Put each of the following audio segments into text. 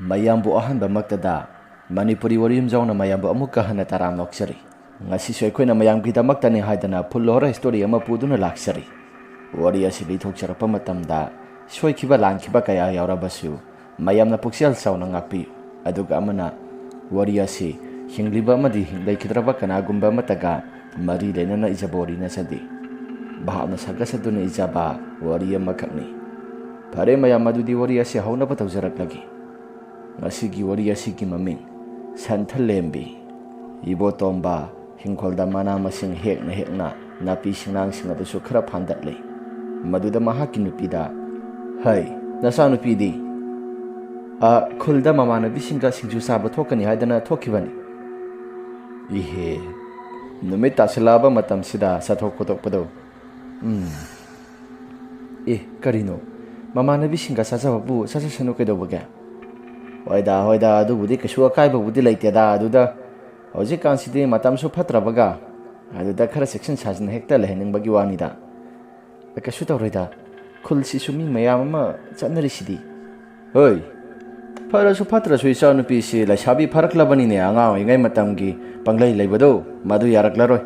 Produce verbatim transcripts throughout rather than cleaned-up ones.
ꯃꯌꯥꯝꯕꯨ ꯑꯍꯥꯟꯕꯃꯛꯇꯗ ꯃꯅꯤꯄꯨꯔꯤ ꯋꯥꯔꯤ ꯌꯨꯝꯖꯥꯎꯅ ꯃꯌꯥꯝꯕꯨ ꯑꯃꯨꯛꯀ ꯍꯟꯅ ꯇꯔꯥꯝꯅ ꯑꯣꯛꯆꯔꯤ꯫ ꯉꯁꯤꯁꯨ ꯑꯩꯈꯣꯏꯅ ꯃꯌꯥꯝꯒꯤꯗꯃꯛꯇꯅꯤ ꯍꯥꯏꯗꯅ full horror story ꯑꯃ ꯄꯨꯗꯨꯅ ꯂꯥꯛꯆꯔꯤ꯫ ꯋꯥꯔꯤ ꯑꯁꯤ ꯂꯤꯊꯣꯛꯆꯔꯛꯄ ꯃꯇꯝꯗ ꯁꯣꯏꯈꯤꯕ ꯂꯥꯟꯈꯤꯕ ꯀꯌꯥ ꯌꯥꯎꯔꯕꯁꯨ ꯃꯌꯥꯝꯅ ꯄꯨꯛꯆꯦꯜ ꯆꯥꯎꯅ ꯉꯥꯛꯄꯤꯌꯨ꯫ ꯑꯗꯨꯒ ꯑꯃꯅ, ꯋꯥꯔꯤ ꯑꯁꯤ ꯍꯤꯡꯂꯤꯕ ꯑꯃꯗꯤ ꯂꯩꯈꯤꯗ꯭ꯔꯕ ꯀꯅꯥꯒꯨꯝꯕ ꯑꯃꯠꯇꯒ ꯃꯔꯤ ꯂꯩꯅꯅ ꯏꯖꯕ ꯋꯥꯔꯤ ꯅꯠꯆꯗꯦ꯫ ꯚꯥꯞꯅ ꯁꯥꯒꯠꯆꯗꯨꯅ ꯏꯖꯕ ꯋꯥꯔꯤ ꯑꯃꯈꯛꯅꯤ꯫ ꯐꯔꯦ ꯃꯌꯥꯝ, ꯑꯗꯨꯗꯤ ꯋꯥꯔꯤ ꯑꯁꯤ ꯍꯧꯅꯕ ꯇꯧꯖꯔꯛꯂꯒꯦ꯫ ꯉꯁꯤꯒꯤ ꯋꯥꯔꯤ ꯑꯁꯤꯒꯤ ꯃꯃꯤꯡ ꯁꯟꯊꯂꯦꯝꯕꯤ꯫ ꯏꯕꯣꯇꯣꯝꯕ ꯍꯤꯡꯈꯣꯜꯗ ꯃꯅꯥ ꯃꯁꯤꯡ ꯍꯦꯛꯅ ꯍꯦꯛꯅ ꯅꯥꯄꯤ ꯁꯤꯡꯅꯥꯡꯁꯤꯡ ꯑꯗꯨꯁꯨ ꯈꯔ ꯐꯥꯟꯗꯠꯂꯤ꯫ ꯃꯗꯨꯗ ꯃꯍꯥꯛꯀꯤ ꯅꯨꯄꯤꯗ, "ꯍꯩ, ꯅꯆꯥꯅꯨꯄꯤꯗꯤ?" "ꯑ, ꯈꯨꯜꯗ ꯃꯃꯥꯟꯅꯕꯤꯁꯤꯡꯒ ꯁꯤꯡꯖꯨ ꯆꯥꯕ ꯊꯣꯛꯀꯅꯤ ꯍꯥꯏꯗꯅ ꯊꯣꯛꯈꯤꯕꯅꯤ꯫" "ꯏꯍꯦ, ꯅꯨꯃꯤꯠ ꯇꯥꯁꯤꯜꯂꯛꯑꯕ ꯃꯇꯝꯁꯤꯗ ꯆꯠꯊꯣꯛ ꯈꯣꯠꯇꯣꯛꯄꯗꯣ?" "ꯎꯝ꯫ ꯑꯦ, ꯀꯔꯤꯅꯣ? ꯃꯃꯥꯟꯅꯕꯤꯁꯤꯡꯒ ꯆꯥꯖꯕꯕꯨ ꯆꯥꯖꯁꯅꯨ ꯀꯩꯗꯧꯕꯒꯦ? ꯍꯣꯏꯗ, ꯍꯣꯏꯗ, ꯑꯗꯨꯕꯨꯗꯤ ꯀꯩꯁꯨ ꯑꯀꯥꯏꯕꯕꯨꯗꯤ ꯂꯩꯇꯦꯗ꯫ ꯑꯗꯨꯗ ꯍꯧꯖꯤꯛꯀꯥꯟꯁꯤꯗꯤ ꯃꯇꯝꯁꯨ ꯐꯠꯇ꯭ꯔꯕꯒ, ꯑꯗꯨꯗ ꯈꯔ ꯆꯦꯛꯁꯤꯟ ꯁꯥꯖꯤꯟ ꯍꯦꯛꯇ ꯂꯩꯍꯟꯅꯤꯡꯕꯒꯤ ꯋꯥꯅꯤꯗ꯫ ꯀꯩꯁꯨ ꯇꯧꯔꯣꯏꯗ, ꯈꯨꯜꯁꯤꯁꯨ ꯃꯤ ꯃꯌꯥꯝ ꯑꯃ ꯆꯠꯅꯔꯤꯁꯤꯗꯤ꯫" "ꯍꯣꯏ, ꯐꯔꯁꯨ ꯐꯠꯇ꯭ꯔꯁꯨ ꯏꯆꯥꯅꯨꯄꯤꯁꯤ ꯂꯩꯁꯥꯕꯤ ꯐꯥꯔꯛꯂꯕꯅꯤꯅꯦ, ꯑꯉꯥꯡ ꯑꯣꯏꯔꯤꯉꯩ ꯃꯇꯝꯒꯤ ꯄꯪꯂꯩ ꯂꯩꯕꯗꯣ, ꯃꯗꯨ ꯌꯥꯔꯛꯂꯔꯣꯏ꯫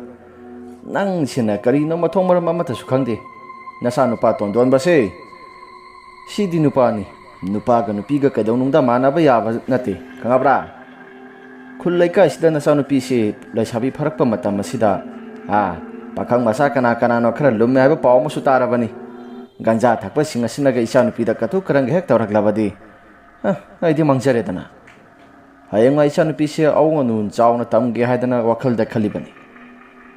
ꯅꯪꯁꯤꯅ ꯀꯔꯤꯅꯣ ꯃꯊꯣꯡ ꯃꯔꯝ ꯑꯃꯠꯇꯁꯨ ꯈꯪꯗꯦ꯫ ꯅꯆꯥꯅꯨꯄꯥ ꯇꯣꯟꯗꯣꯟꯕꯁꯦ, ꯁꯤꯗꯤ ꯅꯨꯄꯥꯅꯤ꯫ ꯅꯨꯄꯥꯒ ꯅꯨꯄꯤꯒ ꯀꯩꯗꯧꯅꯨꯡꯗ ꯃꯥꯟꯅꯕ ꯌꯥꯕ ꯅꯠꯇꯦ, ꯈꯪꯉꯕ꯭ꯔꯥ? ꯈꯨꯜ ꯂꯩꯀꯥꯏꯁꯤꯗ ꯅꯆꯥꯅꯨꯄꯤꯁꯤ ꯂꯩꯁꯥꯕꯤ ꯐꯥꯔꯛꯄ ꯃꯇꯝ ꯑꯁꯤꯗ, ꯑꯥ, ꯄꯥꯈꯪ ꯃꯆꯥ ꯀꯅꯥ ꯀꯅꯥꯅꯣ ꯈꯔ ꯂꯨꯝꯃꯦ ꯍꯥꯏꯕ ꯄꯥꯎ ꯑꯃꯁꯨ ꯇꯥꯔꯕꯅꯤ꯫ ꯒꯟꯖꯥ ꯊꯛꯄꯁꯤꯡ ꯑꯁꯤꯅꯒ ꯏꯆꯥꯅꯨꯄꯤꯗ ꯀꯇꯨ ꯀꯔꯟꯒ ꯍꯦꯛ ꯇꯧꯔꯛꯂꯕꯗꯤ, ꯑ, ꯑꯩꯗꯤ ꯃꯥꯡꯖꯔꯦꯗꯅ꯫ ꯍꯌꯦꯡꯋꯥꯏ ꯏꯆꯥꯅꯨꯄꯤꯁꯦ ꯑꯋꯣꯟ ꯑꯅꯨ ꯆꯥꯎꯅ ꯇꯝꯒꯦ ꯍꯥꯏꯗꯅ ꯋꯥꯈꯜꯗ ꯈꯜꯂꯤꯕꯅꯤ꯫"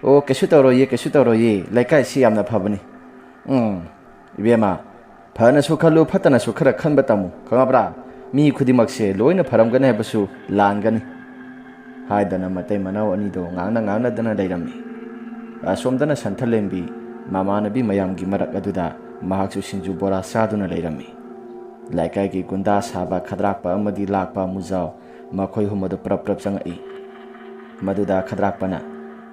"ꯑꯣ, ꯀꯩꯁꯨ ꯇꯧꯔꯣꯏꯌꯦ, ꯀꯩꯁꯨ ꯇꯧꯔꯣꯏꯌꯦ, ꯂꯩꯀꯥꯏꯁꯤ ꯌꯥꯝꯅ ꯐꯕꯅꯤ꯫" "ꯎꯝ, ꯏꯕꯦꯝꯃ, ꯐꯅꯁꯨ ꯈꯜꯂꯨ, ꯐꯠꯇꯅꯁꯨ ꯈꯔ ꯈꯟꯕ ꯇꯝꯃꯨ, ꯈꯪꯉꯕ꯭ꯔꯥ? ꯃꯤ ꯈꯨꯗꯤꯡꯃꯛꯁꯦ ꯂꯣꯏꯅ ꯐꯔꯝꯒꯅꯤ ꯍꯥꯏꯕꯁꯨ ꯂꯥꯟꯒꯅꯤ" ꯍꯥꯏꯗꯅ ꯃꯇꯩ ꯃꯅꯥꯎ ꯑꯅꯤꯗꯣ ꯉꯥꯡꯅ ꯉꯥꯡꯅꯗꯅ ꯂꯩꯔꯝꯃꯤ꯫ ꯑꯁꯣꯝꯗꯅ ꯁꯟꯊꯂꯦꯝꯕꯤ ꯃꯃꯥꯟꯅꯕꯤ ꯃꯌꯥꯝꯒꯤ ꯃꯔꯛ ꯑꯗꯨꯗ ꯃꯍꯥꯛꯁꯨ ꯁꯤꯡꯖꯨ ꯕꯣꯔꯥ ꯆꯥꯗꯨꯅ ꯂꯩꯔꯝꯃꯤ꯫ ꯂꯩꯀꯥꯏꯒꯤ ꯒꯨꯟꯗꯥ ꯁꯥꯕ ꯈꯗ꯭ꯔꯥꯛꯄ ꯑꯃꯗꯤ ꯂꯥꯛꯄ ꯃꯨꯖꯥꯎ, ꯃꯈꯣꯏ ꯑꯍꯨꯝ ꯑꯗꯨ ꯄ꯭ꯔꯞ ꯄ꯭ꯔꯞ ꯆꯪꯉꯛꯏ꯫ ꯃꯗꯨꯗ ꯈꯗ꯭ꯔꯥꯛꯄꯅ,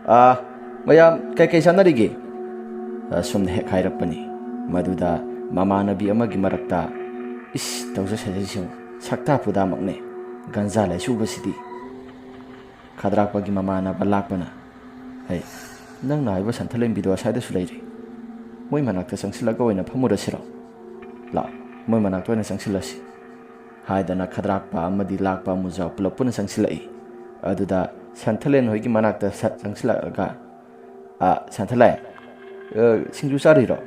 "ꯑꯥ, ꯃꯌꯥꯝ ꯀꯩꯀꯩ ꯆꯥꯟꯅꯔꯤꯒꯦ?" ꯑꯁꯨꯝꯅ ꯍꯦꯛ ꯍꯥꯏꯔꯛꯄꯅꯤ꯫ ꯃꯗꯨꯗ ꯃꯃꯥꯟꯅꯕꯤ ꯑꯃꯒꯤ ꯃꯔꯛꯇ, "ꯏꯁ, ꯇꯧꯖ ꯁꯥꯖꯩꯁꯤꯡ, ꯁꯛꯇꯥ ꯄꯨꯗꯥꯃꯛꯅꯦ ꯒꯟꯖꯥ ꯂꯥꯏꯆꯨꯕꯁꯤꯗꯤ꯫ ꯈꯗ꯭ꯔꯥꯛꯄꯒꯤ ꯃꯃꯥꯟꯅꯕ ꯂꯥꯛꯄꯅ, "ꯍꯩ, ꯅꯪꯅ ꯍꯥꯏꯕ ꯁꯟꯊꯂꯦꯟꯕꯤꯗꯣ ꯑꯁ꯭ꯋꯥꯏꯗꯁꯨ ꯂꯩꯔꯤ꯫ ꯃꯣꯏ ꯃꯅꯥꯛꯇ ꯆꯪꯁꯤꯜꯂꯒ ꯑꯣꯏꯅ ꯐꯝꯃꯨꯔꯁꯤꯔꯣ? ꯂꯥꯛꯑꯣ, ꯃꯣꯏ ꯃꯅꯥꯛꯇ ꯑꯣꯏꯅ ꯆꯪꯁꯤꯜꯂꯁꯤ," ꯍꯥꯏꯗꯅ ꯈꯗ꯭ꯔꯥꯛꯄ ꯑꯃꯗꯤ ꯂꯥꯛꯄ ꯑꯃꯨꯖꯥꯎ ꯄꯨꯂꯞ ꯄꯨꯟꯅ ꯆꯪꯁꯤꯜꯂꯛꯏ꯫ ꯑꯗꯨꯗ ꯁꯟꯊꯂꯦꯟ ꯍꯣꯏꯒꯤ ꯃꯅꯥꯛꯇ ꯁꯠ ꯆꯪꯁꯤꯜꯂꯛꯂꯒ, "ꯑ, ꯁꯟꯊꯂꯦꯟ, ꯑ, ꯁꯤꯡꯖꯨ ꯆꯥꯔꯤꯔꯣ?"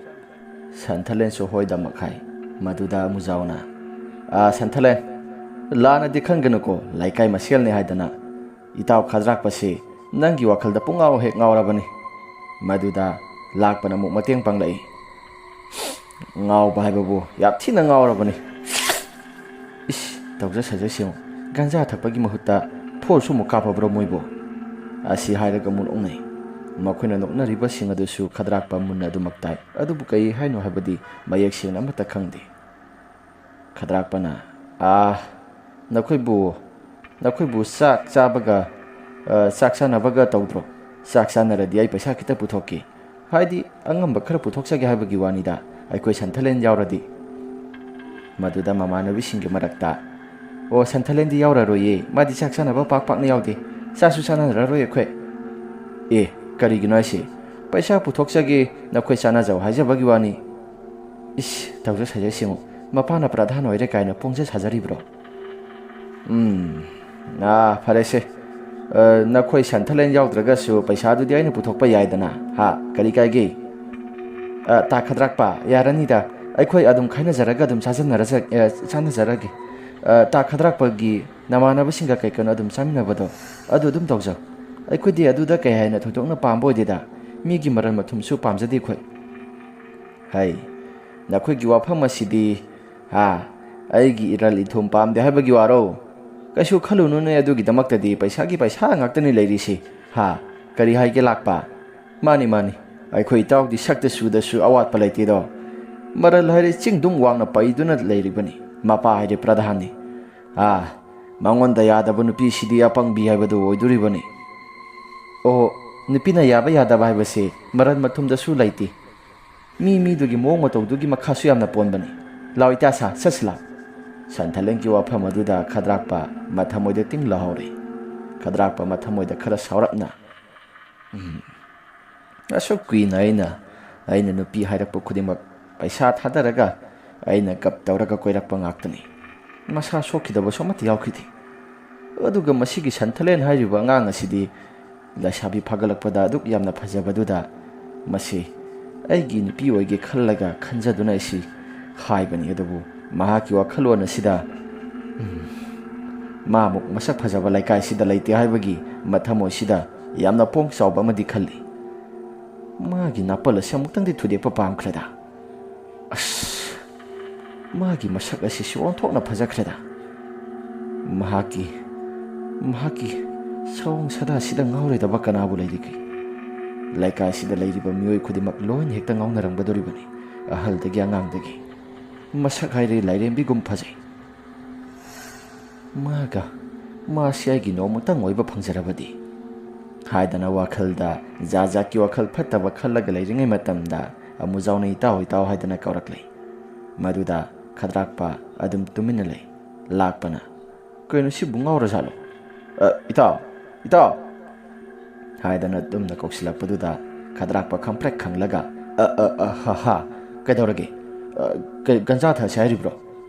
ꯁꯟꯊꯂꯦꯟꯁꯨ ꯍꯣꯏꯗꯃꯛ ꯍꯥꯏ꯫ ꯃꯗꯨꯗ ꯑꯃꯨꯖꯥꯎꯅ, "ꯑ, ꯁꯟꯊꯂꯦꯟ, ꯂꯥꯟꯅꯗꯤ ꯈꯟꯒꯅꯨꯀꯣ, ꯂꯩꯀꯥꯏ ꯃꯁꯦꯜꯅꯤ ꯍꯥꯏꯗꯅ꯫ ꯏꯇꯥꯎ ꯈꯗ꯭ꯔꯥꯛꯄꯁꯤ ꯅꯪꯒꯤ ꯋꯥꯈꯜꯗ ꯄꯨꯡꯉꯥꯎ ꯍꯦꯛ ꯉꯥꯎꯔꯕꯅꯤ꯫" ꯃꯗꯨꯗ ꯂꯥꯛꯄꯅ ꯑꯃꯨꯛ ꯃꯇꯦꯡ ꯄꯥꯡꯂꯛꯏ꯫ "ꯉꯥꯎꯕ ꯍꯥꯏꯕꯕꯨ ꯌꯥꯝ ꯊꯤꯅ ꯉꯥꯎꯔꯕꯅꯤ꯫ ꯏꯁ, ꯇꯧꯖ ꯁꯥꯖ ꯁꯦꯝꯃꯨ꯫ ꯒꯟꯖꯥ ꯊꯛꯄꯒꯤ ꯃꯍꯨꯠꯇ ꯐꯣꯔꯁꯨ ꯑꯃꯨꯛ ꯀꯥꯞꯄꯕ꯭ꯔꯣ ꯃꯣꯏꯕꯨ?" ꯑꯁꯤ ꯍꯥꯏꯔꯒ ꯑꯃꯨꯛ ꯅꯣꯛꯅꯩ꯫ ꯃꯈꯣꯏꯅ ꯅꯣꯛꯅꯔꯤꯕꯁꯤꯡ ꯑꯗꯨꯁꯨ ꯈꯗ꯭ꯔꯥꯛꯄ ꯃꯨꯟꯅ ꯑꯗꯨꯃꯛ ꯇꯥꯏ꯫ ꯑꯗꯨꯕꯨ ꯀꯔꯤ ꯍꯥꯏꯅꯣ ꯍꯥꯏꯕꯗꯤ ꯃꯌꯦꯛ ꯁꯦꯡꯅ ꯑꯃꯠꯇ ꯈꯪꯗꯦ꯫ ꯈꯗ꯭ꯔꯥꯛꯄꯅ, "ꯑꯥ, ꯅꯈꯣꯏꯕꯨ, ꯅꯈꯣꯏꯕꯨ ꯆꯥꯛ ꯆꯥꯕꯒ, ꯑ, ꯆꯥꯛ ꯆꯥꯅꯕꯒ ꯇꯧꯗ꯭ꯔꯣ? ꯆꯥꯛ ꯆꯥꯅꯔꯗꯤ ꯑꯩ ꯄꯩꯁꯥ ꯈꯤꯇ ꯄꯨꯊꯣꯛꯀꯦ꯫ ꯍꯥꯏꯗꯤ ꯑꯉꯝꯕ ꯈꯔ ꯄꯨꯊꯣꯛꯆꯒꯦ ꯍꯥꯏꯕꯒꯤ ꯋꯥꯅꯤꯗ, ꯑꯩꯈꯣꯏ ꯁꯟꯊꯂꯦꯟ ꯌꯥꯎꯔꯗꯤ꯫" ꯃꯗꯨꯗ ꯃꯃꯥꯟꯅꯕꯤꯁꯤꯡꯒꯤ ꯃꯔꯛꯇ, "ꯑꯣ, ꯁꯟꯊꯂꯦꯟꯗꯤ ꯌꯥꯎꯔꯔꯣꯏꯌꯦ, ꯃꯥꯗꯤ ꯆꯥꯛ ꯆꯥꯅꯕ ꯄꯥꯛ ꯄꯥꯛꯅ ꯌꯥꯎꯗꯦ, ꯆꯥꯁꯨ ꯆꯥꯅꯔꯔꯣꯏ ꯑꯩꯈꯣꯏ꯫" "ꯑꯦ, ꯀꯔꯤꯒꯤꯅꯣ ꯍꯥꯏꯁꯦ? ꯄꯩꯁꯥ ꯄꯨꯊꯣꯛꯆꯒꯦ, ꯅꯈꯣꯏ ꯆꯥꯅꯖꯧ ꯍꯥꯏꯖꯕꯒꯤ ꯋꯥꯅꯤ꯫" "ꯏꯁ, ꯇꯧꯖ ꯁꯥꯖ ꯁꯦꯝꯃꯨ, ꯃꯄꯥꯅ ꯄ꯭ꯔꯙꯥꯟ ꯑꯣꯏꯔꯦ ꯀꯥꯏꯅ ꯄꯣꯡꯖ ꯁꯥꯖꯔꯤꯕ꯭ꯔꯣ?" "ꯎꯝ, ꯑꯥ, ꯐꯔꯦꯁꯦ꯫ ꯑ, ꯅꯈꯣꯏ ꯁꯟꯊꯂꯦꯟ ꯌꯥꯎꯗ꯭ꯔꯒꯁꯨ ꯄꯩꯁꯥꯗꯨꯗꯤ ꯑꯩꯅ ꯄꯨꯊꯣꯛꯄ ꯌꯥꯏꯗꯅ, ꯍꯥ? ꯀꯔꯤ ꯀꯥꯏꯒꯦ? ꯑ, ꯇꯥ ꯈꯗ꯭ꯔꯥꯛꯄ, ꯌꯥꯔꯅꯤꯗ꯫ ꯑꯩꯈꯣꯏ ꯑꯗꯨꯝ ꯈꯥꯏꯅꯖꯔꯒ ꯑꯗꯨꯝ ꯆꯥꯖꯟꯅꯔꯖ-, ꯑ, ꯆꯥꯅꯖꯔꯒꯦ꯫ ꯑ, ꯇꯥ ꯈꯗ꯭ꯔꯥꯛꯄꯒꯤ ꯅꯃꯥꯟꯅꯕꯁꯤꯡꯒ ꯀꯩ ꯀꯩꯅꯣ ꯑꯗꯨꯝ ꯆꯥꯃꯤꯟꯅꯕꯗꯣ, ꯑꯗꯨ ꯑꯗꯨꯝ ꯇꯧꯖꯧ꯫ ꯑꯩꯈꯣꯏꯗꯤ ꯑꯗꯨꯗ ꯀꯩ ꯍꯥꯏꯅ ꯊꯣꯏꯗꯣꯛꯅ ꯄꯥꯝꯕ ꯑꯣꯏꯗꯦꯗ꯫ ꯃꯤꯒꯤ ꯃꯔꯟ ꯃꯊꯨꯝꯁꯨ ꯄꯥꯝꯖꯗꯦ ꯑꯩꯈꯣꯏ꯫" "ꯍꯩ, ꯅꯈꯣꯏꯒꯤ ꯋꯥꯐꯝ ꯑꯁꯤꯗꯤ, ꯍꯥ, ꯑꯩꯒꯤ ꯏꯔꯜ ꯏꯊꯨꯝ ꯄꯥꯝꯗꯦ ꯍꯥꯏꯕꯒꯤ ꯋꯥꯔꯣ? ꯀꯩꯁꯨ ꯈꯜꯂꯨꯅꯨꯅꯦ ꯑꯗꯨꯒꯤꯗꯃꯛꯇꯗꯤ, ꯄꯩꯁꯥꯒꯤ ꯄꯩꯁꯥ ꯉꯥꯛꯇꯅꯤ ꯂꯩꯔꯤꯁꯤ, ꯍꯥ? ꯀꯔꯤ ꯍꯥꯏꯒꯦ ꯂꯥꯛꯄ?" "ꯃꯥꯅꯤ, ꯃꯥꯅꯤ, ꯑꯩꯈꯣꯏ ꯏꯇꯥꯎꯗꯤ ꯁꯛꯇ ꯆꯨꯗꯁꯨ ꯑꯋꯥꯠꯄ ꯂꯩꯇꯦꯗꯣ꯫ ꯃꯔꯜ ꯍꯥꯏꯔꯦ ꯆꯤꯡꯗꯨꯝ ꯋꯥꯡꯅ ꯄꯩꯗꯨꯅ ꯂꯩꯔꯤꯕꯅꯤ, ꯃꯄꯥ ꯍꯥꯏꯔꯦ ꯄ꯭ꯔꯙꯥꯟꯅꯤ꯫ ꯑꯥ, ꯃꯉꯣꯟꯗ ꯌꯥꯗꯕ ꯅꯨꯄꯤꯁꯤꯗꯤ ꯑꯄꯪꯕꯤ ꯍꯥꯏꯕꯗꯨ ꯑꯣꯏꯗꯣꯔꯤꯕꯅꯤ꯫" "ꯑꯣ, ꯅꯨꯄꯤꯅ ꯌꯥꯕ ꯌꯥꯗꯕ ꯍꯥꯏꯕꯁꯦ ꯃꯔꯜ ꯃꯊꯨꯝꯗꯁꯨ ꯂꯩꯇꯦ꯫ ꯃꯤ ꯃꯤꯗꯨꯒꯤ ꯃꯑꯣꯡ ꯃꯇꯧꯗꯨꯒꯤ ꯃꯈꯥꯁꯨ ꯌꯥꯝꯅ ꯄꯣꯟꯕꯅꯤ꯫ ꯂꯥꯎ ꯏꯇꯥ ꯁꯥ, ꯆꯠꯁꯤ ꯂꯥꯎ꯫" ꯁꯟꯊꯂꯦꯟꯒꯤ ꯋꯥꯐꯝ ꯑꯗꯨꯗ ꯈꯗ꯭ꯔꯥꯛꯄ ꯃꯊꯃꯣꯏꯗ ꯇꯤꯡ ꯂꯥꯎꯍꯧꯔꯦ꯫ ꯈꯗ꯭ꯔꯥꯛꯄ ꯃꯊꯃꯣꯏꯗ ꯈꯔ ꯁꯥꯎꯔꯞꯅ, "ꯎꯝ, ꯑꯁꯨꯛ ꯀꯨꯏꯅ ꯑꯩꯅ, ꯑꯩꯅ ꯅꯨꯄꯤ ꯍꯥꯏꯔꯛꯄ ꯈꯨꯗꯤꯡꯃꯛ ꯄꯩꯁꯥ ꯊꯥꯗꯔꯒ ꯑꯩꯅ ꯒꯞ ꯇꯧꯔꯒ ꯀꯣꯏꯔꯛꯄ ꯉꯥꯛꯇꯅꯤ꯫ ꯃꯁꯥ ꯁꯣꯛꯈꯤꯗꯕꯁꯨ ꯑꯃꯠꯇ ꯌꯥꯎꯈꯤꯗꯦ꯫ ꯑꯗꯨꯒ ꯃꯁꯤꯒꯤ ꯁꯟꯊꯂꯦꯟ ꯍꯥꯏꯔꯤꯕ ꯑꯉꯥꯡ ꯑꯁꯤꯗꯤ ꯂꯩꯁꯥꯕꯤ ꯐꯥꯒꯠꯂꯛꯄꯗ ꯑꯗꯨꯛ ꯌꯥꯝꯅ ꯐꯖꯕꯗꯨꯗ ꯃꯁꯤ ꯑꯩꯒꯤ ꯅꯨꯄꯤ ꯑꯣꯏꯒꯦ ꯈꯜꯂꯒ ꯈꯟꯖꯗꯨꯅ ꯑꯩꯁꯤ ꯍꯥꯏꯕꯅꯤ꯫ ꯑꯗꯨꯕꯨ ꯃꯍꯥꯛꯀꯤ ꯋꯥꯈꯜꯂꯣꯟ ꯑꯁꯤꯗ, ꯎꯝ, ꯃꯥꯃꯨꯛ ꯃꯁꯛ ꯐꯖꯕ ꯂꯩꯀꯥꯏꯁꯤꯗ ꯂꯩꯇꯦ ꯍꯥꯏꯕꯒꯤ ꯃꯊꯃꯣꯏꯁꯤꯗ ꯌꯥꯝꯅ ꯄꯣꯡ ꯆꯥꯎꯕ ꯑꯃꯗꯤ ꯈꯜꯂꯤ꯫ ꯃꯥꯒꯤ ꯅꯥꯄꯜ ꯑꯁꯤ ꯑꯃꯨꯛꯇꯪꯗꯤ ꯊꯨꯗꯦꯛꯄ ꯄꯥꯝꯈ꯭ꯔꯦꯗ꯫ ꯑꯁ, ꯃꯥꯒꯤ ꯃꯁꯛ ꯑꯁꯤꯁꯨ ꯑꯣꯟꯊꯣꯛꯅ ꯐꯖꯈ꯭ꯔꯦꯗ꯫ ꯃꯍꯥꯛꯀꯤ, ꯃꯍꯥꯛꯀꯤ ꯁꯑꯣꯡ ꯁꯥꯗꯥꯁꯤꯗ ꯉꯥꯎꯔꯣꯏꯗꯕ ꯀꯅꯥꯕꯨ ꯂꯩꯔꯤꯒꯦ? ꯂꯩꯀꯥꯏꯁꯤꯗ ꯂꯩꯔꯤꯕ ꯃꯤꯑꯣꯏ ꯈꯨꯗꯤꯡꯃꯛ ꯂꯣꯏꯅ ꯍꯦꯛꯇ ꯉꯥꯎꯅꯔꯝꯒꯗꯧꯔꯤꯕꯅꯤ, ꯑꯍꯜꯗꯒꯤ ꯑꯉꯥꯡꯗꯒꯤ꯫ ꯃꯁꯛ ꯍꯥꯏꯔꯦ ꯂꯥꯏꯔꯦꯝꯕꯤꯒꯨꯝ ꯐꯖꯩ꯫ ꯃꯥꯒ, ꯃꯥꯁꯤ ꯑꯩꯒꯤ ꯅꯣꯡꯃꯇꯪ ꯑꯣꯏꯕ ꯐꯪꯖꯔꯕꯗꯤ" ꯍꯥꯏꯗꯅ ꯋꯥꯈꯜꯗ ꯖꯥꯠ ꯖꯥꯠꯀꯤ ꯋꯥꯈꯜ ꯐꯠꯇꯕ ꯈꯜꯂꯒ ꯂꯩꯔꯤꯉꯩ ꯃꯇꯝꯗ, ꯑꯃꯨꯖꯥꯎꯅ "ꯏꯇꯥꯎ, ꯏꯇꯥꯎ" ꯍꯥꯏꯗꯅ ꯀꯧꯔꯛꯂꯦ꯫ ꯃꯗꯨꯗ ꯈꯗ꯭ꯔꯥꯛꯄ ꯑꯗꯨꯝ ꯇꯨꯃꯤꯟꯅ ꯂꯩ꯫ ꯂꯥꯛꯄꯅ, "ꯀꯩꯅꯣ, ꯁꯤꯕꯨ ꯉꯥꯎꯔꯖꯥꯠꯂꯣ? ꯑ, ꯏꯇꯥꯎ, ꯏꯇꯥꯎ" ꯍꯥꯏꯗꯅ ꯇꯨꯝꯅ ꯀꯧꯁꯤꯜꯂꯛꯄꯗꯨꯗ ꯈꯗ꯭ꯔꯥꯛꯄ ꯈꯪꯄ꯭ꯔꯦꯛ ꯈꯪꯂꯒ, "ꯑ, ꯑ, ꯑ, ꯍ, ꯍ, ꯀꯩꯗꯧꯔꯒꯦ? ꯑ, ꯀꯩ, ꯒꯟꯖꯥ ꯊꯛꯁꯦ ꯍꯥꯏꯔꯤꯕ꯭ꯔꯣ?"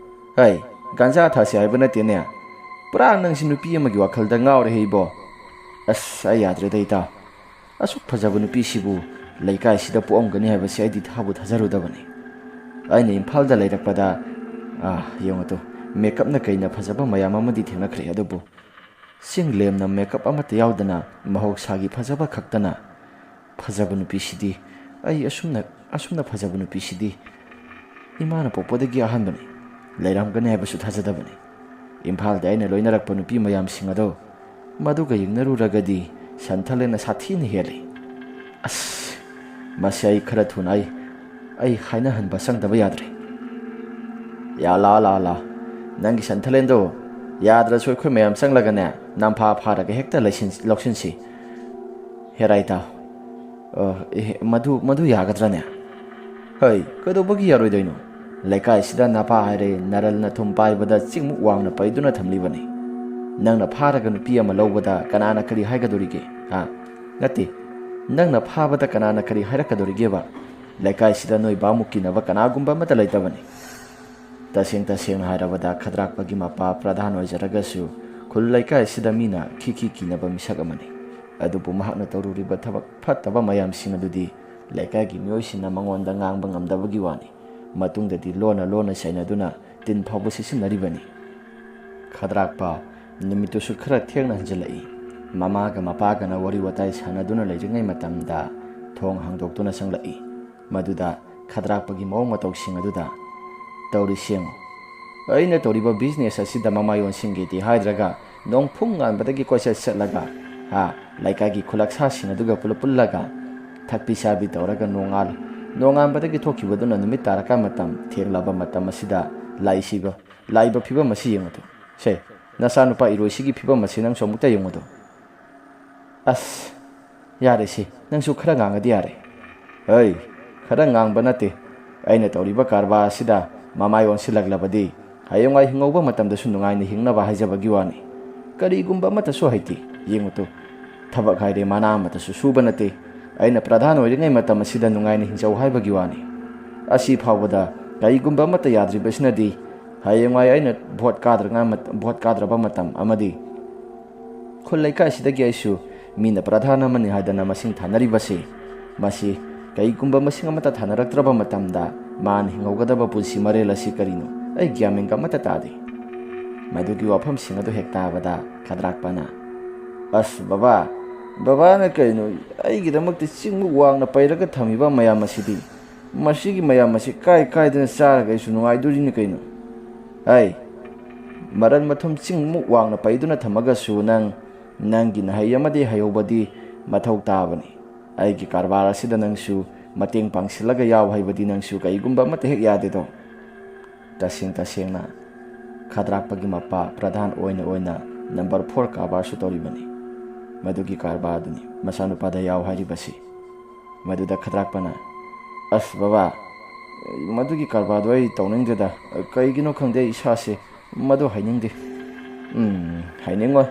"ꯍꯩ, ꯒꯟꯖꯥ ꯊꯛꯁꯦ ꯍꯥꯏꯕ ꯅꯠꯇꯦꯅꯦ꯫ ꯄꯨꯔꯥ ꯅꯪꯁꯤ ꯅꯨꯄꯤ ꯑꯃꯒꯤ ꯋꯥꯈꯜꯗ ꯉꯥꯎꯔꯦꯍꯦ ꯏꯕꯣ꯫ ꯑꯁ, ꯑꯩ ꯌꯥꯗ꯭ꯔꯦꯗ ꯏꯇꯥꯎ꯫ ꯑꯁꯨꯛ ꯐꯖꯕ ꯅꯨꯄꯤꯁꯤꯕꯨ ꯂꯩꯀꯥꯏꯁꯤꯗ ꯄꯣꯛꯑꯝꯒꯅꯤ ꯍꯥꯏꯕꯁꯤ ꯑꯩꯗꯤ ꯊꯥꯕꯨ ꯊꯥꯖꯔꯨꯗꯕꯅꯤ꯫ ꯑꯩꯅ ꯏꯝꯐꯥꯜꯗ ꯂꯩꯔꯛꯄꯗ, ꯑꯥ, ꯌꯦꯡꯉꯨ ꯇꯨ, ꯃꯦꯀꯞꯅ ꯀꯩꯅ ꯐꯖꯕ ꯃꯌꯥꯝ ꯑꯃꯗꯤ ꯊꯦꯡꯅꯈ꯭ꯔꯦ, ꯑꯗꯨꯕꯨ ꯆꯤꯡꯂꯦꯝꯅ ꯃꯦꯀꯞ ꯑꯃꯠꯇ ꯌꯥꯎꯗꯅ ꯃꯍꯧꯁꯥꯒꯤ ꯐꯖꯕ ꯈꯛꯇꯅ ꯐꯖꯕ ꯅꯨꯄꯤꯁꯤꯗꯤ, ꯑꯩ ꯑꯁꯨꯝꯅ, ꯑꯁꯨꯝꯅ ꯐꯖꯕ ꯅꯨꯄꯤꯁꯤꯗꯤ ꯏꯃꯥꯅ ꯄꯣꯛꯄꯗꯒꯤ ꯑꯍꯥꯟꯕꯅꯤ꯫ ꯂꯩꯔꯝꯒꯅꯤ ꯍꯥꯏꯕꯁꯨ ꯊꯥꯖꯗꯕꯅꯤ꯫ ꯏꯝꯐꯥꯜꯗ ꯑꯩꯅ ꯂꯣꯏꯅꯔꯛꯄ ꯅꯨꯄꯤ ꯃꯌꯥꯝꯁꯤꯡ ꯑꯗꯣ ꯃꯗꯨꯒ ꯌꯦꯡꯅꯔꯨꯔꯒꯗꯤ ꯁꯟꯊꯂꯦꯟꯅ ꯁꯥꯊꯤꯅ ꯍꯦꯜꯂꯤ꯫ ꯑꯁ, ꯃꯁꯤ ꯑꯩ ꯈꯔ ꯊꯨꯅ ꯑꯩ, ꯑꯩ ꯍꯥꯏꯅꯍꯟꯕ ꯆꯪꯗꯕ ꯌꯥꯗ꯭ꯔꯦ꯫ ꯌꯥ ꯂꯥ ꯂꯥ ꯂꯥ, ꯅꯪꯒꯤ ꯁꯟꯊꯂꯦꯟꯗꯣ ꯌꯥꯗ꯭ꯔꯁꯨ ꯑꯩꯈꯣꯏ ꯃꯌꯥꯝ ꯆꯪꯂꯒꯅꯦ, ꯅꯝꯐꯥ ꯐꯥꯔꯒ ꯍꯦꯛꯇ ꯂꯩꯁꯤꯟ-, ꯂꯧꯁꯤꯟꯁꯤ꯫ ꯍꯦꯔꯥ ꯏꯇꯥꯎ, ꯑ, ꯑꯦ, ꯃꯗꯨ, ꯃꯗꯨ ꯌꯥꯒꯗ꯭ꯔꯅꯦ? ꯍꯩ, ꯀꯩꯗꯧꯕꯒꯤ ꯌꯥꯔꯣꯏꯗꯣꯏꯅꯣ? ꯂꯩꯀꯥꯏꯁꯤꯗ ꯅꯄꯥ ꯍꯥꯏꯔꯦ ꯅꯔꯜꯅ ꯊꯨꯝ ꯄꯥꯏꯕꯗ ꯆꯤꯡꯃꯨꯛ ꯋꯥꯡꯅ ꯄꯩꯗꯨꯅ ꯊꯝꯂꯤꯕꯅꯤ꯫ ꯅꯪꯅ ꯐꯥꯔꯒ ꯅꯨꯄꯤ ꯑꯃ ꯂꯧꯕꯗ ꯀꯅꯥꯅ ꯀꯔꯤ ꯍꯥꯏꯒꯗꯣꯔꯤꯒꯦ? ꯍꯥ? ꯅꯠꯇꯦ, ꯅꯪꯅ ꯐꯥꯕꯗ ꯀꯅꯥꯅ ꯀꯔꯤ ꯍꯥꯏꯔꯛꯀꯗꯣꯔꯤꯒꯦꯕ? ꯂꯩꯀꯥꯏꯁꯤꯗ ꯅꯣꯏ ꯕꯥꯃꯨꯛ ꯀꯤꯅꯕ ꯀꯅꯥꯒꯨꯝꯕ ꯑꯃꯠꯇ ꯂꯩꯇꯕꯅꯤ꯫ ꯇꯁꯦꯡ ꯇꯁꯦꯡꯅ ꯍꯥꯏꯔꯕꯗ ꯈꯗ꯭ꯔꯥꯛꯄꯒꯤ ꯃꯄꯥ ꯄ꯭ꯔꯙꯥꯟ ꯑꯣꯏꯖꯔꯒꯁꯨ ꯈꯨꯜ ꯂꯩꯀꯥꯏ ꯑꯁꯤꯗ ꯃꯤꯅ ꯈꯤꯈꯤ ꯀꯤꯅꯕ ꯃꯤꯁꯛ ꯑꯃꯅꯤ꯫ ꯑꯗꯨꯕꯨ ꯃꯍꯥꯛꯅ ꯇꯧꯔꯨꯔꯤꯕ ꯊꯕꯛ ꯐꯠꯇꯕ ꯃꯌꯥꯝꯁꯤꯡ ꯑꯗꯨꯗꯤ ꯂꯩꯀꯥꯏꯒꯤ ꯃꯤꯑꯣꯏꯁꯤꯡꯅ ꯃꯉꯣꯟꯗ ꯉꯥꯡꯕ ꯉꯝꯗꯕꯒꯤ ꯋꯥꯅꯤ꯫ ꯃꯇꯨꯡꯗꯗꯤ ꯂꯣꯟꯅ ꯂꯣꯟꯅ ꯆꯩꯅꯗꯨꯅ ꯇꯤꯟ ꯐꯥꯎꯕ ꯁꯤꯠꯆꯤꯟꯅꯔꯤꯕꯅꯤ꯫ ꯈꯗ꯭ꯔꯥꯛꯄ ꯅꯨꯃꯤꯠꯇꯨꯁꯨ ꯈꯔ ꯊꯦꯡꯅ ꯍꯟꯖꯤꯜꯂꯛꯏ꯫ ꯃꯃꯥꯒ ꯃꯄꯥꯒꯅ ꯋꯥꯔꯤ ꯋꯥꯇꯥꯏ ꯁꯥꯟꯅꯗꯨꯅ ꯂꯩꯔꯤꯉꯩ ꯃꯇꯝꯗ ꯊꯣꯡ ꯍꯥꯡꯗꯣꯛꯇꯨꯅ ꯆꯪꯂꯛꯏ꯫ ꯃꯗꯨꯗ ꯈꯗ꯭ꯔꯥꯛꯄꯒꯤ ꯃꯑꯣꯡ ꯃꯇꯧꯁꯤꯡ ꯑꯗꯨꯗ, "ꯇꯧꯔꯤꯁꯤ ꯌꯦꯡꯉꯨ, ꯑꯩꯅ ꯇꯧꯔꯤꯕ ꯕꯤꯖꯤꯅꯦꯁ ꯑꯁꯤꯗ ꯃꯃꯥꯏ ꯑꯣꯟꯁꯤꯟꯒꯦꯗꯤ ꯍꯥꯏꯗ꯭ꯔꯒ ꯅꯣꯡꯐꯨꯡ ꯉꯥꯟꯕꯗꯒꯤ ꯀꯣꯏꯆꯠ ꯆꯠꯂꯒ, ꯍꯥ, ꯂꯩꯀꯥꯏꯒꯤ ꯈꯨꯂꯛꯁꯥꯁꯤꯡ ꯑꯗꯨꯒ ꯄꯨꯂꯞ ꯄꯨꯜꯂꯒ ꯊꯛꯄꯤ ꯆꯥꯕꯤ ꯇꯧꯔꯒ ꯅꯣꯡꯉꯥꯜ-, ꯅꯣꯡꯉꯥꯟꯕꯗꯒꯤ ꯊꯣꯛꯈꯤꯕꯗꯨꯅ ꯅꯨꯃꯤꯠ ꯇꯥꯔꯀꯥꯟ ꯃꯇꯝ ꯊꯦꯡꯂꯕ ꯃꯇꯝ ꯑꯁꯤꯗ ꯂꯥꯛꯏꯁꯤꯕ, ꯂꯥꯛꯏꯕ ꯐꯤꯕꯝ ꯑꯁꯤ ꯌꯦꯡꯉꯨꯗꯣ꯫ ꯁꯦ, ꯅꯆꯥꯅꯨꯄꯥ ꯏꯔꯣꯏꯁꯤꯒꯤ ꯐꯤꯕꯝ ꯑꯁꯤ ꯅꯪꯁꯨ ꯑꯃꯨꯛꯇ ꯌꯦꯡꯉꯨꯗꯣ꯫ ꯑꯁ, ꯌꯥꯔꯦꯁꯦ, ꯅꯪꯁꯨ ꯈꯔ ꯉꯥꯡꯉꯗꯤ ꯌꯥꯔꯦ꯫" "ꯍꯩ, ꯈꯔ ꯉꯥꯡꯕ ꯅꯠꯇꯦ꯫ ꯑꯩꯅ ꯇꯧꯔꯤꯕ ꯀꯔꯕꯥꯔ ꯑꯁꯤꯗ ꯃꯃꯥꯏ ꯑꯣꯟꯁꯤꯜꯂꯛꯂꯕꯗꯤ ꯍꯌꯦꯡꯋꯥꯏ ꯍꯤꯡꯍꯧꯕ ꯃꯇꯝꯗꯁꯨ ꯅꯨꯡꯉꯥꯏꯅ ꯍꯤꯡꯅꯕ ꯍꯥꯏꯖꯕꯒꯤ ꯋꯥꯅꯤ꯫ ꯀꯔꯤꯒꯨꯝꯕ ꯑꯃꯠꯇꯁꯨ ꯍꯩꯇꯦ꯫ ꯌꯦꯡꯉꯨ ꯇꯨ, ꯊꯕꯛ ꯍꯥꯏꯔꯦ ꯃꯅꯥ ꯑꯃꯠꯇꯁꯨ ꯁꯨꯕ ꯅꯠꯇꯦ꯫ ꯑꯩꯅ ꯄ꯭ꯔꯙꯥꯟ ꯑꯣꯏꯔꯤꯉꯩ ꯃꯇꯝ ꯑꯁꯤꯗ ꯅꯨꯡꯉꯥꯏꯅ ꯍꯤꯡꯖꯧ ꯍꯥꯏꯕꯒꯤ ꯋꯥꯅꯤ꯫ ꯑꯁꯤ ꯐꯥꯎꯕꯗ ꯀꯔꯤꯒꯨꯝꯕ ꯑꯃꯠꯇ ꯌꯥꯗ꯭ꯔꯤꯕꯁꯤꯅꯗꯤ ꯍꯌꯦꯡꯋꯥꯏ ꯑꯩꯅ ꯚꯣꯠ ꯀꯥꯗ꯭ꯔꯉꯥꯏ ꯃꯠ-, ꯚꯣꯠ ꯀꯥꯗ꯭ꯔꯕ ꯃꯇꯝ ꯑꯃꯗꯤ ꯈꯨꯜ ꯂꯩꯀꯥꯏꯁꯤꯗꯒꯤ ꯑꯩꯁꯨ ꯃꯤꯅ ꯄ꯭ꯔꯙꯥꯟ ꯑꯃꯅꯤ ꯍꯥꯏꯗꯅ ꯃꯁꯤꯡ ꯊꯥꯅꯔꯤꯕꯁꯤ, ꯃꯁꯤ ꯀꯩꯒꯨꯝꯕ ꯃꯁꯤꯡ ꯑꯃꯠꯇ ꯊꯥꯅꯔꯛꯇ꯭ꯔꯕ ꯃꯇꯝꯗ ꯃꯥꯅ ꯍꯤꯡꯍꯧꯒꯗꯕ ꯄꯨꯟꯁꯤ ꯃꯔꯦꯜ ꯑꯁꯤ ꯀꯔꯤꯅꯣ? ꯑꯩ ꯒ꯭ꯌꯥꯟ ꯃꯦꯟꯒ ꯑꯃꯠꯇ ꯇꯥꯗꯦ꯫" ꯃꯗꯨꯒꯤ ꯋꯥꯐꯝꯁꯤꯡ ꯑꯗꯨ ꯍꯦꯛ ꯇꯥꯕꯗ ꯈꯗ꯭ꯔꯥꯛꯄꯅ, "ꯑꯁ ꯕꯕꯥ, ꯕꯕꯥꯅ ꯀꯩꯅꯣ ꯑꯩꯒꯤꯗꯃꯛꯇ ꯆꯤꯡꯃꯨꯛ ꯋꯥꯡꯅ ꯄꯩꯔꯒ ꯊꯝꯃꯤꯕ ꯃꯌꯥꯝ ꯑꯁꯤꯗꯤ? ꯃꯁꯤꯒꯤ ꯃꯌꯥꯝ ꯑꯁꯤ ꯀꯥꯏ ꯀꯥꯏꯗꯅ ꯆꯥꯔꯒ ꯑꯩꯁꯨ ꯅꯨꯡꯉꯥꯏꯗꯣꯔꯤꯅꯤ ꯀꯩꯅꯣ? ꯍꯥꯏ, ꯃꯔꯟ ꯃꯊꯨꯝ ꯆꯤꯡꯃꯨꯛ ꯋꯥꯡꯅ ꯄꯩꯗꯨꯅ ꯊꯝꯃꯒꯁꯨ ꯅꯪ, ꯅꯪꯒꯤ ꯅꯍꯩ ꯑꯃꯗꯤ ꯍꯩꯍꯧꯕꯗꯤ ꯃꯊꯧ ꯇꯥꯕꯅꯤ꯫ ꯑꯩꯒꯤ ꯀꯔꯕꯥꯔ ꯑꯁꯤꯗ ꯅꯪꯁꯨ ꯃꯇꯦꯡ ꯄꯥꯡꯁꯤꯜꯂꯒ ꯌꯥꯎ ꯍꯥꯏꯕꯗꯤ ꯅꯪꯁꯨ ꯀꯔꯤꯒꯨꯝꯕ ꯑꯃꯠꯇ ꯍꯦꯛ ꯌꯥꯗꯦꯗꯣ꯫" ꯇꯁꯦꯡ ꯇꯁꯦꯡꯅ ꯈꯗ꯭ꯔꯥꯛꯄꯒꯤ ꯃꯄꯥ ꯄ꯭ꯔꯙꯥꯟ ꯑꯣꯏꯅ ꯑꯣꯏꯅ ꯅꯝꯕꯔ ꯐꯣꯔ ꯀꯔꯕꯥꯔꯁꯨ ꯇꯧꯔꯤꯕꯅꯤ꯫ ꯃꯗꯨꯒꯤ ꯀꯔꯕꯥꯔꯗꯨꯅꯤ ꯃꯆꯥꯅꯨꯄꯥꯗ ꯌꯥꯎ ꯍꯥꯏꯔꯤꯕꯁꯤ꯫ ꯃꯗꯨꯗ ꯈꯗ꯭ꯔꯥꯛꯄꯅ, "ꯑꯁ ꯕꯕꯥ, ꯃꯗꯨꯒꯤ ꯀꯔꯕꯥꯔꯗꯣ ꯑꯩ ꯇꯧꯅꯤꯡꯗꯦꯗ꯫ ꯀꯩꯒꯤꯅꯣ ꯈꯪꯗꯦ, ꯑꯩ ꯏꯁꯥꯁꯦ ꯃꯗꯨ ꯍꯩꯅꯤꯡꯗꯦ꯫ ꯎꯝ, ꯍꯩꯅꯤꯡꯉꯣꯏ꯫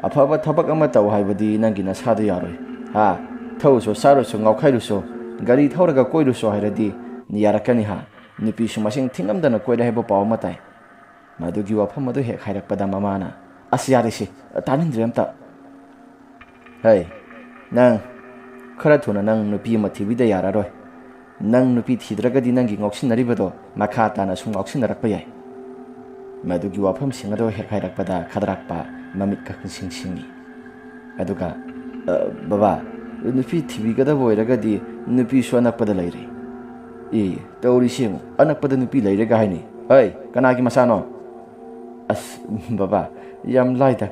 ꯑꯐꯕ ꯊꯕꯛ ꯑꯃ ꯇꯧ ꯍꯥꯏꯕꯗꯤ ꯅꯪꯒꯤ ꯅꯁꯥꯗꯣ ꯌꯥꯔꯣꯏ꯫ ꯍꯥ? ꯊꯧꯔꯨꯁꯨ, ꯆꯥꯔꯨꯁꯨ, ꯉꯥꯎꯈꯥꯏꯔꯨꯁꯨ, ꯒꯥꯔꯤ ꯊꯧꯔꯒ ꯀꯣꯏꯔꯨꯁꯨ ꯍꯥꯏꯔꯗꯤ ꯌꯥꯔꯛꯀꯅꯤ ꯍꯥ? ꯅꯨꯄꯤꯁꯨ ꯃꯁꯤꯡ ꯊꯤꯉꯝꯗꯅ ꯀꯣꯏꯔꯦ ꯍꯥꯏꯕ ꯄꯥꯎ ꯑꯃ ꯇꯥꯏ꯫ ꯃꯗꯨꯒꯤ ꯋꯥꯐꯝ ꯑꯗꯨ ꯍꯦꯛ ꯍꯥꯏꯔꯛꯄꯗ ꯃꯃꯥꯅ, "ꯑꯁ, ꯌꯥꯔꯦꯁꯦ, ꯇꯥꯅꯤꯡꯗ꯭ꯔꯦ ꯑꯝꯇ꯫ ꯍꯩ, ꯅꯪ ꯈꯔ ꯊꯨꯅ ꯅꯪ ꯅꯨꯄꯤ ꯑꯃ ꯊꯤꯕꯤꯗ ꯌꯥꯔꯔꯣꯏ꯫ ꯅꯪ ꯅꯨꯄꯤ ꯊꯤꯗ꯭ꯔꯒꯗꯤ ꯅꯪꯒꯤ ꯉꯥꯎꯁꯤꯟꯅꯔꯤꯕꯗꯣ ꯃꯈꯥ ꯇꯥꯅ ꯁꯨꯝ ꯉꯥꯎꯁꯤꯟꯅꯔꯛꯄ ꯌꯥꯏ꯫" ꯃꯗꯨꯒꯤ ꯋꯥꯐꯝꯁꯤꯡ ꯑꯗꯨ ꯍꯦꯛ ꯍꯥꯏꯔꯛꯄꯗ ꯈꯗꯔꯥꯛꯄ ꯃꯃꯤꯠ ꯈꯛ ꯁꯤꯡ ꯁꯤꯡꯉꯤ꯫ ꯑꯗꯨꯒ, "ꯑ, ꯕꯕꯥ, ꯅꯨꯄꯤ ꯊꯤꯕꯤꯒꯗꯕ ꯑꯣꯏꯔꯒꯗꯤ ꯅꯨꯄꯤꯁꯨ ꯑꯅꯛꯄꯗ ꯂꯩꯔꯦ꯫" "ꯑꯦ, ꯇꯧꯔꯤꯁꯤ ꯌꯦꯡꯉꯨ, ꯑꯅꯛꯄꯗ ꯅꯨꯄꯤ ꯂꯩꯔꯦꯒ ꯍꯥꯏꯅꯤ꯫ ꯍꯩ, ꯀꯅꯥꯒꯤ ꯃꯆꯥꯅꯣ?" "ꯑꯁ, ꯕꯕꯥ, ꯌꯥꯝ ꯂꯥꯏꯗ꯫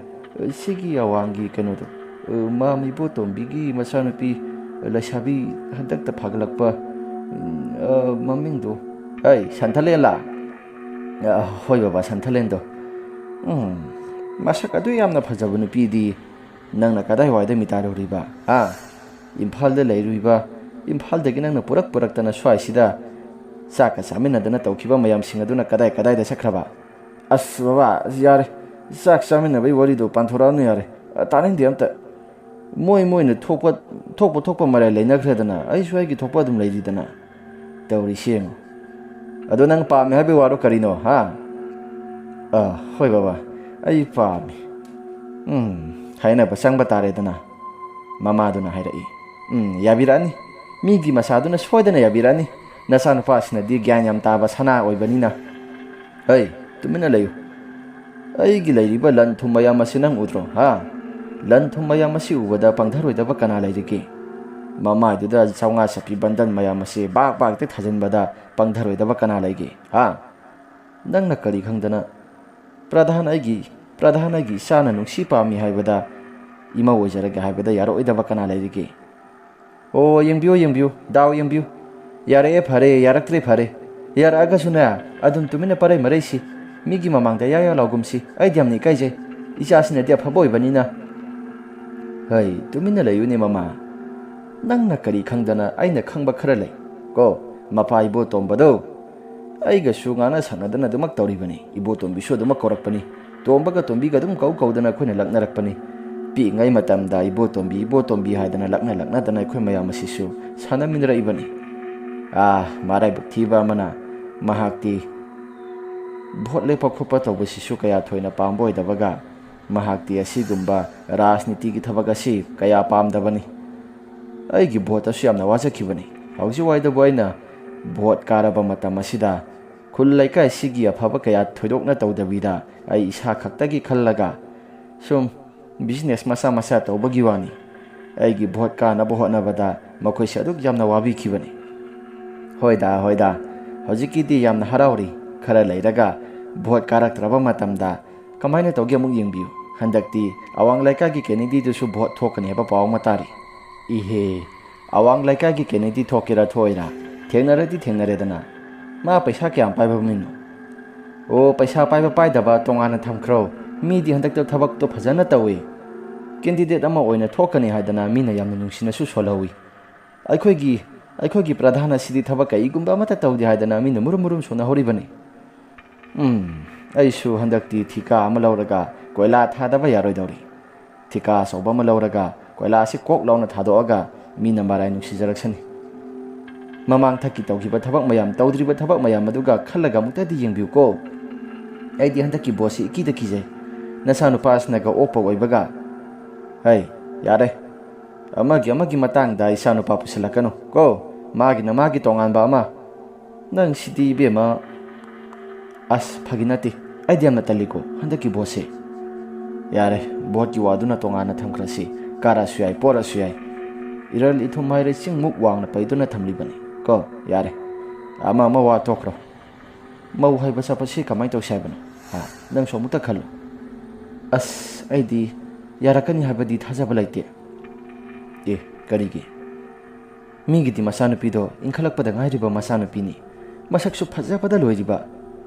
ꯁꯤꯒꯤ ꯑꯋꯥꯡꯒꯤ ꯀꯩꯅꯣꯗꯣ, ꯃꯥꯝ ꯏꯕꯣꯇꯣꯝꯕꯤꯒꯤ ꯃꯆꯥꯅꯨꯄꯤ, ꯂꯩꯁꯥꯕꯤ ꯍꯟꯗꯛꯇ ꯐꯥꯒꯠꯂꯛꯄ, ꯑ, ꯃꯃꯤꯡꯗꯣ꯫" "ꯍꯩ, ꯁꯟꯊꯂꯦꯟꯂꯥ?" "ꯑ, ꯍꯣꯏ ꯕꯕꯥ, ꯁꯟꯊꯂꯦꯟꯗꯣ꯫" "ꯎꯝ, ꯃꯁꯛ ꯑꯗꯨ ꯌꯥꯝꯅ ꯐꯖꯕ ꯅꯨꯄꯤꯗꯤ ꯅꯪꯅ ꯀꯗꯥꯏꯋꯥꯏꯗ ꯃꯤꯇꯥꯔꯨꯔꯤꯕ? ꯍꯥ? ꯏꯝꯐꯥꯜꯗ ꯂꯩꯔꯨꯏꯕ, ꯏꯝꯐꯥꯜꯗꯒꯤ ꯅꯪꯅ ꯄꯨꯔꯛ ꯄꯨꯔꯛꯇꯅ ꯁ꯭ꯋꯥꯏꯁꯤꯗ ꯆꯥꯛꯀ ꯆꯥꯃꯤꯟꯅꯗꯅ ꯇꯧꯈꯤꯕ ꯃꯌꯥꯝꯁꯤꯡ ꯑꯗꯨꯅ ꯀꯗꯥꯏ ꯀꯗꯥꯏꯗ ꯆꯠꯈ꯭ꯔꯕ?" "ꯑꯁ ꯕꯕꯥ, ꯑꯁ ꯌꯥꯔꯦ, ꯆꯥꯛ ꯆꯥꯃꯤꯟꯅꯕꯒꯤ ꯋꯥꯔꯤꯗꯣ ꯄꯥꯟꯊꯣꯔꯛꯑꯅꯨ ꯌꯥꯔꯦ꯫ ꯑ, ꯇꯥꯅꯤꯡꯗꯦ ꯑꯝꯇ꯫ ꯃꯣꯏ ꯃꯣꯏꯅ ꯊꯣꯛꯄ, ꯊꯣꯛꯄ ꯊꯣꯛꯄ ꯃꯔꯥꯏ ꯂꯩꯅꯈ꯭ꯔꯦꯗꯅ, ꯑꯩꯁꯨ ꯑꯩꯒꯤ ꯊꯣꯛꯄ ꯑꯗꯨꯝ ꯂꯩꯔꯤꯗꯅ꯫ ꯇꯧꯔꯤꯁꯤ ꯌꯦꯡꯉꯨ꯫ ꯑꯗꯣ ꯅꯪ ꯄꯥꯝꯃꯦ ꯍꯥꯏꯕꯒꯤ ꯋꯥꯔꯣ ꯀꯔꯤꯅꯣ, ꯍꯥ?" "ꯑ, ꯍꯣꯏ ꯕꯕꯥ, ꯑꯩ ꯄꯥꯝꯃꯤ꯫" "ꯎꯝ, ꯍꯥꯏꯅꯕ ꯆꯪꯕ ꯇꯥꯔꯦꯗꯅ꯫" ꯃꯃꯥꯗꯨꯅ ꯍꯥꯏꯔꯛꯏ꯫ "ꯎꯝ, ꯌꯥꯕꯤꯔꯛꯑꯅꯤ꯫ ꯃꯤꯒꯤ ꯃꯆꯥꯗꯨꯅ ꯁꯣꯏꯗꯅ ꯌꯥꯕꯤꯔꯛꯑꯅꯤ꯫ ꯅꯆꯥꯅꯨꯄꯥꯁꯤꯅꯗꯤ ꯒ꯭ꯌꯥꯟ ꯌꯥꯝ ꯇꯥꯕ ꯁꯅꯥ ꯑꯣꯏꯕꯅꯤꯅ꯫" "ꯍꯩ, ꯇꯨꯃꯤꯟꯅ ꯂꯩꯌꯨ꯫ ꯑꯩꯒꯤ ꯂꯩꯔꯤꯕ ꯂꯟ ꯊꯨꯝ ꯃꯌꯥꯝ ꯑꯁꯤ ꯅꯪ ꯎꯗ꯭ꯔꯣ, ꯍꯥ? ꯂꯟ ꯊꯨꯝ ꯃꯌꯥꯝ ꯑꯁꯤ ꯎꯕꯗ ꯄꯪꯊꯔꯣꯏꯗꯕ ꯀꯅꯥ ꯂꯩꯔꯤꯒꯦ?" ꯃꯃꯥꯏꯗꯨꯗ ꯆꯥꯝꯃꯉꯥ ꯆꯠꯄꯤ ꯕꯟꯗꯜ ꯃꯌꯥꯝ ꯑꯁꯤ ꯕꯥꯛ ꯕꯥꯛꯇ ꯊꯥꯖꯤꯟꯕꯗ ꯄꯪꯊꯔꯣꯏꯗꯕ ꯀꯅꯥ ꯂꯩꯒꯦ, ꯍꯥ? ꯅꯪꯅ ꯀꯔꯤ ꯈꯪꯗꯅ ꯄ꯭ꯔꯙꯥꯟ ꯑꯩꯒꯤ, ꯄ꯭ꯔꯙꯥꯟ ꯑꯩꯒꯤ ꯏꯆꯥꯅ ꯅꯨꯡꯁꯤ ꯄꯥꯝꯃꯤ ꯍꯥꯏꯕꯗ ꯏꯃꯧ ꯑꯣꯏꯖꯔꯒꯦ ꯍꯥꯏꯕꯗ ꯌꯥꯔꯛꯑꯣꯏꯗꯕ ꯀꯅꯥ ꯂꯩꯔꯤꯒꯦ? ꯑꯣ, ꯌꯦꯡꯕꯤꯌꯨ, ꯌꯦꯡꯕꯤꯌꯨ, ꯗꯥꯎ ꯌꯦꯡꯕꯤꯌꯨ꯫ ꯌꯥꯔꯛꯑꯦ ꯐꯔꯦ, ꯌꯥꯔꯛꯇ꯭ꯔꯦ ꯐꯔꯦ꯫ ꯌꯥꯔꯛꯑꯒꯁꯨꯅꯦ, ꯑꯗꯨꯝ ꯇꯨꯃꯤꯟꯅ ꯄꯔꯩ ꯃꯔꯩꯁꯤ꯫ ꯃꯤꯒꯤ ꯃꯃꯥꯡꯗ ꯌꯥ ꯌꯥ ꯂꯥꯎꯒꯨꯝꯁꯤ꯫ ꯑꯩꯗꯤ ꯌꯥꯝꯅ ꯏꯀꯥꯏꯖꯩ꯫ ꯏꯆꯥꯁꯤꯅꯗꯤ ꯑꯐꯕ ꯑꯣꯏꯕꯅꯤꯅ꯫ ꯍꯩ, ꯇꯨꯃꯤꯟꯅ ꯂꯩꯌꯨꯅꯦ ꯃꯃꯥ꯫ ꯅꯪꯅ ꯀꯔꯤ ꯈꯪꯗꯅ ꯑꯩꯅ ꯈꯪꯕ ꯈꯔ ꯂꯩ꯫ ꯀꯣ, ꯃꯄꯥ ꯏꯕꯣꯇꯣꯝꯕꯗꯣ ꯑꯩꯒꯁꯨ ꯉꯥꯡꯅ ꯁꯛꯅꯗꯅ ꯑꯗꯨꯃꯛ ꯇꯧꯔꯤꯕꯅꯤ꯫ ꯏꯕꯣꯇꯣꯝꯕꯤꯁꯨ ꯑꯗꯨꯃꯛ ꯀꯧꯔꯛꯄꯅꯤ꯫ ꯇꯣꯝꯕꯒ ꯇꯣꯝꯕꯤꯒ ꯑꯗꯨꯝ ꯀꯧ ꯀꯧꯗꯅ ꯑꯩꯈꯣꯏꯅ ꯂꯛꯅꯔꯛꯄꯅꯤ꯫ ꯄꯤꯛꯏꯉꯩ ꯃꯇꯝꯗ ꯏꯕꯣꯇꯣꯝꯕꯤ, ꯏꯕꯣꯇꯣꯝꯕꯤ ꯍꯥꯏꯗꯅ ꯂꯛꯅ ꯂꯛꯅꯗꯅ ꯑꯩꯈꯣꯏ ꯃꯌꯥꯝ ꯑꯁꯤꯁꯨ ꯁꯥꯟꯅꯃꯤꯟꯅꯔꯛꯏꯕꯅꯤ꯫ ꯑꯥ, ꯃꯔꯥꯏꯕꯛ ꯊꯤꯕ ꯑꯃꯅ ꯃꯍꯥꯛꯇꯤ ꯚꯣꯠ ꯂꯦꯞꯄ ꯈꯣꯠꯄ ꯇꯧꯕꯁꯤꯁꯨ ꯀꯌꯥ ꯊꯣꯏꯅ ꯄꯥꯝꯕ ꯑꯣꯏꯗꯕꯒ, ꯃꯍꯥꯛꯇꯤ ꯑꯁꯤꯒꯨꯝꯕ ꯔꯥꯖꯅꯤꯇꯤꯒꯤ ꯊꯕꯛ ꯑꯁꯤ ꯀꯌꯥ ꯄꯥꯝꯗꯕꯅꯤ꯫ ꯑꯩꯒꯤ ꯚꯣꯠꯇꯁꯨ ꯌꯥꯝꯅ ꯋꯥꯖꯈꯤꯕꯅꯤ꯫ ꯍꯧꯖꯤꯛ ꯋꯥꯏꯗꯕꯨ ꯑꯩꯅ ꯚꯣꯠ ꯀꯥꯔꯕ ꯃꯇꯝ ꯑꯁꯤꯗ ꯈꯨꯜ ꯂꯩꯀꯥꯏꯁꯤꯒꯤ ꯑꯐꯕ ꯀꯌꯥ ꯊꯣꯏꯗꯣꯛꯅ ꯇꯧꯗꯕꯤꯗ, ꯑꯩ ꯏꯁꯥ ꯈꯛꯇꯒꯤ ꯈꯜꯂꯒ ꯁꯨꯝ ꯕꯤꯖꯤꯅꯦꯁ ꯃꯆꯥ ꯃꯆꯥ ꯇꯧꯕꯒꯤ ꯋꯥꯅꯤ꯫ ꯑꯩꯒꯤ ꯚꯣꯠ ꯀꯥꯅꯕ ꯍꯣꯠꯅꯕꯗ ꯃꯈꯣꯏꯁꯦ ꯑꯗꯨꯛ ꯌꯥꯝꯅ ꯋꯥꯕꯤꯈꯤꯕꯅꯤ꯫ ꯍꯣꯏꯗ, ꯍꯣꯏꯗ, ꯍꯧꯖꯤꯛꯀꯤꯗꯤ ꯌꯥꯝꯅ ꯍꯔꯥꯎꯔꯤ꯫ ꯈꯔ ꯂꯩꯔꯒ ꯚꯣꯠ ꯀꯥꯔꯛꯇ꯭ꯔꯕ ꯃꯇꯝꯗ ꯀꯃꯥꯏꯅ ꯇꯧꯒꯦ ꯑꯃꯨꯛ ꯌꯦꯡꯕꯤꯌꯨ꯫ ꯍꯟꯗꯛꯇꯤ ꯑꯋꯥꯡ ꯂꯩꯀꯥꯏꯒꯤ ꯀꯦꯅꯤꯗꯤꯗꯨꯁꯨ ꯚꯣꯠ ꯊꯣꯛꯀꯅꯤ ꯍꯥꯏꯕ ꯄꯥꯎ ꯑꯃ ꯇꯥꯔꯤ꯫ ꯏꯍꯦ, ꯑꯋꯥꯡ ꯂꯩꯀꯥꯏꯒꯤ ꯀꯦꯅꯤꯗꯤ ꯊꯣꯛꯀꯦꯔꯥ ꯊꯣꯛꯑꯣꯏꯔꯥ? ꯊꯦꯡꯅꯔꯗꯤ ꯊꯦꯡꯅꯔꯦꯗꯅ꯫ ꯃꯥ ꯄꯩꯁꯥ ꯀꯌꯥꯝ ꯄꯥꯏꯕ ꯃꯤꯅꯣ? ꯑꯣ, ꯄꯩꯁꯥ ꯄꯥꯏꯕ ꯄꯥꯏꯗꯕ ꯇꯣꯉꯥꯟꯅ ꯊꯝꯈ꯭ꯔꯣ꯫ ꯃꯤꯗꯤ ꯍꯟꯗꯛꯇ ꯊꯕꯛꯇꯣ ꯐꯖꯅ ꯇꯧꯏ꯫ ꯀꯦꯟꯗꯤꯗꯦꯠ ꯑꯃ ꯑꯣꯏꯅ ꯊꯣꯛꯀꯅꯤ ꯍꯥꯏꯗꯅ ꯃꯤꯅ ꯌꯥꯝꯅ ꯅꯨꯡꯁꯤꯅꯁꯨ ꯁꯣꯜꯍꯧꯏ꯫ ꯑꯩꯈꯣꯏꯒꯤ, ꯑꯩꯈꯣꯏꯒꯤ ꯄ꯭ꯔꯙꯥꯟ ꯑꯁꯤꯗꯤ ꯊꯕꯛ ꯀꯩꯒꯨꯝꯕ ꯑꯃꯠꯇ ꯇꯧꯗꯦ ꯍꯥꯏꯗꯅ ꯃꯤꯅ ꯃꯨꯔꯨꯝ ꯃꯨꯔꯨꯝ ꯁꯣꯟꯅꯍꯧꯔꯤꯕꯅꯤ꯫ ꯎꯝ, ꯑꯩꯁꯨ ꯍꯟꯗꯛꯇꯤ ꯊꯤꯀꯥ ꯑꯃ ꯂꯧꯔꯒ ꯀꯣꯏꯂꯥ ꯊꯥꯗꯕ ꯌꯥꯔꯣꯏꯗꯧꯔꯤ꯫ ꯊꯤꯀꯥ ꯑꯆꯧꯕ ꯑꯃ ꯂꯧꯔꯒ ꯀꯣꯏꯂꯥ ꯑꯁꯤ ꯀꯣꯛ ꯂꯥꯎꯅ ꯊꯥꯗꯣꯛꯑꯒ ꯃꯤꯅ ꯃꯔꯥꯏ ꯅꯨꯡꯁꯤꯖꯔꯛꯁꯅꯤ꯫ ꯃꯃꯥꯡ ꯊꯛꯀꯤ ꯇꯧꯈꯤꯕ ꯊꯕꯛ ꯃꯌꯥꯝ, ꯇꯧꯗ꯭ꯔꯤꯕ ꯊꯕꯛ ꯃꯌꯥꯝ ꯑꯗꯨꯒ ꯈꯜꯂꯒ ꯑꯃꯨꯛꯇꯗꯤ ꯌꯦꯡꯕꯤꯌꯨꯀꯣ꯫ ꯑꯩꯗꯤ ꯍꯟꯗꯛꯀꯤ ꯚꯣꯠꯁꯤ ꯏꯀꯤꯗ ꯀꯤꯖꯩ꯫ ꯅꯆꯥꯅꯨꯄꯥꯁꯤꯅꯒ ꯑꯣꯛꯄ ꯑꯣꯏꯕꯒ꯫ ꯍꯩ, ꯌꯥꯔꯦ꯫ ꯑꯃꯒꯤ ꯑꯃꯒꯤ ꯃꯇꯥꯡꯗ ꯏꯆꯥꯅꯨꯄꯥ ꯄꯨꯁꯤꯜꯂꯛꯀꯅꯨ ꯀꯣ꯫ ꯃꯥꯒꯤꯅ ꯃꯥꯒꯤ ꯇꯣꯉꯥꯟꯕ ꯑꯃ꯫ ꯅꯪ ꯁꯤꯗꯤ ꯏꯕꯦꯝꯃ꯫ ꯑꯁ, ꯐꯥꯒꯤ ꯅꯠꯇꯦ꯫ ꯑꯩꯗꯤ ꯌꯥꯝꯅ ꯇꯜꯂꯤꯀꯣ ꯍꯟꯗꯛꯀꯤ ꯚꯣꯠꯁꯦ꯫ ꯌꯥꯔꯦ, ꯚꯣꯠꯀꯤ ꯋꯥꯗꯨꯅ ꯇꯣꯉꯥꯟꯅ ꯊꯝꯈ꯭ꯔꯁꯤ꯫ ꯀꯥꯔꯁꯨ ꯌꯥꯏ, ꯄꯣꯔꯁꯨ ꯌꯥꯏ꯫ ꯏꯔꯜ ꯏꯊꯨꯝ ꯍꯥꯏꯔꯦ ꯆꯤꯡꯃꯨꯛ ꯋꯥꯡꯅ ꯄꯩꯗꯨꯅ ꯊꯝꯂꯤꯕꯅꯤ ꯀꯣ꯫ ꯌꯥꯔꯦ, ꯑꯃ ꯑꯃ ꯋꯥ ꯇꯣꯛꯈ꯭ꯔꯣ꯫ ꯃꯧ ꯍꯥꯏꯕ ꯆꯠꯄꯁꯤ ꯀꯃꯥꯏꯅ ꯇꯧꯁꯤ ꯍꯥꯏꯕꯅꯣ? ꯍꯥ? ꯅꯪꯁꯨ ꯑꯃꯨꯛꯇ ꯈꯜꯂꯨ꯫ ꯑꯁ, ꯑꯩꯗꯤ ꯌꯥꯔꯛꯀꯅꯤ ꯍꯥꯏꯕꯗꯤ ꯊꯥꯖꯕ ꯂꯩꯇꯦ꯫ ꯑꯦ, ꯀꯔꯤꯒꯤ? ꯃꯤꯒꯤꯗꯤ ꯃꯆꯥꯅꯨꯄꯤꯗꯣ ꯏꯟꯈꯠꯂꯛꯄꯗ ꯉꯥꯏꯔꯤꯕ ꯃꯆꯥꯅꯨꯄꯤꯅꯤ꯫ ꯃꯁꯛꯁꯨ ꯐꯖꯕꯗ ꯂꯣꯏꯔꯤꯕ꯫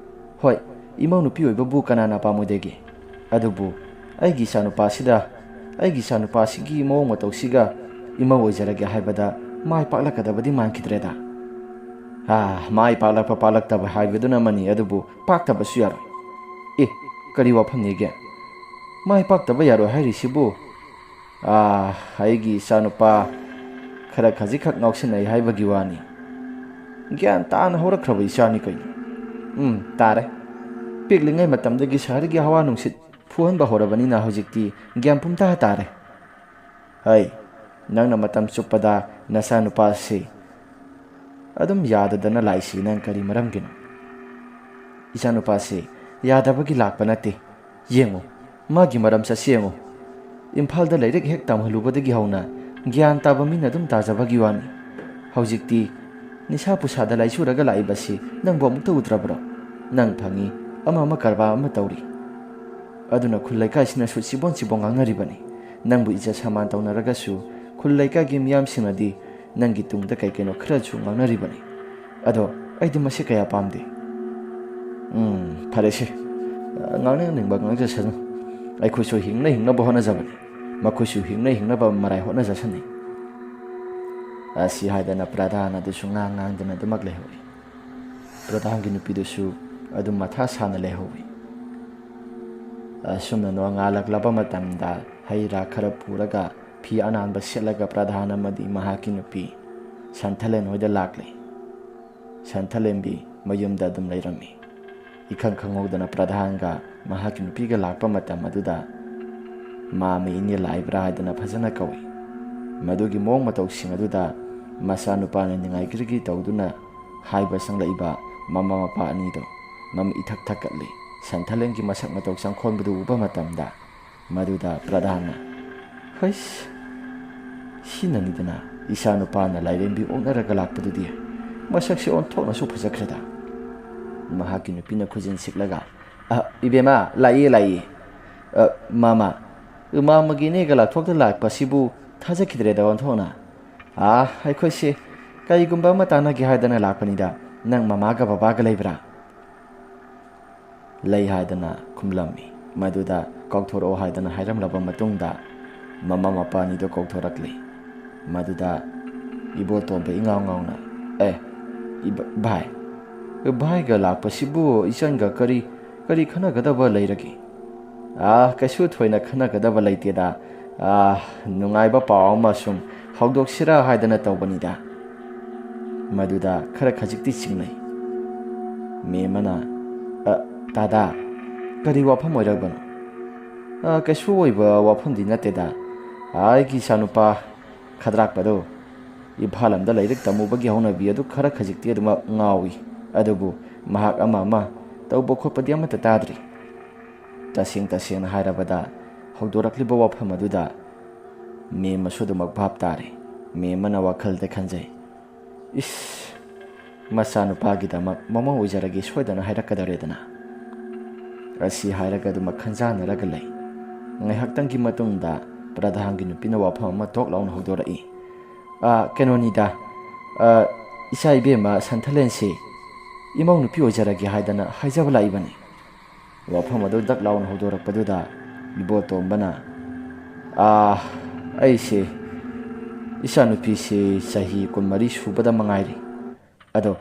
ꯍꯣꯏ, ꯏꯃꯧ ꯅꯨꯄꯤ ꯑꯣꯏꯕꯕꯨ ꯀꯅꯥꯅ ꯄꯥꯝꯃꯣꯏꯗꯒꯦ? ꯑꯗꯨꯕꯨ ꯑꯩꯒꯤ ꯏꯆꯥꯅꯨꯄꯥꯁꯤꯗ, ꯑꯩꯒꯤ ꯏꯆꯥꯅꯨꯄꯥꯁꯤꯒꯤ ꯃꯑꯣꯡ ꯃꯇꯧꯁꯤꯒ ꯏꯃꯧ ꯑꯣꯏꯖꯔꯒꯦ ꯍꯥꯏꯕꯗ ꯃꯥꯏ ꯄꯥꯛꯂꯛꯀꯗꯕꯗꯤ ꯃꯥꯟꯈꯤꯗ꯭ꯔꯦꯗ꯫ ꯑꯥ, ꯃꯥꯏ ꯄꯥꯛꯂꯛꯄ ꯄꯥꯛꯂꯛꯇꯕ ꯍꯥꯏꯕꯗꯨꯅ ꯑꯃꯅꯤ, ꯑꯗꯨꯕꯨ ꯄꯥꯛꯇꯕꯁꯨ ꯌꯥꯔꯣꯏ꯫ ꯑꯦ, ꯀꯔꯤ ꯋꯥꯐꯝꯅꯤꯒꯦ? ꯃꯥꯏ ꯄꯥꯛꯇꯕ ꯌꯥꯔꯣꯏ ꯍꯥꯏꯔꯤꯁꯤꯕꯨ? ꯑꯥ, ꯑꯩꯒꯤ ꯏꯆꯥꯅꯨꯄꯥ ꯈꯔ ꯈꯖꯤꯛꯈꯛ ꯉꯥꯎꯁꯤꯟꯅꯩ ꯍꯥꯏꯕꯒꯤ ꯋꯥꯅꯤ꯫ ꯒ꯭ꯌꯥꯟ ꯇꯥꯅ ꯍꯧꯔꯛꯈ꯭ꯔꯕ ꯏꯆꯥꯅꯤ ꯀꯩꯅꯣ꯫ ꯎꯝ, ꯇꯥꯔꯦ꯫ ꯄꯤꯛꯂꯤꯉꯩ ꯃꯇꯝꯗꯒꯤ ꯁꯍꯔꯒꯤ ꯍꯋꯥ ꯅꯨꯡꯁꯤꯠ ꯐꯨꯍꯟꯕ ꯍꯧꯔꯕꯅꯤꯅ ꯍꯧꯖꯤꯛꯇꯤ ꯒ꯭ꯌꯥꯟ ꯄꯨꯝꯇꯥ ꯇꯥꯔꯦ꯫ ꯍꯩ, ꯅꯪꯅ ꯃꯇꯝ ꯆꯨꯞꯄꯗ ꯅꯆꯥꯅꯨꯄꯥꯁꯤ ꯑꯗꯨꯝ ꯌꯥꯗꯗꯅ ꯂꯥꯛꯏꯁꯤ ꯅꯪ ꯀꯔꯤ ꯃꯔꯝꯒꯤꯅꯣ? ꯏꯆꯥꯅꯨꯄꯥꯁꯤ ꯌꯥꯗꯕꯒꯤ ꯂꯥꯛꯄ ꯅꯠꯇꯦ꯫ ꯌꯦꯡꯉꯨ, ꯃꯥꯒꯤ ꯃꯔꯝ ꯆꯠꯁꯤ ꯌꯦꯡꯉꯨ꯫ ꯏꯝꯐꯥꯜꯗ ꯂꯥꯏꯔꯤꯛ ꯍꯦꯛ ꯇꯝꯍꯜꯂꯨꯕꯗꯒꯤ ꯍꯧꯅ ꯒ꯭ꯌꯥꯟ ꯇꯥꯕ ꯃꯤꯅ ꯑꯗꯨꯝ ꯇꯥꯖꯕꯒꯤ ꯋꯥꯅꯤ꯫ ꯍꯧꯖꯤꯛꯇꯤ ꯅꯤꯁꯥ ꯄꯨꯁꯥꯗ ꯂꯥꯏꯆꯨꯔꯒ ꯂꯥꯛꯏꯕꯁꯤ ꯅꯪꯕꯨ ꯑꯃꯨꯛꯇ ꯎꯗ꯭ꯔꯕ꯭ꯔꯣ? ꯅꯪ ꯐꯪꯉꯤ, ꯑꯃ ꯑꯃ ꯀꯔꯕꯥꯔ ꯑꯃ ꯇꯧꯔꯤ꯫ ꯑꯗꯨꯅ ꯈꯨꯜ ꯂꯩꯀꯥꯏꯁꯤꯅꯁꯨ ꯆꯤꯕꯣꯟ ꯆꯤꯕꯣꯟ ꯉꯥꯡꯅꯔꯤꯕꯅꯤ꯫ ꯅꯪꯕꯨ ꯏꯖꯠ ꯁꯃꯥꯟ ꯇꯧꯅꯔꯒꯁꯨ ꯈꯨꯜ ꯂꯩꯀꯥꯏꯒꯤ ꯃꯤꯌꯥꯝꯁꯤꯡꯅꯗꯤ ꯅꯪꯒꯤ ꯇꯨꯡꯗ ꯀꯩ ꯀꯩꯅꯣ ꯈꯔꯁꯨ ꯉꯥꯡꯅꯔꯤꯕꯅꯤ꯫ ꯑꯗꯣ ꯑꯩꯗꯤ ꯃꯁꯤ ꯀꯌꯥ ꯄꯥꯝꯗꯦ꯫ ꯎꯝ, ꯐꯔꯦꯁꯦ꯫ ꯉꯥꯡꯅꯤꯡꯅꯤꯡꯕ ꯉꯥꯡꯖꯁꯅꯨ꯫ ꯑꯩꯈꯣꯏꯁꯨ ꯍꯤꯡꯅ ꯍꯤꯡꯅꯕ ꯍꯣꯠꯅꯖꯕꯅꯤ꯫ ꯃꯈꯣꯏꯁꯨ ꯍꯤꯡꯅ ꯍꯤꯡꯅꯕ ꯃꯔꯥꯏ ꯍꯣꯠꯅꯖꯁꯅꯤ꯫ ꯑꯁꯤ ꯍꯥꯏꯗꯅ ꯄ꯭ꯔꯙꯥꯟ ꯑꯗꯨꯁꯨ ꯉꯥꯡ ꯉꯥꯡꯗꯅ ꯑꯗꯨꯃꯛ ꯂꯩꯍꯧꯏ꯫ ꯄ꯭ꯔꯙꯥꯟꯒꯤ ꯅꯨꯄꯤꯗꯨꯁꯨ ꯑꯗꯨꯝ ꯃꯊꯥ ꯁꯥꯅ ꯂꯩꯍꯧꯏ꯫ ꯑꯁꯨꯝꯅ ꯅꯣꯡꯉꯥꯜꯂꯛꯂꯕ ꯃꯇꯝꯗ ꯍꯩ ꯔꯥ ꯈꯔ ꯄꯨꯔꯒ ꯐꯤ ꯑꯅꯥꯟꯕ ꯁꯦꯠꯂꯒ ꯄ꯭ꯔꯙꯥꯟ ꯑꯃꯗꯤ ꯃꯍꯥꯛꯀꯤ ꯅꯨꯄꯤ ꯁꯟꯊꯂꯦꯟ ꯍꯣꯏꯗ ꯂꯥꯛꯂꯦ꯫ ꯁꯟꯊꯂꯦꯟꯕꯤ ꯃꯌꯨꯝꯗ ꯑꯗꯨꯝ ꯂꯩꯔꯝꯃꯤ꯫ ꯏꯈꯪ ꯈꯪꯍꯧꯗꯅ ꯄ꯭ꯔꯙꯥꯟꯒ ꯃꯍꯥꯛꯀꯤ ꯅꯨꯄꯤꯒ ꯂꯥꯛꯄ ꯃꯇꯝ ꯑꯗꯨꯗ ꯃꯥꯃ ꯏꯅꯦ ꯂꯥꯛꯏꯕ꯭ꯔꯥ ꯍꯥꯏꯗꯅ ꯐꯖꯅ ꯀꯧꯏ꯫ ꯃꯗꯨꯒꯤ ꯃꯑꯣꯡ ꯃꯇꯧꯁꯤꯡ ꯑꯗꯨꯗ ꯃꯆꯥꯅꯨꯄꯥꯅ ꯅꯤꯡꯉꯥꯏꯒꯤꯔꯒꯤ ꯇꯧꯗꯨꯅ ꯍꯥꯏꯕ ꯆꯪꯂꯛꯏꯕ ꯃꯃꯥ ꯃꯄꯥ ꯑꯅꯤꯗꯣ ꯃꯃꯤꯠ ꯏꯊꯛ ꯊꯛꯀꯠꯂꯤ꯫ ꯁꯟꯊꯂꯦꯟꯒꯤ ꯃꯁꯛ ꯃꯇꯧ ꯆꯪꯈꯣꯟꯕꯗꯨ ꯎꯕ ꯃꯇꯝꯗ ꯃꯗꯨꯗ ꯄ꯭ꯔꯙꯥꯟꯅ, "ꯍꯩꯁ, ꯁꯤꯅꯅꯤꯗꯅ ꯏꯆꯥ ꯅꯨꯄꯥꯅ ꯂꯥꯏꯔꯦꯝꯕꯤ ꯑꯣꯛꯅꯔꯒ ꯂꯥꯛꯄꯗꯨꯗꯤ꯫ ꯃꯁꯛꯁꯤ ꯑꯣꯟꯊꯣꯛꯅꯁꯨ ꯐꯖꯈ꯭ꯔꯦꯗ"꯫ ꯃꯍꯥꯛꯀꯤ ꯅꯨꯄꯤꯅ ꯈꯨꯖꯤꯟ ꯁꯤꯛꯂꯒ, "ꯑ, ꯏꯕꯦꯝꯃ, ꯂꯥꯛꯏ, ꯂꯥꯛꯏ꯫ ꯑ, ꯃꯥꯃ, ꯃꯥꯃꯒꯤ ꯏꯅꯦꯒ ꯂꯥꯛꯊꯣꯛꯇ ꯂꯥꯛꯄꯁꯤꯕꯨ ꯊꯥꯖꯈꯤꯗ꯭ꯔꯦꯗ ꯑꯣꯟꯊꯣꯛꯅ꯫ ꯑꯥ, ꯑꯩꯈꯣꯏꯁꯦ ꯀꯔꯤꯒꯨꯝꯕ ꯑꯃ ꯇꯥꯟꯅꯒꯦ ꯍꯥꯏꯗꯅ ꯂꯥꯛꯄꯅꯤꯗ꯫ ꯅꯪ ꯃꯃꯥꯒ ꯕꯕꯥꯒ ꯂꯩꯕ꯭ꯔꯥ?" "ꯂꯩ" ꯍꯥꯏꯗꯅ ꯈꯨꯝꯂꯝꯃꯤ꯫ ꯃꯗꯨꯗ "ꯀꯧꯊꯣꯔꯛꯑꯣ" ꯍꯥꯏꯗꯅ ꯍꯥꯏꯔꯝꯂꯕ ꯃꯇꯨꯡꯗ ꯃꯃꯥ ꯃꯄꯥ ꯑꯅꯤꯗꯨ ꯀꯧꯊꯣꯔꯛꯂꯤ꯫ ꯃꯗꯨꯗ ꯏꯕꯣꯇꯣꯝꯕ ꯏꯉꯥꯎ ꯉꯥꯎꯅ, "ꯑꯦ, "ꯏꯕ-, ꯚꯥꯏ, ꯚꯥꯏꯒ ꯂꯥꯛꯄꯁꯤꯕꯨ ꯏꯆꯟꯒ ꯀꯔꯤ, ꯀꯔꯤ ꯈꯟꯅꯒꯗꯕ ꯂꯩꯔꯒꯦ?" "ꯑꯥ, ꯀꯩꯁꯨ ꯊꯣꯏꯅ ꯈꯟꯅꯒꯗꯕ ꯂꯩꯇꯦꯗ꯫ ꯑꯥ, ꯅꯨꯡꯉꯥꯏꯕ ꯄꯥꯎ ꯑꯃ ꯁꯨꯝ ꯍꯧꯗꯣꯛꯁꯤꯔꯥ ꯍꯥꯏꯗꯅ ꯇꯧꯕꯅꯤꯗ꯫" ꯃꯗꯨꯗ ꯈꯔ ꯈꯖꯤꯛꯇꯤ ꯆꯤꯡꯅꯩ꯫ ꯃꯦꯝ ꯑꯃꯅ, "ꯑ, ꯗꯥꯗꯥ, ꯀꯔꯤ ꯋꯥꯐꯝ ꯑꯣꯏꯔꯕꯅꯣ?" "ꯑ, ꯀꯩꯁꯨ ꯑꯣꯏꯕ ꯋꯥꯐꯝꯗꯤ ꯅꯠꯇꯦꯗ꯫ ꯑꯩꯒꯤ ꯏꯆꯥꯅꯨꯄꯥ ꯈꯗ꯭ꯔꯥꯛꯄꯗꯣ ꯏꯝꯐꯥꯜ ꯂꯝꯗ ꯂꯥꯏꯔꯤꯛ ꯇꯝꯃꯨꯕꯒꯤ ꯍꯧꯅꯕꯤ ꯑꯗꯨ ꯈꯔ ꯈꯖꯤꯛꯇꯤ ꯑꯗꯨꯃꯛ ꯉꯥꯎꯏ꯫ ꯑꯗꯨꯕꯨ ꯃꯍꯥꯛ ꯑꯃ ꯑꯃ ꯇꯧꯕ ꯈꯣꯠꯄꯗꯤ ꯑꯃꯠꯇ ꯇꯥꯗ꯭ꯔꯤ꯫" ꯇꯁꯦꯡ ꯇꯁꯦꯡꯅ ꯍꯥꯏꯔꯕꯗ, ꯍꯧꯗꯣꯔꯛꯂꯤꯕ ꯋꯥꯐꯝ ꯑꯗꯨꯗ ꯃꯦꯝ ꯑꯃꯁꯨ ꯑꯗꯨꯃꯛ ꯚꯥꯞ ꯇꯥꯔꯦ꯫ ꯃꯦꯝ ꯑꯃꯅ ꯋꯥꯈꯜꯗ ꯈꯟꯖꯩ, "ꯏꯁ, ꯃꯆꯥꯅꯨꯄꯥꯒꯤꯗꯃꯛ ꯃꯃꯧ ꯑꯣꯏꯖꯔꯒꯦ ꯁꯣꯏꯗꯅ ꯍꯥꯏꯔꯛꯀꯗꯧꯔꯦꯗꯅ꯫" ꯑꯁꯤ ꯍꯥꯏꯔꯒ ꯑꯗꯨꯃꯛ ꯈꯟꯖꯥꯟꯅꯔꯒ ꯂꯩ꯫ ꯉꯥꯏꯍꯥꯛꯇꯪꯒꯤ ꯃꯇꯨꯡꯗ ꯄ꯭ꯔꯙꯥꯟꯒꯤ ꯅꯨꯄꯤꯅ ꯋꯥꯐꯝ ꯑꯃ ꯇꯣꯛ ꯂꯥꯎꯅ ꯍꯧꯗꯣꯔꯛꯏ꯫ "ꯑꯥ, ꯀꯩꯅꯣꯅꯤꯗ, ꯑꯥ, ꯏꯆꯥ ꯏꯕꯦꯝꯃ ꯁꯟꯊꯂꯦꯟꯁꯤ ꯏꯃꯧ ꯅꯨꯄꯤ ꯑꯣꯏꯖꯔꯒꯦ ꯍꯥꯏꯗꯅ ꯍꯥꯏꯖꯕ ꯂꯥꯛꯏꯕꯅꯤ꯫" ꯋꯥꯐꯝ ꯑꯗꯨ ꯗꯛ ꯂꯥꯎꯅ ꯍꯧꯗꯣꯔꯛꯄꯗꯨꯗ ꯏꯕꯣꯇꯣꯝꯕꯅ, "ꯑꯥ, ꯑꯩꯁꯦ, ꯏꯆꯥꯅꯨꯄꯤꯁꯤ ꯆꯍꯤ ꯀꯨꯟꯃꯔꯤ ꯁꯨꯕꯗ ꯃꯉꯥꯏꯔꯤ꯫ ꯑꯗꯣ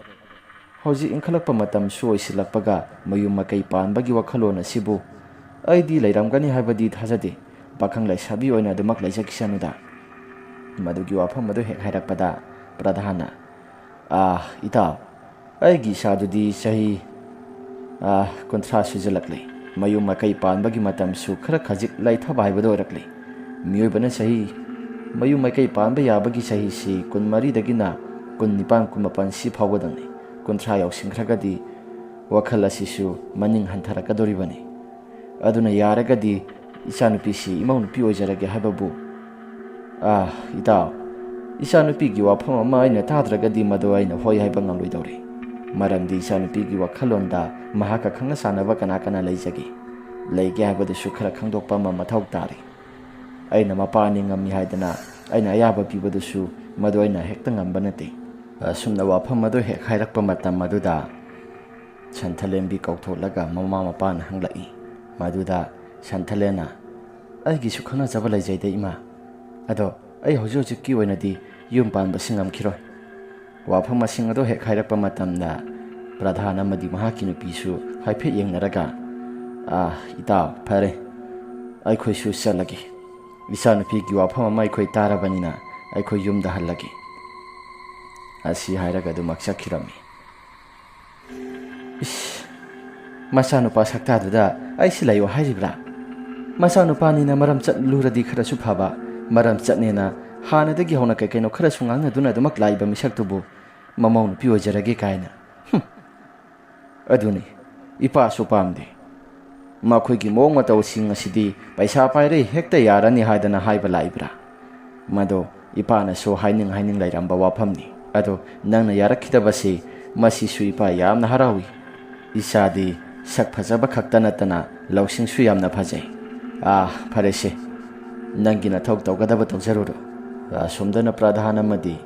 ꯍꯧꯖꯤꯛ ꯏꯟꯈꯠꯂꯛꯄ ꯃꯇꯝꯁꯨ ꯑꯣꯏꯁꯤꯜꯂꯛꯄꯒ ꯃꯌꯨꯝ ꯃꯀꯩ ꯄꯥꯟꯕꯒꯤ ꯋꯥꯈꯜꯂꯣꯟ ꯑꯁꯤꯕꯨ ꯑꯩꯗꯤ ꯂꯩꯔꯝꯒꯅꯤ ꯍꯥꯏꯕꯗꯤ ꯊꯥꯖꯗꯦ꯫ ꯄꯥꯈꯪ ꯂꯩꯁꯥꯕꯤ ꯑꯣꯏꯅ ꯑꯗꯨꯃꯛ ꯂꯩꯖꯈꯤꯁꯅꯨꯗ꯫" ꯃꯗꯨꯒꯤ ꯋꯥꯐꯝ ꯑꯗꯨ ꯍꯦꯛ ꯍꯥꯏꯔꯛꯄꯗ ꯄ꯭ꯔꯙꯥꯟꯅ, "ꯑꯥ, ꯏꯇꯥꯎ, ꯑꯩꯒꯤ ꯏꯆꯥꯗꯨꯗꯤ ꯆꯍꯤ, ꯑꯥ, ꯀꯨꯟꯊ꯭ꯔꯥ ꯁꯨꯖꯜꯂꯛꯂꯦ꯫ ꯃꯌꯨꯝ ꯃꯀꯩ ꯄꯥꯟꯕꯒꯤ ꯃꯇꯝꯁꯨ ꯈꯔ ꯈꯖꯤꯛ ꯂꯩꯊꯕ ꯍꯥꯏꯕꯗꯨ ꯑꯣꯏꯔꯛꯂꯦ꯫ ꯃꯤꯑꯣꯏꯕꯅ ꯆꯍꯤ, ꯃꯌꯨꯝ ꯃꯀꯩ ꯄꯥꯟꯕ ꯌꯥꯕꯒꯤ ꯆꯍꯤꯁꯤ ꯀꯨꯟꯃꯔꯤꯗꯒꯤꯅ ꯀꯨꯟꯅꯤꯄꯥꯟ, ꯀꯨꯟꯃꯥꯄꯟ ꯁꯤ ꯐꯥꯎꯕꯗꯪꯅꯤ꯫ ꯀꯨꯟꯊ꯭ꯔꯥ ꯌꯧꯁꯤꯟꯈ꯭ꯔꯒꯗꯤ ꯋꯥꯈꯜ ꯑꯁꯤꯁꯨ ꯃꯅꯤꯡ ꯍꯟꯊꯔꯛꯀꯗꯧꯔꯤꯕꯅꯤ꯫ ꯑꯗꯨꯅ ꯌꯥꯔꯒꯗꯤ ꯏꯆꯥꯅꯨꯄꯤꯁꯤ ꯏꯃꯧ ꯅꯨꯄꯤ ꯑꯣꯏꯖꯔꯒꯦ ꯍꯥꯏꯕꯕꯨ, ꯑꯥ, ꯏꯇꯥꯎ, ꯏꯆꯥꯅꯨꯄꯤꯒꯤ ꯋꯥꯐꯝ ꯑꯃ ꯑꯩꯅ ꯇꯥꯗ꯭ꯔꯒꯗꯤ ꯃꯗꯨ ꯑꯩꯅ ꯍꯣꯏ ꯍꯥꯏꯕ ꯉꯝꯂꯣꯏꯗꯧꯔꯤ꯫ ꯃꯔꯝꯗꯤ ꯏꯆꯥꯅꯨꯄꯤꯒꯤ ꯋꯥꯈꯜꯂꯣꯟꯗ ꯃꯍꯥꯛꯀ ꯈꯪꯅ ꯆꯥꯟꯅꯕ ꯀꯅꯥ ꯀꯅꯥ ꯂꯩꯖꯒꯦ? ꯂꯩꯒꯦ ꯍꯥꯏꯕꯗꯨꯁꯨ ꯈꯔ ꯈꯪꯗꯣꯛꯄ ꯑꯃ ꯃꯊꯧ ꯇꯥꯔꯤ꯫ ꯑꯩꯅ ꯃꯄꯥꯅꯤ ꯉꯝꯃꯤ ꯍꯥꯏꯗꯅ ꯑꯩꯅ ꯑꯌꯥꯕ ꯄꯤꯕꯗꯨꯁꯨ ꯃꯗꯨ ꯑꯩꯅ ꯍꯦꯛꯇ ꯉꯝꯕ ꯅꯠꯇꯦ꯫" ꯑꯁꯨꯝꯅ ꯋꯥꯐꯝ ꯑꯗꯨ ꯍꯦꯛ ꯍꯥꯏꯔꯛꯄ ꯃꯇꯝ ꯑꯗꯨꯗ ꯁꯟꯊꯂꯦꯝꯕꯤ ꯀꯧꯊꯣꯛꯂꯒ ꯃꯃꯥ ꯃꯄꯥꯅ ꯍꯪꯂꯛꯏ꯫ ꯃꯗꯨꯗ ꯁꯟꯊꯂꯦꯟꯅ, "ꯑꯩꯒꯤꯁꯨ ꯈꯪꯅꯖꯕ ꯂꯩꯖꯩꯗ, ꯏꯃꯥ꯫ ꯑꯗꯣ ꯑꯩ ꯍꯧꯖꯤꯛ ꯍꯧꯖꯤꯛꯀꯤ ꯑꯣꯏꯅꯗꯤ ꯌꯨꯝ ꯄꯥꯟꯕꯁꯤ ꯉꯝꯈꯤꯔꯣꯏ꯫ ꯋꯥꯐꯝ ꯃꯁꯤꯡ ꯑꯗꯨ ꯍꯦꯛ ꯍꯥꯏꯔꯛꯄ ꯃꯇꯝꯗ, ꯄ꯭ꯔꯙꯥꯟ ꯑꯃꯗꯤ ꯃꯍꯥꯛꯀꯤ ꯅꯨꯄꯤꯁꯨ ꯍꯥꯏꯐꯦꯠ ꯌꯦꯡꯅꯔꯒ, "ꯑꯥ, ꯏꯇꯥꯎ, ꯐꯔꯦ, ꯑꯩꯈꯣꯏꯁꯨ ꯆꯠꯂꯒꯦ꯫ ꯏꯆꯥꯅꯨꯄꯤꯒꯤ ꯋꯥꯐꯝ ꯑꯃ ꯑꯩꯈꯣꯏ ꯇꯥꯔꯕꯅꯤꯅ ꯑꯩꯈꯣꯏ ꯌꯨꯝꯗ ꯍꯜꯂꯒꯦ" ꯑꯁꯤ ꯍꯥꯏꯔꯒ ꯑꯗꯨꯃꯛ ꯆꯠꯈꯤꯔꯝꯃꯤ꯫ "ꯏꯁ, ꯃꯆꯥꯅꯨꯄꯥ ꯁꯛꯇꯥꯗꯨꯗ ꯑꯩꯁꯤ ꯂꯩꯌꯣ ꯍꯥꯏꯔꯤꯕ꯭ꯔꯥ? ꯃꯆꯥꯅꯨꯄꯥꯅꯤꯅ ꯃꯔꯝ ꯆꯠꯂꯨꯔꯗꯤ ꯈꯔꯁꯨ ꯐꯕ, ꯃꯔꯝ ꯆꯠꯅꯦꯅ ꯍꯥꯟꯅꯗꯒꯤ ꯍꯧꯅ ꯀꯩ ꯀꯩꯅꯣ ꯈꯔꯁꯨ ꯉꯥꯡꯅꯗꯨꯅ ꯑꯗꯨꯃꯛ ꯂꯥꯛꯏꯕ ꯃꯤꯁꯛꯇꯨꯕꯨ ꯃꯃꯧ ꯅꯨꯄꯤ ꯑꯣꯏꯖꯔꯒꯦ ꯀꯥꯏꯅ꯫ ꯍꯨꯝ, ꯑꯗꯨꯅꯤ, ꯏꯄꯥꯁꯨ ꯄꯥꯝꯗꯦ꯫ ꯃꯈꯣꯏꯒꯤ ꯃꯑꯣꯡ ꯃꯇꯧꯁꯤꯡ ꯑꯁꯤꯗꯤ ꯄꯩꯁꯥ ꯄꯥꯏꯔꯦ ꯍꯦꯛꯇ ꯌꯥꯔꯅꯤ ꯍꯥꯏꯗꯅ ꯍꯥꯏꯕ ꯂꯥꯛꯏꯕ꯭ꯔꯥ? ꯃꯗꯣ ꯏꯄꯥꯅꯁꯨ ꯍꯥꯏꯅꯤꯡ ꯍꯥꯏꯅꯤꯡ ꯂꯩꯔꯝꯕ ꯋꯥꯐꯝꯅꯤ꯫ ꯑꯗꯣ ꯅꯪꯅ ꯌꯥꯔꯛꯈꯤꯗꯕꯁꯤ, ꯃꯁꯤꯁꯨ ꯏꯄꯥ ꯌꯥꯝꯅ ꯍꯔꯥꯎꯏ꯫ ꯏꯆꯥꯗꯤ ꯁꯛ ꯐꯖꯕ ꯈꯛꯇ ꯅꯠꯇꯅ ꯂꯧꯁꯤꯡꯁꯨ ꯌꯥꯝꯅ ꯐꯖꯩ꯫ ꯑꯥ, ꯐꯔꯦꯁꯦ, ꯅꯪꯒꯤ ꯅꯊꯧ ꯇꯧꯒꯗꯕ ꯇꯧꯖꯔꯨꯔꯣ"꯫ ꯑꯁꯣꯝꯗꯅ ꯄ꯭ꯔꯙꯥꯟ ꯑꯃꯗꯤ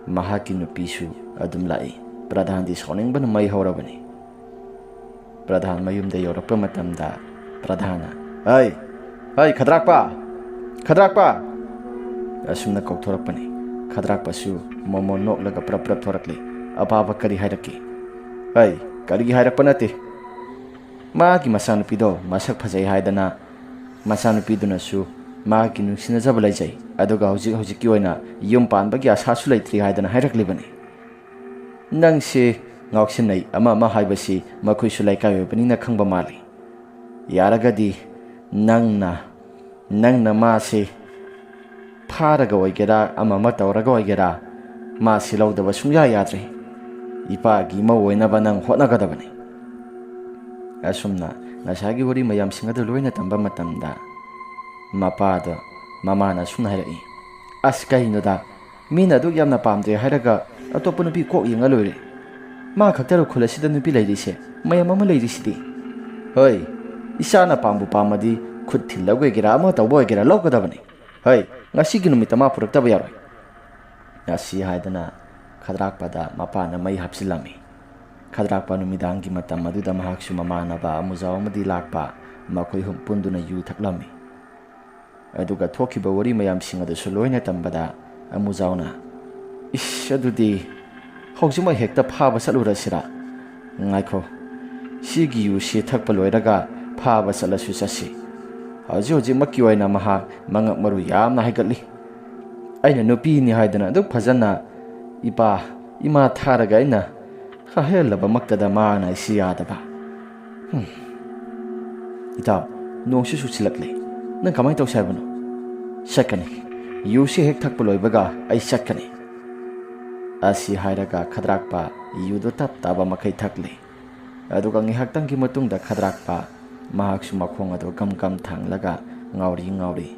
ꯃꯍꯥꯛꯀꯤ ꯅꯨꯄꯤꯁꯨ ꯑꯗꯨꯝ ꯂꯥꯛꯏ꯫ ꯄ꯭ꯔꯙꯥꯟꯗꯤ ꯁꯥꯎꯅꯤꯡꯕꯅ ꯃꯩ ꯍꯧꯔꯕꯅꯤ꯫ ꯄ꯭ꯔꯙꯥꯟ ꯃꯌꯨꯝꯗ ꯌꯧꯔꯛꯄ ꯃꯇꯝꯗ ꯄ꯭ꯔꯙꯥꯟꯅ, "ꯍꯩ, ꯍꯩ, ꯈꯗ꯭ꯔꯥꯛꯄ! ꯈꯗ꯭ꯔꯥꯛꯄ!" ꯑꯁꯨꯝꯅ ꯀꯧꯊꯣꯔꯛꯄꯅꯤ꯫ ꯈꯗ꯭ꯔꯥꯛꯄꯁꯨ ꯃꯣꯃꯣꯟ ꯅꯣꯛꯂꯒ ꯄ꯭ꯔꯞ ꯄ꯭ꯔꯞ ꯊꯣꯔꯛꯂꯤ꯫ "ꯑꯄꯥꯕ ꯀꯔꯤ ꯍꯥꯏꯔꯛꯀꯦ?" "ꯍꯩ, ꯀꯔꯤꯒꯤ ꯍꯥꯏꯔꯛꯄ ꯅꯠꯇꯦ꯫ ꯃꯥꯒꯤ ꯃꯆꯥꯅꯨꯄꯤꯗꯣ ꯃꯁꯛ ꯐꯖꯩ ꯍꯥꯏꯗꯅ, ꯃꯆꯥꯅꯨꯄꯤꯗꯨꯅꯁꯨ ꯃꯥꯒꯤ ꯅꯨꯡꯁꯤꯅꯖꯕ ꯂꯩꯖꯩ, ꯑꯗꯨꯒ ꯍꯧꯖꯤꯛ ꯍꯧꯖꯤꯛꯀꯤ ꯑꯣꯏꯅ ꯌꯨꯝ ꯄꯥꯟꯕꯒꯤ ꯑꯥꯁꯥꯁꯨ ꯂꯩꯇ꯭ꯔꯤ ꯍꯥꯏꯗꯅ ꯍꯥꯏꯔꯛꯂꯤꯕꯅꯤ"꯫ "ꯅꯪꯁꯦ ꯉꯥꯎꯁꯤꯟꯅꯩ, ꯑꯃ ꯑꯃ ꯍꯥꯏꯕꯁꯤ ꯃꯈꯣꯏꯁꯨ ꯂꯩꯀꯥꯏ ꯑꯣꯏꯕꯅꯤꯅ ꯈꯪꯕ ꯃꯥꯜꯂꯤ꯫ ꯌꯥꯔꯒꯗꯤ ꯅꯪꯅ, ꯅꯪꯅ ꯃꯥꯁꯦ ꯐꯥꯔꯒ ꯑꯣꯏꯒꯦꯔꯥ, ꯑꯃ ꯑꯃ ꯇꯧꯔꯒ ꯑꯣꯏꯒꯦꯔꯥ, ꯃꯥꯁꯤ ꯂꯧꯗꯕ ꯁꯨꯡꯌꯥ ꯌꯥꯗ꯭ꯔꯦ꯫ ꯏꯄꯥꯒꯤ ꯃꯧ ꯑꯣꯏꯅꯕ ꯅꯪ ꯍꯣꯠꯅꯒꯗꯕꯅꯤ"꯫ ꯑꯁꯨꯝꯅ ꯉꯁꯥꯏꯒꯤ ꯋꯥꯔꯤ ꯃꯌꯥꯝꯁꯤꯡ ꯑꯗꯨ ꯂꯣꯏꯅ ꯇꯝꯕ ꯃꯇꯝꯗ, ꯃꯄꯥꯗ ꯃꯃꯥꯅ ꯑꯁꯨꯝꯅ ꯍꯥꯏꯔꯛꯏ, "ꯑꯁ, ꯀꯩꯅꯣꯗ, ꯃꯤꯅ ꯑꯗꯨꯛ ꯌꯥꯝꯅ ꯄꯥꯝꯗ꯭ꯔꯦ ꯍꯥꯏꯔꯒ ꯑꯇꯣꯞꯄ ꯅꯨꯄꯤ ꯀꯣꯛ ꯌꯦꯡꯉ ꯂꯣꯏꯔꯦ꯫ ꯃꯥ ꯈꯛꯇꯔꯣ ꯈꯨꯜ ꯑꯁꯤꯗ ꯅꯨꯄꯤ ꯂꯩꯔꯤꯁꯦ? ꯃꯌꯥꯝ ꯑꯃ ꯂꯩꯔꯤꯁꯤꯗꯤ꯫ ꯍꯣꯏ, ꯏꯆꯥꯅ ꯄꯥꯝꯕꯨ ꯄꯥꯝꯃꯗꯤ ꯈꯨꯠ ꯊꯤꯜꯂꯒ ꯑꯣꯏꯒꯦꯔꯥ, ꯑꯃ ꯇꯧꯕ ꯑꯣꯏꯒꯦꯔꯥ, ꯂꯧꯒꯗꯕꯅꯤ꯫ ꯍꯣꯏ, ꯉꯁꯤꯒꯤ ꯅꯨꯃꯤꯠꯇ ꯃꯥ ꯄꯨꯔꯛꯇꯕ ꯌꯥꯔꯣꯏ"꯫ ꯑꯁꯤ ꯍꯥꯏꯗꯅ ꯈꯗ꯭ꯔꯥꯛꯄꯗ ꯃꯄꯥꯅ ꯃꯩ ꯍꯥꯞꯆꯤꯜꯂꯝꯃꯤ꯫ ꯈꯗ꯭ꯔꯥꯛꯄ ꯅꯨꯃꯤꯗꯥꯡꯒꯤ ꯃꯇꯝ ꯑꯗꯨꯗ ꯃꯍꯥꯛꯁꯨ ꯃꯃꯥꯟꯅꯕ ꯑꯃꯨꯖꯥꯎ ꯑꯃꯗꯤ ꯂꯥꯛꯄ, ꯃꯈꯣꯏ ꯑꯍꯨꯝ ꯄꯨꯟꯗꯨꯅ ꯌꯨ ꯊꯛꯂꯝꯃꯤ꯫ ꯑꯗꯨꯒ ꯊꯣꯛꯈꯤꯕ ꯋꯥꯔꯤ ꯃꯌꯥꯝꯁꯤꯡ ꯑꯗꯨꯁꯨ ꯂꯣꯏꯅ ꯇꯝꯕꯗ ꯑꯃꯨꯖꯥꯎꯅ, "ꯏꯁ, ꯑꯗꯨꯗꯤ ꯍꯧꯖꯤꯛꯃꯛ ꯍꯦꯛꯇ ꯐꯥꯕ ꯆꯠꯂꯨꯔꯁꯤꯔꯥ? ꯉꯥꯏꯈꯣ, ꯁꯤꯒꯤ ꯌꯨꯁꯤ ꯊꯛꯄ ꯂꯣꯏꯔꯒ ꯐꯥꯕ ꯆꯠꯂꯁꯨ ꯆꯠꯁꯤ꯫ ꯍꯧꯖꯤꯛ ꯍꯧꯖꯤꯛꯃꯛꯀꯤ ꯑꯣꯏꯅ ꯃꯍꯥꯛ ꯃꯉꯛ ꯃꯔꯨ ꯌꯥꯝꯅ ꯍꯥꯏꯒꯠꯂꯤ꯫ ꯑꯩꯅ ꯅꯨꯄꯤꯅꯤ ꯍꯥꯏꯗꯅ ꯑꯗꯨꯛ ꯐꯖꯅ ꯏꯄꯥ, ꯏꯃꯥ ꯊꯥꯔꯒ ꯑꯩꯅ ꯈꯔ ꯍꯥꯏꯍꯜꯂꯕꯃꯛꯇꯗ ꯃꯥꯅ ꯑꯩꯁꯤ ꯌꯥꯗꯕ꯫ ꯍꯨꯝ꯫ "ꯏꯇꯥꯎ, ꯅꯣꯡꯁꯨ ꯆꯨꯁꯤꯜꯂꯛꯂꯦ꯫ ꯅꯪ ꯀꯃꯥꯏꯅ ꯇꯧꯁꯦ ꯍꯥꯏꯕꯅꯣ?" "ꯆꯠꯀꯅꯤ꯫ ꯌꯨꯁꯤ ꯍꯦꯛ ꯊꯛꯄ ꯂꯣꯏꯕꯒ ꯑꯩ ꯆꯠꯀꯅꯤ꯫" ꯑꯁꯤ ꯍꯥꯏꯔꯒ ꯈꯗ꯭ꯔꯥꯛꯄ ꯌꯨꯗꯨ ꯇꯞ ꯇꯥꯕ ꯃꯈꯩ ꯊꯛꯂꯦ꯫ ꯑꯗꯨꯒ ꯉꯥꯏꯍꯥꯛꯇꯪꯒꯤ ꯃꯇꯨꯡꯗ ꯈꯗ꯭ꯔꯥꯛꯄ ꯃꯍꯥꯛꯁꯨ ꯃꯈꯣꯡ ꯑꯗꯨ ꯒꯝ ꯒꯝ ꯊꯥꯡꯂꯒ ꯉꯥꯎꯔꯤ ꯉꯥꯎꯔꯤ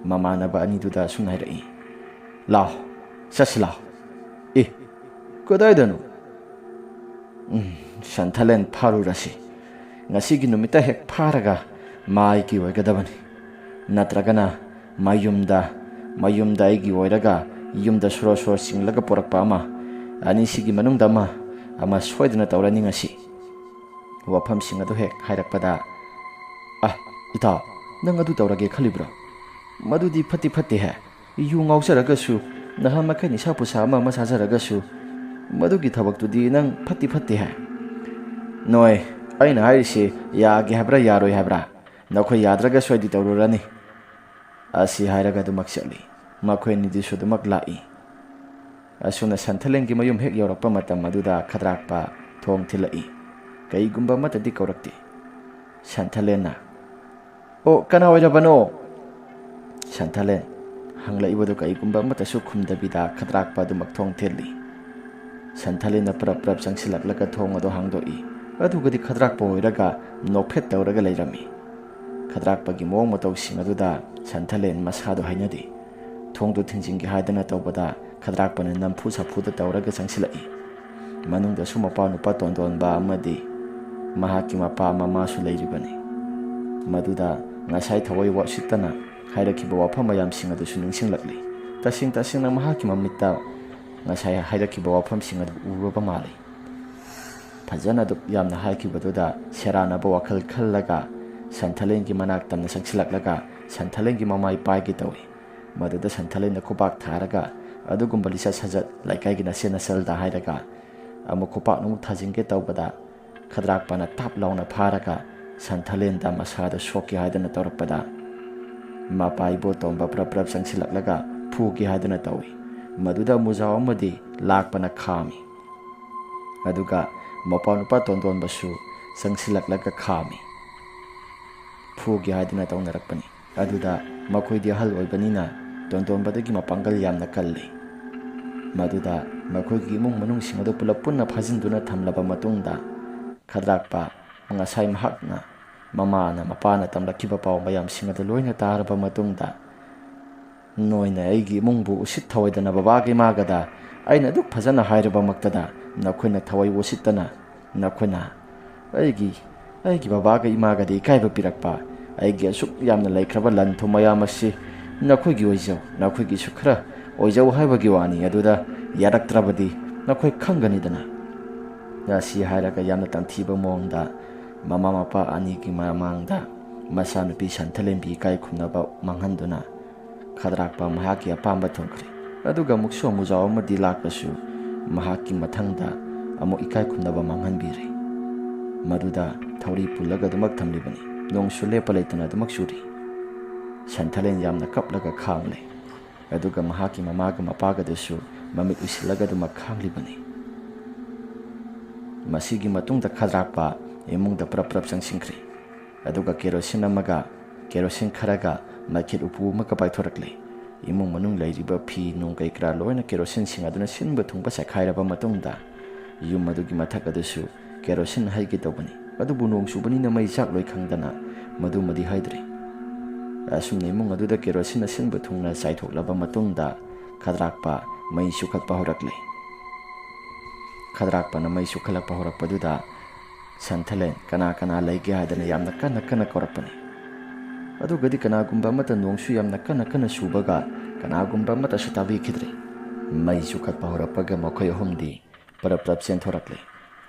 ꯃꯃꯥꯟꯅꯕ ꯑꯅꯤꯗꯨꯗ ꯑꯁꯨꯝꯅ ꯍꯥꯏꯔꯛꯏ, "ꯂꯥꯎ, ꯆꯠꯁꯤ ꯂꯥꯎ꯫" "ꯑꯦ, ꯀꯗꯥꯏꯗꯅꯣ?" "ꯎꯝ, ꯁꯟꯊꯂꯦꯟ ꯐꯥꯔꯨꯔꯁꯤ꯫ ꯉꯁꯤꯒꯤ ꯅꯨꯃꯤꯠꯇ ꯍꯦꯛ ꯐꯥꯔꯒ ꯃꯥ ꯑꯩꯒꯤ ꯑꯣꯏꯒꯗꯕꯅꯤ꯫ ꯅꯠꯇ꯭ꯔꯒꯅ ꯃꯌꯨꯝꯗ, ꯃꯌꯨꯝꯗ ꯑꯩꯒꯤ ꯑꯣꯏꯔꯒ ꯌꯨꯝꯗ ꯁꯣꯔꯣ ꯁꯣꯔꯣ ꯆꯤꯡꯂꯒ ꯄꯨꯔꯛꯄ ꯑꯃ꯫ ꯑꯅꯤꯁꯤꯒꯤ ꯃꯅꯨꯡꯗ ꯑꯃ, ꯑꯃ ꯁꯣꯏꯗꯅ ꯇꯧꯔꯅꯤ ꯉꯁꯤ꯫" ꯋꯥꯐꯝꯁꯤꯡ ꯑꯗꯨ ꯍꯦꯛ ꯍꯥꯏꯔꯛꯄꯗ, "ꯑ, ꯏꯇꯥꯎ, ꯅꯪ ꯑꯗꯨ ꯇꯧꯔꯒꯦ ꯈꯜꯂꯤꯕ꯭ꯔꯣ? ꯃꯗꯨꯗꯤ ꯐꯠꯇꯤ ꯐꯠꯇꯦꯍꯦ꯫ ꯌꯨ ꯉꯥꯎꯖꯔꯒꯁꯨ, ꯅꯍꯥꯟ ꯃꯈꯩ ꯅꯤꯁꯥ ꯄꯨꯁꯥ ꯑꯃ ꯑꯃ ꯆꯥꯖꯔꯒꯁꯨ, ꯃꯗꯨꯒꯤ ꯊꯕꯛꯇꯨꯗꯤ ꯅꯪ ꯐꯠꯇꯤ ꯐꯠꯇꯦ ꯍꯥꯏ꯫" "ꯅꯣꯏ, ꯑꯩꯅ ꯍꯥꯏꯔꯤꯁꯦ ꯌꯥꯒꯦ ꯍꯥꯏꯕ꯭ꯔꯥ ꯌꯥꯔꯣꯏ ꯍꯥꯏꯕ꯭ꯔꯥ? ꯅꯈꯣꯏ ꯌꯥꯗ꯭ꯔꯒꯁꯨ ꯑꯩꯗꯤ ꯇꯧꯔꯨꯔꯅꯤ꯫" ꯑꯁꯤ ꯍꯥꯏꯔꯒ ꯑꯗꯨꯃꯛ ꯆꯠꯂꯤ꯫ ꯃꯈꯣꯏ ꯑꯅꯤꯗꯨꯁꯨ ꯑꯗꯨꯃꯛ ꯂꯥꯛꯏ꯫ ꯑꯁꯨꯝꯅ ꯁꯟꯊꯂꯦꯟꯒꯤ ꯃꯌꯨꯝ ꯍꯦꯛ ꯌꯧꯔꯛꯄ ꯃꯇꯝ ꯑꯗꯨꯗ ꯈꯗ꯭ꯔꯥꯛꯄ ꯊꯣꯡ ꯊꯤꯜꯂꯛꯏ꯫ ꯀꯩꯒꯨꯝꯕ ꯑꯃꯠꯇꯗꯤ ꯀꯧꯔꯛꯇꯦ꯫ ꯁꯟꯊꯂꯦꯟꯅ, "ꯑꯣ, ꯀꯅꯥ ꯑꯣꯏꯔꯕꯅꯣ?" ꯁꯟꯊꯂꯦꯟ ꯍꯪꯂꯛꯏꯕꯗꯨ ꯀꯩꯒꯨꯝꯕ ꯑꯃꯠꯇꯁꯨ ꯈꯨꯝꯗꯕꯤꯗ ꯈꯗ꯭ꯔꯥꯛꯄ ꯑꯗꯨꯃꯛ ꯊꯣꯡ ꯊꯤꯜꯂꯤ꯫ ꯁꯟꯊꯂꯦꯟꯅ ꯄ꯭ꯔꯞ ꯄ꯭ꯔꯞ ꯆꯪꯁꯤꯜꯂꯛꯂꯒ ꯊꯣꯡ ꯑꯗꯨ ꯍꯥꯡꯗꯣꯛꯏ꯫ ꯑꯗꯨꯒꯗꯤ ꯈꯗ꯭ꯔꯥꯛꯄ ꯑꯣꯏꯔꯒ ꯅꯣꯛꯐꯦꯠ ꯇꯧꯔꯒ ꯂꯩꯔꯝꯃꯤ꯫ ꯈꯗ꯭ꯔꯥꯛꯄꯒꯤ ꯃꯑꯣꯡ ꯃꯇꯧꯁꯤꯡ ꯑꯗꯨꯗ ꯁꯟꯊꯂꯦꯟ ꯃꯁꯥꯗꯣ ꯍꯩꯅꯗꯦ꯫ ꯊꯣꯡꯗꯨ ꯊꯤꯡꯖꯤꯟꯒꯦ ꯍꯥꯏꯗꯅ ꯇꯧꯕꯗ ꯈꯗ꯭ꯔꯥꯛꯄꯅ ꯅꯝꯐꯨ ꯁꯥꯐꯨꯗ ꯇꯧꯔꯒ ꯆꯪꯁꯤꯜꯂꯛꯏ꯫ ꯃꯅꯨꯡꯗꯁꯨ ꯃꯄꯥ ꯅꯨꯄꯥ ꯇꯣꯟꯗꯣꯟꯕ ꯑꯃꯗꯤ ꯃꯍꯥꯛꯀꯤ ꯃꯄꯥ ꯃꯃꯥꯁꯨ ꯂꯩꯔꯤꯕꯅꯤ꯫ ꯃꯗꯨꯗ ꯉꯁꯥꯏ ꯊꯋꯥꯏ ꯋꯥ ꯎꯁꯤꯠꯇꯅ ꯍꯥꯏꯔꯛꯈꯤꯕ ꯋꯥꯐꯝ ꯃꯌꯥꯝꯁꯤꯡ ꯑꯗꯨꯁꯨ ꯅꯤꯡꯁꯤꯡꯂꯛꯂꯤ꯫ ꯇꯁꯦꯡ ꯇꯁꯦꯡꯅ ꯃꯍꯥꯛꯀꯤ ꯃꯃꯤꯠꯇ ꯉꯁꯥꯏ ꯍꯥꯏꯔꯛꯈꯤꯕ ꯋꯥꯐꯝꯁꯤꯡ ꯑꯗꯨ ꯎꯔꯨꯔꯕ ꯃꯥꯜꯂꯤ꯫ ꯐꯖꯅ ꯑꯗꯨꯛ ꯌꯥꯝꯅ ꯍꯥꯏꯈꯤꯕꯗꯨꯗ ꯁꯦꯔꯥꯟꯅꯕ ꯋꯥꯈꯜ ꯈꯜꯂꯒ ꯁꯟꯊꯂꯦꯟꯒꯤ ꯃꯅꯥꯛ ꯇꯝꯅ ꯆꯪꯁꯤꯜꯂꯛꯂꯒ ꯁꯟꯊꯂꯦꯟꯒꯤ ꯃꯃꯥꯏ ꯄꯥꯏꯒꯦ ꯇꯧꯏ꯫ ꯃꯗꯨꯗ ꯁꯟꯊꯂꯦꯟꯅ ꯈꯨꯕꯥꯛ ꯊꯥꯔꯒ ꯑꯗꯨꯒꯨꯝꯕ ꯂꯤꯆꯠ ꯁꯥꯖꯠ ꯂꯩꯀꯥꯏꯒꯤ ꯅꯆꯦ ꯅꯆꯜꯗ ꯍꯥꯏꯔꯒ ꯑꯃꯨꯛ ꯈꯨꯄꯥꯛꯅ ꯑꯃꯨꯛ ꯊꯥꯖꯤꯟꯒꯦ ꯇꯧꯕꯗ, ꯈꯗ꯭ꯔꯥꯛꯄꯅ ꯊꯥꯞ ꯂꯥꯎꯅ ꯐꯥꯔꯒ ꯁꯟꯊꯂꯦꯟꯗ ꯃꯁꯥꯗ ꯁꯣꯛꯀꯦ ꯍꯥꯏꯗꯨꯅ ꯇꯧꯔꯛꯄꯗ, ꯃꯄꯥ ꯏꯕꯣꯇꯣꯝꯕ ꯄ꯭ꯔꯞ ꯄ꯭ꯔꯞ ꯆꯪꯁꯤꯜꯂꯛꯂꯒ ꯐꯨꯒꯦ ꯍꯥꯏꯗꯨꯅ ꯇꯧꯏ꯫ ꯃꯗꯨꯗ ꯃꯨꯖꯥꯎ ꯑꯃꯗꯤ ꯂꯥꯛꯄꯅ ꯈꯥꯝꯃꯤ꯫ ꯑꯗꯨꯒ ꯃꯄꯥ ꯅꯨꯄꯥ ꯇꯣꯟꯗꯣꯟꯕꯁꯨ ꯆꯪꯁꯤꯜꯂꯛꯂꯒ ꯈꯥꯝꯃꯤ꯫ ꯐꯨꯒꯦ ꯍꯥꯏꯗꯨꯅ ꯇꯧꯅꯔꯛꯄꯅꯤ꯫ ꯑꯗꯨꯗ ꯃꯈꯣꯏꯗꯤ ꯑꯍꯜ ꯑꯣꯏꯕꯅꯤꯅ ꯇꯣꯟꯗꯣꯟꯕꯗꯒꯤ ꯃꯄꯥꯡꯒꯜ ꯌꯥꯝꯅ ꯀꯜꯂꯤ꯫ ꯃꯗꯨꯗ ꯃꯈꯣꯏꯒꯤ ꯏꯃꯨꯡ ꯃꯅꯨꯡꯁꯤꯡ ꯑꯗꯨ ꯄꯨꯂꯞ ꯄꯨꯟꯅ ꯐꯥꯖꯤꯟꯗꯨꯅ ꯊꯝꯂꯕ ꯃꯇꯨꯡꯗ, ꯈꯗ꯭ꯔꯥꯛꯄ ꯉꯁꯥꯏ ꯃꯍꯥꯛꯅ ꯃꯃꯥꯅ ꯃꯄꯥꯅ ꯇꯝꯂꯛꯈꯤꯕ ꯄꯥꯎ ꯃꯌꯥꯝꯁꯤꯡ ꯑꯗꯨ ꯂꯣꯏꯅ ꯇꯥꯔꯕ ꯃꯇꯨꯡꯗ, "ꯅꯣꯏꯅ ꯑꯩꯒꯤ ꯏꯃꯨꯡꯕꯨ ꯎꯁꯤꯠ ꯊꯑꯣꯏꯗꯅ ꯕꯕꯥꯒ ꯏꯃꯥꯒꯗ ꯑꯩꯅ ꯑꯗꯨꯛ ꯐꯖꯅ ꯍꯥꯏꯔꯕꯃꯛꯇꯗ ꯅꯈꯣꯏꯅ ꯊꯑꯣꯏ ꯎꯁꯤꯠꯇꯅ ꯅꯈꯣꯏꯅ ꯑꯩꯒꯤ, ꯑꯩꯒꯤ ꯕꯕꯥꯒ ꯏꯃꯥꯒꯗ ꯏꯀꯥꯏꯕ ꯄꯤꯔꯛꯄ, ꯑꯩꯒꯤ ꯑꯁꯨꯛ ꯌꯥꯝꯅ ꯂꯩꯈ꯭ꯔꯕ ꯂꯟ ꯊꯨꯝ ꯃꯌꯥꯝ ꯑꯁꯤ ꯅꯈꯣꯏꯒꯤ ꯑꯣꯏꯖꯧ, ꯅꯈꯣꯏꯒꯤꯁꯨ ꯈꯔ ꯑꯣꯏꯖꯧ ꯍꯥꯏꯕꯒꯤ ꯋꯥꯅꯤ, ꯑꯗꯨꯗ ꯌꯥꯔꯛꯇ꯭ꯔꯕꯗꯤ ꯅꯈꯣꯏ ꯈꯪꯒꯅꯤꯗꯅ"꯫ ꯑꯁꯤ ꯍꯥꯏꯔꯒ ꯌꯥꯝꯅ ꯇꯝꯊꯤꯕ ꯃꯑꯣꯡꯗ ꯃꯃꯥ ꯃꯄꯥ ꯑꯅꯤꯒꯤ ꯃꯃꯥꯡꯗ ꯃꯆꯥꯅꯨꯄꯤ ꯁꯟꯊꯂꯦꯟꯕꯤ ꯏꯀꯥꯏ ꯈꯨꯝꯅꯕ ꯃꯥꯡꯍꯟꯗꯨꯅ ꯈꯗ꯭ꯔꯥꯛꯄ ꯃꯍꯥꯛꯀꯤ ꯑꯄꯥꯝꯕ ꯊꯨꯡꯈ꯭ꯔꯦ꯫ ꯑꯗꯨꯒ ꯃꯨꯛꯁꯨ ꯑꯃꯨꯖꯥꯎ ꯑꯃꯗꯤ ꯂꯥꯛꯄꯁꯨ ꯃꯍꯥꯛꯀꯤ ꯃꯊꯪꯗ ꯑꯃꯨꯛ ꯏꯀꯥꯏ ꯈꯨꯝꯅꯕ ꯃꯥꯡꯍꯟꯕꯤꯔꯦ꯫ ꯃꯗꯨꯗ ꯊꯧꯔꯤ ꯄꯨꯜꯂꯒ ꯑꯗꯨꯃꯛ ꯊꯝꯂꯤꯕꯅꯤ꯫ ꯅꯣꯡꯁꯨ ꯂꯦꯞꯄ ꯂꯩꯇꯅ ꯑꯗꯨꯃꯛ ꯆꯨꯔꯤ꯫ ꯁꯟꯊꯂꯦꯟ ꯌꯥꯝꯅ ꯀꯞꯂꯒ ꯈꯥꯡꯂꯦ꯫ ꯑꯗꯨꯒ ꯃꯍꯥꯛꯀꯤ ꯃꯃꯥꯒ ꯃꯄꯥꯒꯗꯨꯁꯨ ꯃꯃꯤꯠ ꯎꯏꯁꯤꯜꯂꯒ ꯑꯗꯨꯃꯛ ꯈꯥꯡꯂꯤꯕꯅꯤ꯫ ꯃꯁꯤꯒꯤ ꯃꯇꯨꯡꯗ ꯈꯗ꯭ꯔꯥꯛꯄ ꯏꯃꯨꯡꯗ ꯄ꯭ꯔꯞ ꯄ꯭ꯔꯞ ꯆꯪꯁꯤꯟꯈ꯭ꯔꯦ꯫ ꯑꯗꯨꯒ ꯀꯦꯔꯣꯁꯤꯟ ꯑꯃꯒ, ꯀꯦꯔꯣꯁꯤꯟ ꯈꯔꯒ ꯃꯩꯈꯦꯠ ꯎꯄꯨ ꯑꯃꯒ ꯄꯥꯏꯊꯣꯔꯛꯂꯦ꯫ ꯏꯃꯨꯡ ꯃꯅꯨꯡ ꯂꯩꯔꯤꯕ ꯐꯤ ꯅꯨꯡ ꯀꯩ ꯀꯔꯥ ꯂꯣꯏꯅ ꯀꯦꯔꯣꯁꯤꯟꯁꯤꯡ ꯑꯗꯨꯅ ꯁꯤꯟꯕ ꯊꯨꯡꯕ ꯆꯥꯏꯈꯥꯏꯔꯕ ꯃꯇꯨꯡꯗ, ꯌꯨꯝ ꯑꯗꯨꯒꯤ ꯃꯊꯛ ꯑꯗꯨꯁꯨ ꯀꯦꯔꯣꯁꯤꯟ ꯍꯩꯒꯦ ꯇꯧꯕꯅꯤ꯫ ꯑꯗꯨꯕꯨ ꯅꯣꯡ ꯆꯨꯕꯅꯤꯅ ꯃꯩ ꯆꯥꯛꯂꯣꯏ ꯈꯪꯗꯅ ꯃꯗꯨꯃꯗꯤ ꯍꯩꯗ꯭ꯔꯦ꯫ ꯑꯁꯨꯝꯅ ꯏꯃꯨꯡ ꯑꯗꯨꯗ ꯀꯦꯔꯣꯁꯤꯟ ꯑꯁꯤꯟꯕ ꯊꯨꯡꯅ ꯆꯥꯏꯊꯣꯛꯂꯕ ꯃꯇꯨꯡꯗ, ꯈꯗ꯭ꯔꯥꯛꯄ ꯃꯩ ꯆꯨꯈꯠꯄ ꯍꯧꯔꯛꯂꯦ꯫ ꯈꯗ꯭ꯔꯥꯛꯄꯅ ꯃꯩ ꯆꯨꯈꯠꯂꯛꯄ ꯍꯧꯔꯛꯄꯗꯨꯗ, ꯁꯟꯊꯂꯦꯟ ꯀꯅꯥ ꯀꯅꯥ ꯂꯩꯒꯦ ꯍꯥꯏꯗꯅ ꯌꯥꯝꯅ ꯀꯟꯅ ꯀꯟꯅ ꯀꯧꯔꯛꯄꯅꯤ꯫ ꯑꯗꯨꯒꯗꯤ ꯀꯅꯥꯒꯨꯝꯕ ꯑꯃꯠꯇ, ꯅꯣꯡꯁꯨ ꯌꯥꯝꯅ ꯀꯟꯅ ꯀꯟꯅ ꯆꯨꯕꯒ, ꯀꯅꯥꯒꯨꯝꯕ ꯑꯃꯠꯇꯁꯨ ꯇꯥꯕꯤꯈꯤꯗ꯭ꯔꯦ꯫ ꯃꯩ ꯆꯨꯈꯠꯄ ꯍꯧꯔꯛꯄꯒ ꯃꯈꯣꯏ ꯑꯍꯨꯝꯗꯤ ꯄꯔꯞ ꯄꯔꯞ ꯆꯦꯟꯊꯣꯔꯛꯂꯦ꯫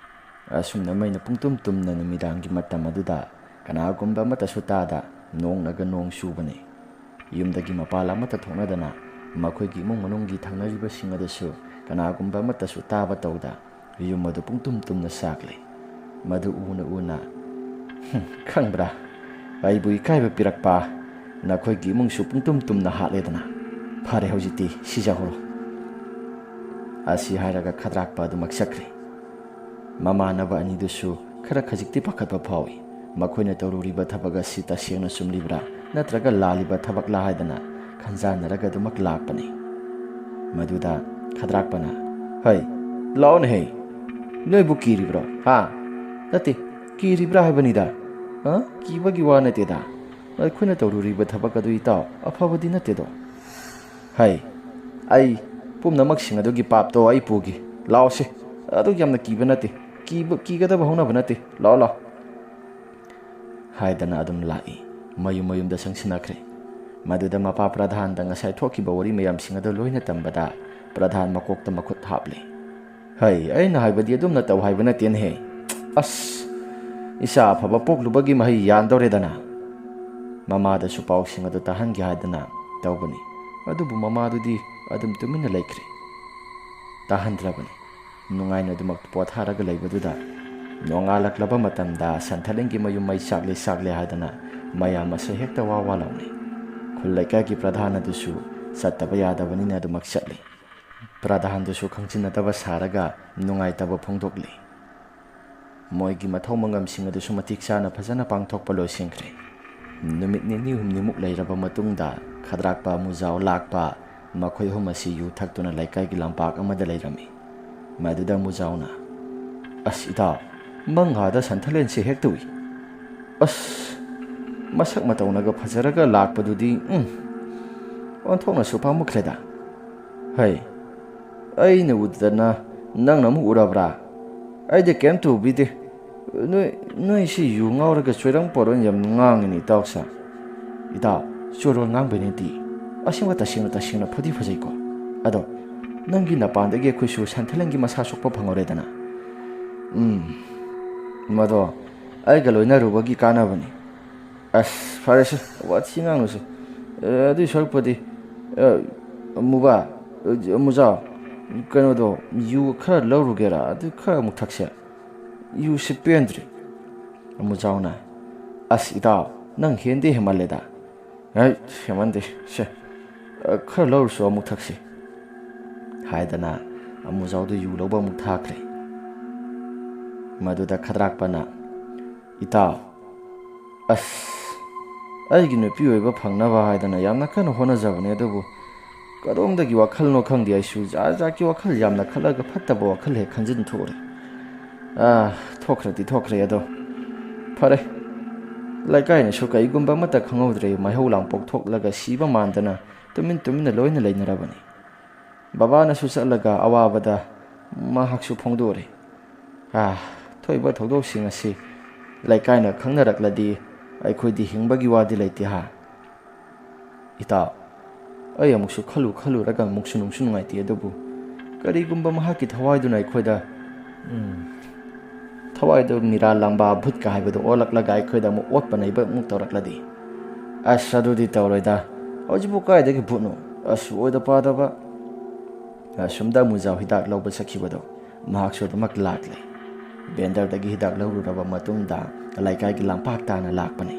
ꯑꯁꯨꯝꯅ ꯃꯩꯅ ꯄꯨꯡꯇꯨꯝ ꯇꯨꯝꯅ ꯅꯨꯃꯤꯗꯥꯡꯒꯤ ꯃꯇꯝ ꯑꯗꯨꯗ ꯀꯅꯥꯒꯨꯝꯕ ꯑꯃꯠꯇꯁꯨ ꯇꯥꯗ ꯅꯣꯡꯅꯒ ꯅꯣꯡ ꯆꯨꯕꯅꯤ꯫ ꯌꯨꯝꯗꯒꯤ ꯃꯄꯥꯜ ꯑꯃꯠꯇ ꯊꯣꯛꯅꯗꯅ ꯃꯈꯣꯏꯒꯤ ꯏꯃꯨꯡ ꯃꯅꯨꯡꯒꯤ ꯊꯪꯅꯔꯤꯕꯁꯤꯡ ꯑꯗꯨꯁꯨ ꯀꯅꯥꯒꯨꯝꯕ ꯑꯃꯠꯇꯁꯨ ꯇꯥꯕ ꯇꯧꯗ ꯌꯨꯝ ꯑꯗꯨ ꯄꯨꯡꯇꯨꯝ ꯇꯨꯝꯅ ꯆꯥꯛꯂꯤ꯫ ꯃꯗꯨ ꯎꯅ ꯎꯅ, "ꯍꯨꯝ, ꯈꯪꯕ꯭ꯔꯥ? ꯑꯩꯕꯨ ꯏꯀꯥꯏꯕ ꯄꯤꯔꯛꯄ ꯅꯈꯣꯏꯒꯤ ꯏꯃꯨꯡꯁꯨ ꯄꯨꯡꯇꯨꯝ ꯇꯨꯝꯅ ꯍꯥꯠꯂꯦꯗꯅ꯫ ꯐꯔꯦ, ꯍꯧꯖꯤꯛꯇꯤ ꯁꯤꯖꯍꯧꯔꯣ"꯫ ꯑꯁꯤ ꯍꯥꯏꯔꯒ ꯈꯗ꯭ꯔꯥꯛꯄ ꯑꯗꯨꯃꯛ ꯆꯠꯈ꯭ꯔꯦ꯫ ꯃꯃꯥꯟꯅꯕ ꯑꯅꯤꯗꯨꯁꯨ ꯈꯔ ꯈꯖꯤꯛꯇꯤ ꯄꯥꯈꯠꯄ ꯐꯥꯎꯏ꯫ ꯃꯈꯣꯏꯅ ꯇꯧꯔꯨꯔꯤꯕ ꯊꯕꯛ ꯑꯁꯤ ꯇꯁꯦꯡꯅ ꯆꯨꯝꯂꯤꯕ꯭ꯔꯥ ꯅꯠꯇ꯭ꯔꯒ ꯂꯥꯜꯂꯤꯕ ꯊꯕꯛꯂꯥ ꯍꯥꯏꯗꯅ ꯈꯟꯖꯥꯟꯅꯔꯒ ꯑꯗꯨꯃꯛ ꯂꯥꯛꯄꯅꯤ꯫ ꯃꯗꯨꯗ ꯈꯗ꯭ꯔꯥꯛꯄꯅ, "ꯍꯩ, ꯂꯥꯛꯑꯣꯅꯦꯍꯦ, ꯅꯣꯏꯕꯨ ꯀꯤꯔꯤꯕ꯭ꯔꯣ? ꯍꯥ? ꯅꯠꯇꯦ, ꯀꯤꯔꯤꯕ꯭ꯔꯥ ꯍꯥꯏꯕꯅꯤꯗ꯫ ꯑ? ꯀꯤꯕꯒꯤ ꯋꯥ ꯅꯠꯇꯦꯗ꯫ ꯑꯩꯈꯣꯏꯅ ꯇꯧꯔꯨꯔꯤꯕ ꯊꯕꯛ ꯑꯗꯨ, ꯏꯇꯥꯎ, ꯑꯐꯕꯗꯤ ꯅꯠꯇꯦꯗꯣ꯫ ꯍꯩ, ꯑꯩ ꯄꯨꯝꯅꯃꯛꯁꯤꯡ ꯑꯗꯨꯒꯤ ꯄꯥꯞꯇꯣ ꯑꯩ ꯄꯨꯒꯦ꯫ ꯂꯥꯛꯑꯣꯁꯦ, ꯑꯗꯨꯛ ꯌꯥꯝꯅ ꯀꯤꯕ ꯅꯠꯇꯦ꯫ ꯀꯤꯕ, ꯀꯤꯒꯗꯕ ꯍꯧꯅꯕ ꯅꯠꯇꯦ꯫ ꯂꯥꯛꯑꯣ, ꯂꯥꯛꯑꯣ" ꯍꯥꯏꯗꯅ ꯑꯗꯨꯝ ꯂꯥꯛꯏ꯫ ꯃꯌꯨꯝ ꯃꯌꯨꯝꯗ ꯆꯪꯁꯤꯟꯅꯈ꯭ꯔꯦ꯫ ꯃꯗꯨꯗ ꯃꯄꯥ ꯄ꯭ꯔꯙꯥꯟꯗ ꯉꯁꯥꯏ ꯊꯣꯛꯈꯤꯕ ꯋꯥꯔꯤ ꯃꯌꯥꯝꯁꯤꯡ ꯑꯗꯨ ꯂꯣꯏꯅ ꯇꯝꯕꯗ ꯄ꯭ꯔꯙꯥꯟ ꯃꯀꯣꯛꯇ ꯃꯈꯨꯠ ꯍꯥꯞꯂꯦ꯫ "ꯍꯩ, ꯑꯩꯅ ꯍꯥꯏꯕꯗꯤ ꯑꯗꯨꯝꯅ ꯇꯧ ꯍꯥꯏꯕ ꯅꯠꯇꯦꯅꯦꯍꯦ꯫ ꯑꯁ, ꯏꯆꯥ ꯑꯐꯕ ꯄꯣꯛꯂꯨꯕꯒꯤ ꯃꯍꯩ ꯌꯥꯟꯗꯧꯔꯦꯗꯅ"꯫ ꯃꯃꯥꯗꯁꯨ ꯄꯥꯎꯁꯤꯡ ꯑꯗꯨ ꯇꯥꯍꯟꯒꯦ ꯍꯥꯏꯗꯅ ꯇꯧꯕꯅꯤ꯫ ꯑꯗꯨꯕꯨ ꯃꯃꯥꯗꯨꯗꯤ ꯑꯗꯨꯝ ꯇꯨꯃꯤꯟꯅ ꯂꯩꯈ꯭ꯔꯦ꯫ ꯇꯥꯍꯟꯗ꯭ꯔꯕꯅꯤ꯫ ꯅꯨꯡꯉꯥꯏꯅ ꯑꯗꯨꯃꯛ ꯄꯣꯊꯥꯔꯒ ꯂꯩꯕꯗꯨꯗ ꯅꯣꯡꯉꯥꯜꯂꯛꯂꯕ ꯃꯇꯝꯗ ꯁꯟꯊꯂꯤꯡꯒꯤ ꯃꯌꯨꯝ ꯃꯩ ꯆꯥꯛꯂꯦ, ꯆꯥꯛꯂꯦ ꯍꯥꯏꯗꯅ ꯃꯌꯥꯝ ꯑꯁꯦ ꯍꯦꯛꯇ ꯋꯥ ꯋꯥ ꯂꯥꯎꯅꯩ꯫ ꯈꯨꯜ ꯂꯩꯀꯥꯏꯒꯤ ꯄ꯭ꯔꯙꯥꯟ ꯑꯗꯨꯁꯨ ꯆꯠꯇꯕ ꯌꯥꯗꯕꯅꯤꯅ ꯑꯗꯨꯃꯛ ꯆꯠꯂꯤ꯫ ꯄ꯭ꯔꯙꯥꯟꯗꯨꯁꯨ ꯈꯪꯖꯤꯟꯅꯗꯕ ꯁꯥꯔꯒ ꯅꯨꯡꯉꯥꯏꯇꯕ ꯐꯣꯡꯗꯣꯛꯂꯤ꯫ ꯃꯣꯏꯒꯤ ꯃꯊꯧ ꯃꯉꯝꯁꯤꯡ ꯑꯗꯨꯁꯨ ꯃꯇꯤꯛ ꯆꯥꯅ ꯐꯖꯅ ꯄꯥꯡꯊꯣꯛꯄ ꯂꯣꯏꯁꯤꯟꯈ꯭ꯔꯦ꯫ ꯅꯨꯃꯤꯠ ꯅꯤꯅꯤ ꯍꯨꯝꯅꯤꯃꯨꯛ ꯂꯩꯔꯕ ꯃꯇꯨꯡꯗ ꯈꯗ꯭ꯔꯥꯛꯄ, ꯃꯨꯖꯥꯎ ꯂꯥꯛꯄ, ꯃꯈꯣꯏ ꯑꯍꯨꯝ ꯑꯁꯤ ꯌꯨ ꯊꯛꯇꯨꯅ ꯂꯩꯀꯥꯏꯒꯤ ꯂꯝꯄꯥꯛ ꯑꯃꯗ ꯂꯩꯔꯝꯃꯤ꯫ ꯃꯗꯨꯗ ꯃꯨꯖꯥꯎꯅ, "ꯑꯁ ꯏꯇꯥꯎ, ꯃꯪꯍꯥꯗ ꯁꯟꯊꯂꯦꯟꯁꯦ ꯍꯦꯛꯇ ꯎꯏ꯫ ꯑꯁ, ꯃꯁꯛ ꯃꯇꯧꯅꯒ ꯐꯖꯔꯒ ꯂꯥꯛꯄꯗꯨꯗꯤ, ꯎꯝ, ꯑꯣꯟꯊꯣꯛꯅꯁꯨ ꯄꯥꯝꯃꯨꯈ꯭ꯔꯦꯗ꯫ ꯍꯩ, ꯑꯩꯅ ꯎꯗꯅ ꯅꯪꯅ ꯑꯃꯨꯛ ꯎꯔꯕ꯭ꯔꯥ? ꯑꯩꯗꯤ ꯀꯩꯝꯇ ꯎꯕꯤꯗꯦ꯫ ꯅꯣꯏ, ꯅꯣꯏꯁꯤ ꯌꯨ ꯉꯥꯎꯔꯒ ꯆꯣꯏꯔꯪ ꯄꯣꯔꯣꯟ ꯌꯥꯝ ꯉꯥꯡꯉꯤꯅꯦ ꯏꯇꯥꯎꯁꯦ"꯫ "ꯏꯇꯥꯎ, ꯆꯣꯏꯔꯣꯟ ꯉꯥꯡꯕꯩ ꯅꯠꯇꯦ꯫ ꯑꯁꯦꯡꯕ ꯇꯁꯦꯡꯅ, ꯇꯁꯦꯡꯅ ꯐꯗꯤ ꯐꯖꯩꯀꯣ꯫ ꯑꯗꯣ ꯅꯪꯒꯤ ꯅꯄꯥꯟꯗꯒꯤ ꯑꯩꯈꯣꯏꯁꯨ ꯁꯟꯊꯂꯦꯟꯒꯤ ꯃꯁꯥ ꯁꯣꯛꯄ ꯐꯪꯍꯧꯔꯦꯗꯅ꯫ ꯎꯝ, ꯃꯗꯣ ꯑꯩꯒ ꯂꯣꯏꯅꯔꯨꯕꯒꯤ ꯀꯥꯟꯅꯕꯅꯤ"꯫ "ꯑꯁ, ꯐꯔꯦꯁꯦ, ꯋꯥꯊꯤ ꯉꯥꯡꯅꯨꯁꯦ꯫ ꯑꯦ, ꯑꯗꯨꯏ ꯁꯔꯨꯛꯄꯨꯗꯤ, ꯑꯦ, "ꯑꯃꯨꯕ, ꯑꯃꯨꯖꯥꯎ, ꯀꯩꯅꯣꯗꯣ, ꯌꯨ ꯈꯔ ꯂꯧꯔꯨꯒꯦꯔꯥ? ꯑꯗꯨ ꯈꯔ ꯑꯃꯨꯛ ꯊꯛꯁꯦ꯫ ꯌꯨꯁꯤ ꯄꯦꯟꯗ꯭ꯔꯤ꯫" ꯑꯃꯨꯖꯥꯎꯅ, "ꯑꯁ ꯏꯇꯥꯎ, ꯅꯪ ꯍꯦꯟꯗꯤ ꯍꯦꯟꯃꯜꯂꯦꯗ꯫" "ꯑꯩ ꯍꯦꯟꯃꯟꯗꯦ, ꯁꯦ, ꯈꯔ ꯂꯧꯔꯨꯁꯨ ꯑꯃꯨꯛ ꯊꯛꯁꯤ," ꯍꯥꯏꯗꯅ ꯑꯃꯨꯖꯥꯎꯗ ꯌꯨ ꯂꯧꯕ ꯑꯃꯨꯛ ꯊꯥꯈ꯭ꯔꯦ꯫ ꯃꯗꯨꯗ ꯈꯗ꯭ꯔꯥꯛꯄꯅ, "ꯏꯇꯥꯎ, ꯑꯁ, ꯑꯩꯒꯤ ꯅꯨꯄꯤ ꯑꯣꯏꯕ ꯐꯪꯅꯕ ꯍꯥꯏꯗꯅ ꯌꯥꯝꯅ ꯀꯟꯅ ꯍꯣꯠꯅꯖꯕꯅꯦ, ꯑꯗꯨꯕꯨ ꯀꯗꯣꯝꯗꯒꯤ ꯋꯥꯈꯜꯅꯣ ꯈꯪꯗꯦ, ꯑꯩꯁꯨ ꯖꯥꯠ ꯖꯥꯠꯀꯤ ꯋꯥꯈꯜ ꯌꯥꯝꯅ ꯈꯜꯂꯒ ꯐꯠꯇꯕ ꯋꯥꯈꯜ ꯍꯦꯛ ꯈꯟꯖꯤꯟ ꯊꯣꯛꯎꯔꯦ꯫ ꯑꯥ, ꯊꯣꯛꯈ꯭ꯔꯗꯤ ꯊꯣꯛꯈ꯭ꯔꯦ, ꯑꯗꯣ ꯐꯔꯦ, ꯂꯩꯀꯥꯏꯅꯁꯨ ꯀꯔꯤꯒꯨꯝꯕ ꯑꯃꯠꯇ ꯈꯪꯍꯧꯗ꯭ꯔꯦ, ꯃꯩꯍꯧ ꯂꯥꯡꯄꯣꯛ ꯊꯣꯛꯂꯒ ꯁꯤꯕ ꯃꯥꯟꯗꯅ ꯇꯨꯃꯤꯟ ꯇꯨꯃꯤꯟꯅ ꯂꯣꯏꯅ ꯂꯩꯅꯔꯕꯅꯤ꯫" ꯕꯕꯥꯅꯁꯨ ꯆꯠꯂꯒ ꯑꯋꯥꯕꯗ ꯃꯍꯥꯛꯁꯨ ꯐꯣꯡꯗꯣꯛꯎꯔꯦ꯫ ꯑꯥ, ꯊꯣꯛꯏꯕ ꯊꯧꯗꯣꯛꯁꯤꯡ ꯑꯁꯤ ꯂꯩꯀꯥꯏꯅ ꯈꯪꯅꯔꯛꯂꯗꯤ ꯑꯩꯈꯣꯏꯗꯤ ꯍꯤꯡꯕꯒꯤ ꯋꯥꯗꯤ ꯂꯩꯇꯦ ꯍꯥ꯫ ꯏꯇꯥꯎ, ꯑꯩ ꯑꯃꯨꯛꯁꯨ ꯈꯜꯂꯨ ꯈꯜꯂꯨꯔꯒ ꯑꯃꯨꯛꯁꯨ ꯅꯨꯡꯁꯨ ꯅꯨꯡꯉꯥꯏꯇꯦ, ꯑꯗꯨꯕꯨ ꯀꯔꯤꯒꯨꯝꯕ ꯃꯍꯥꯛꯀꯤ ꯊꯋꯥꯏꯗꯨꯅ ꯑꯩꯈꯣꯏꯗ, ꯎꯝ, ꯊꯋꯥꯏꯗꯨ ꯃꯤꯔꯥ ꯂꯥꯝꯕꯥ ꯚꯨꯠꯀ ꯍꯥꯏꯕꯗꯨ ꯑꯣꯜꯂꯛꯂꯒ ꯑꯩꯈꯣꯏꯗ ꯑꯃꯨꯛ ꯑꯣꯠꯄ ꯅꯩꯕ ꯑꯃꯨꯛ ꯇꯧꯔꯛꯂꯗꯤ? ꯑꯁ, ꯑꯗꯨꯗꯤ ꯇꯧꯔꯣꯏꯗ꯫ ꯍꯧꯖꯤꯛꯄꯨ ꯀꯥꯏꯗꯒꯤ ꯚꯨꯠꯅꯣ? ꯑꯁ, ꯑꯣꯏꯗ ꯄꯥꯗꯕ꯫ ꯑꯁꯨꯝꯗ ꯑꯃꯨꯖꯥꯎ ꯍꯤꯗꯥꯛ ꯂꯧꯕ ꯆꯠꯈꯤꯕꯗꯣ ꯃꯍꯥꯛꯁꯨ ꯑꯗꯨꯃꯛ ꯂꯥꯛꯂꯦ꯫ ꯚꯦꯟꯗꯔꯗꯒꯤ ꯍꯤꯗꯥꯛ ꯂꯧꯔꯨꯔꯕ ꯃꯇꯨꯡꯗ ꯂꯩꯀꯥꯏꯒꯤ ꯂꯝꯄꯥꯛ ꯇꯥꯅ ꯂꯥꯛꯄꯅꯤ꯫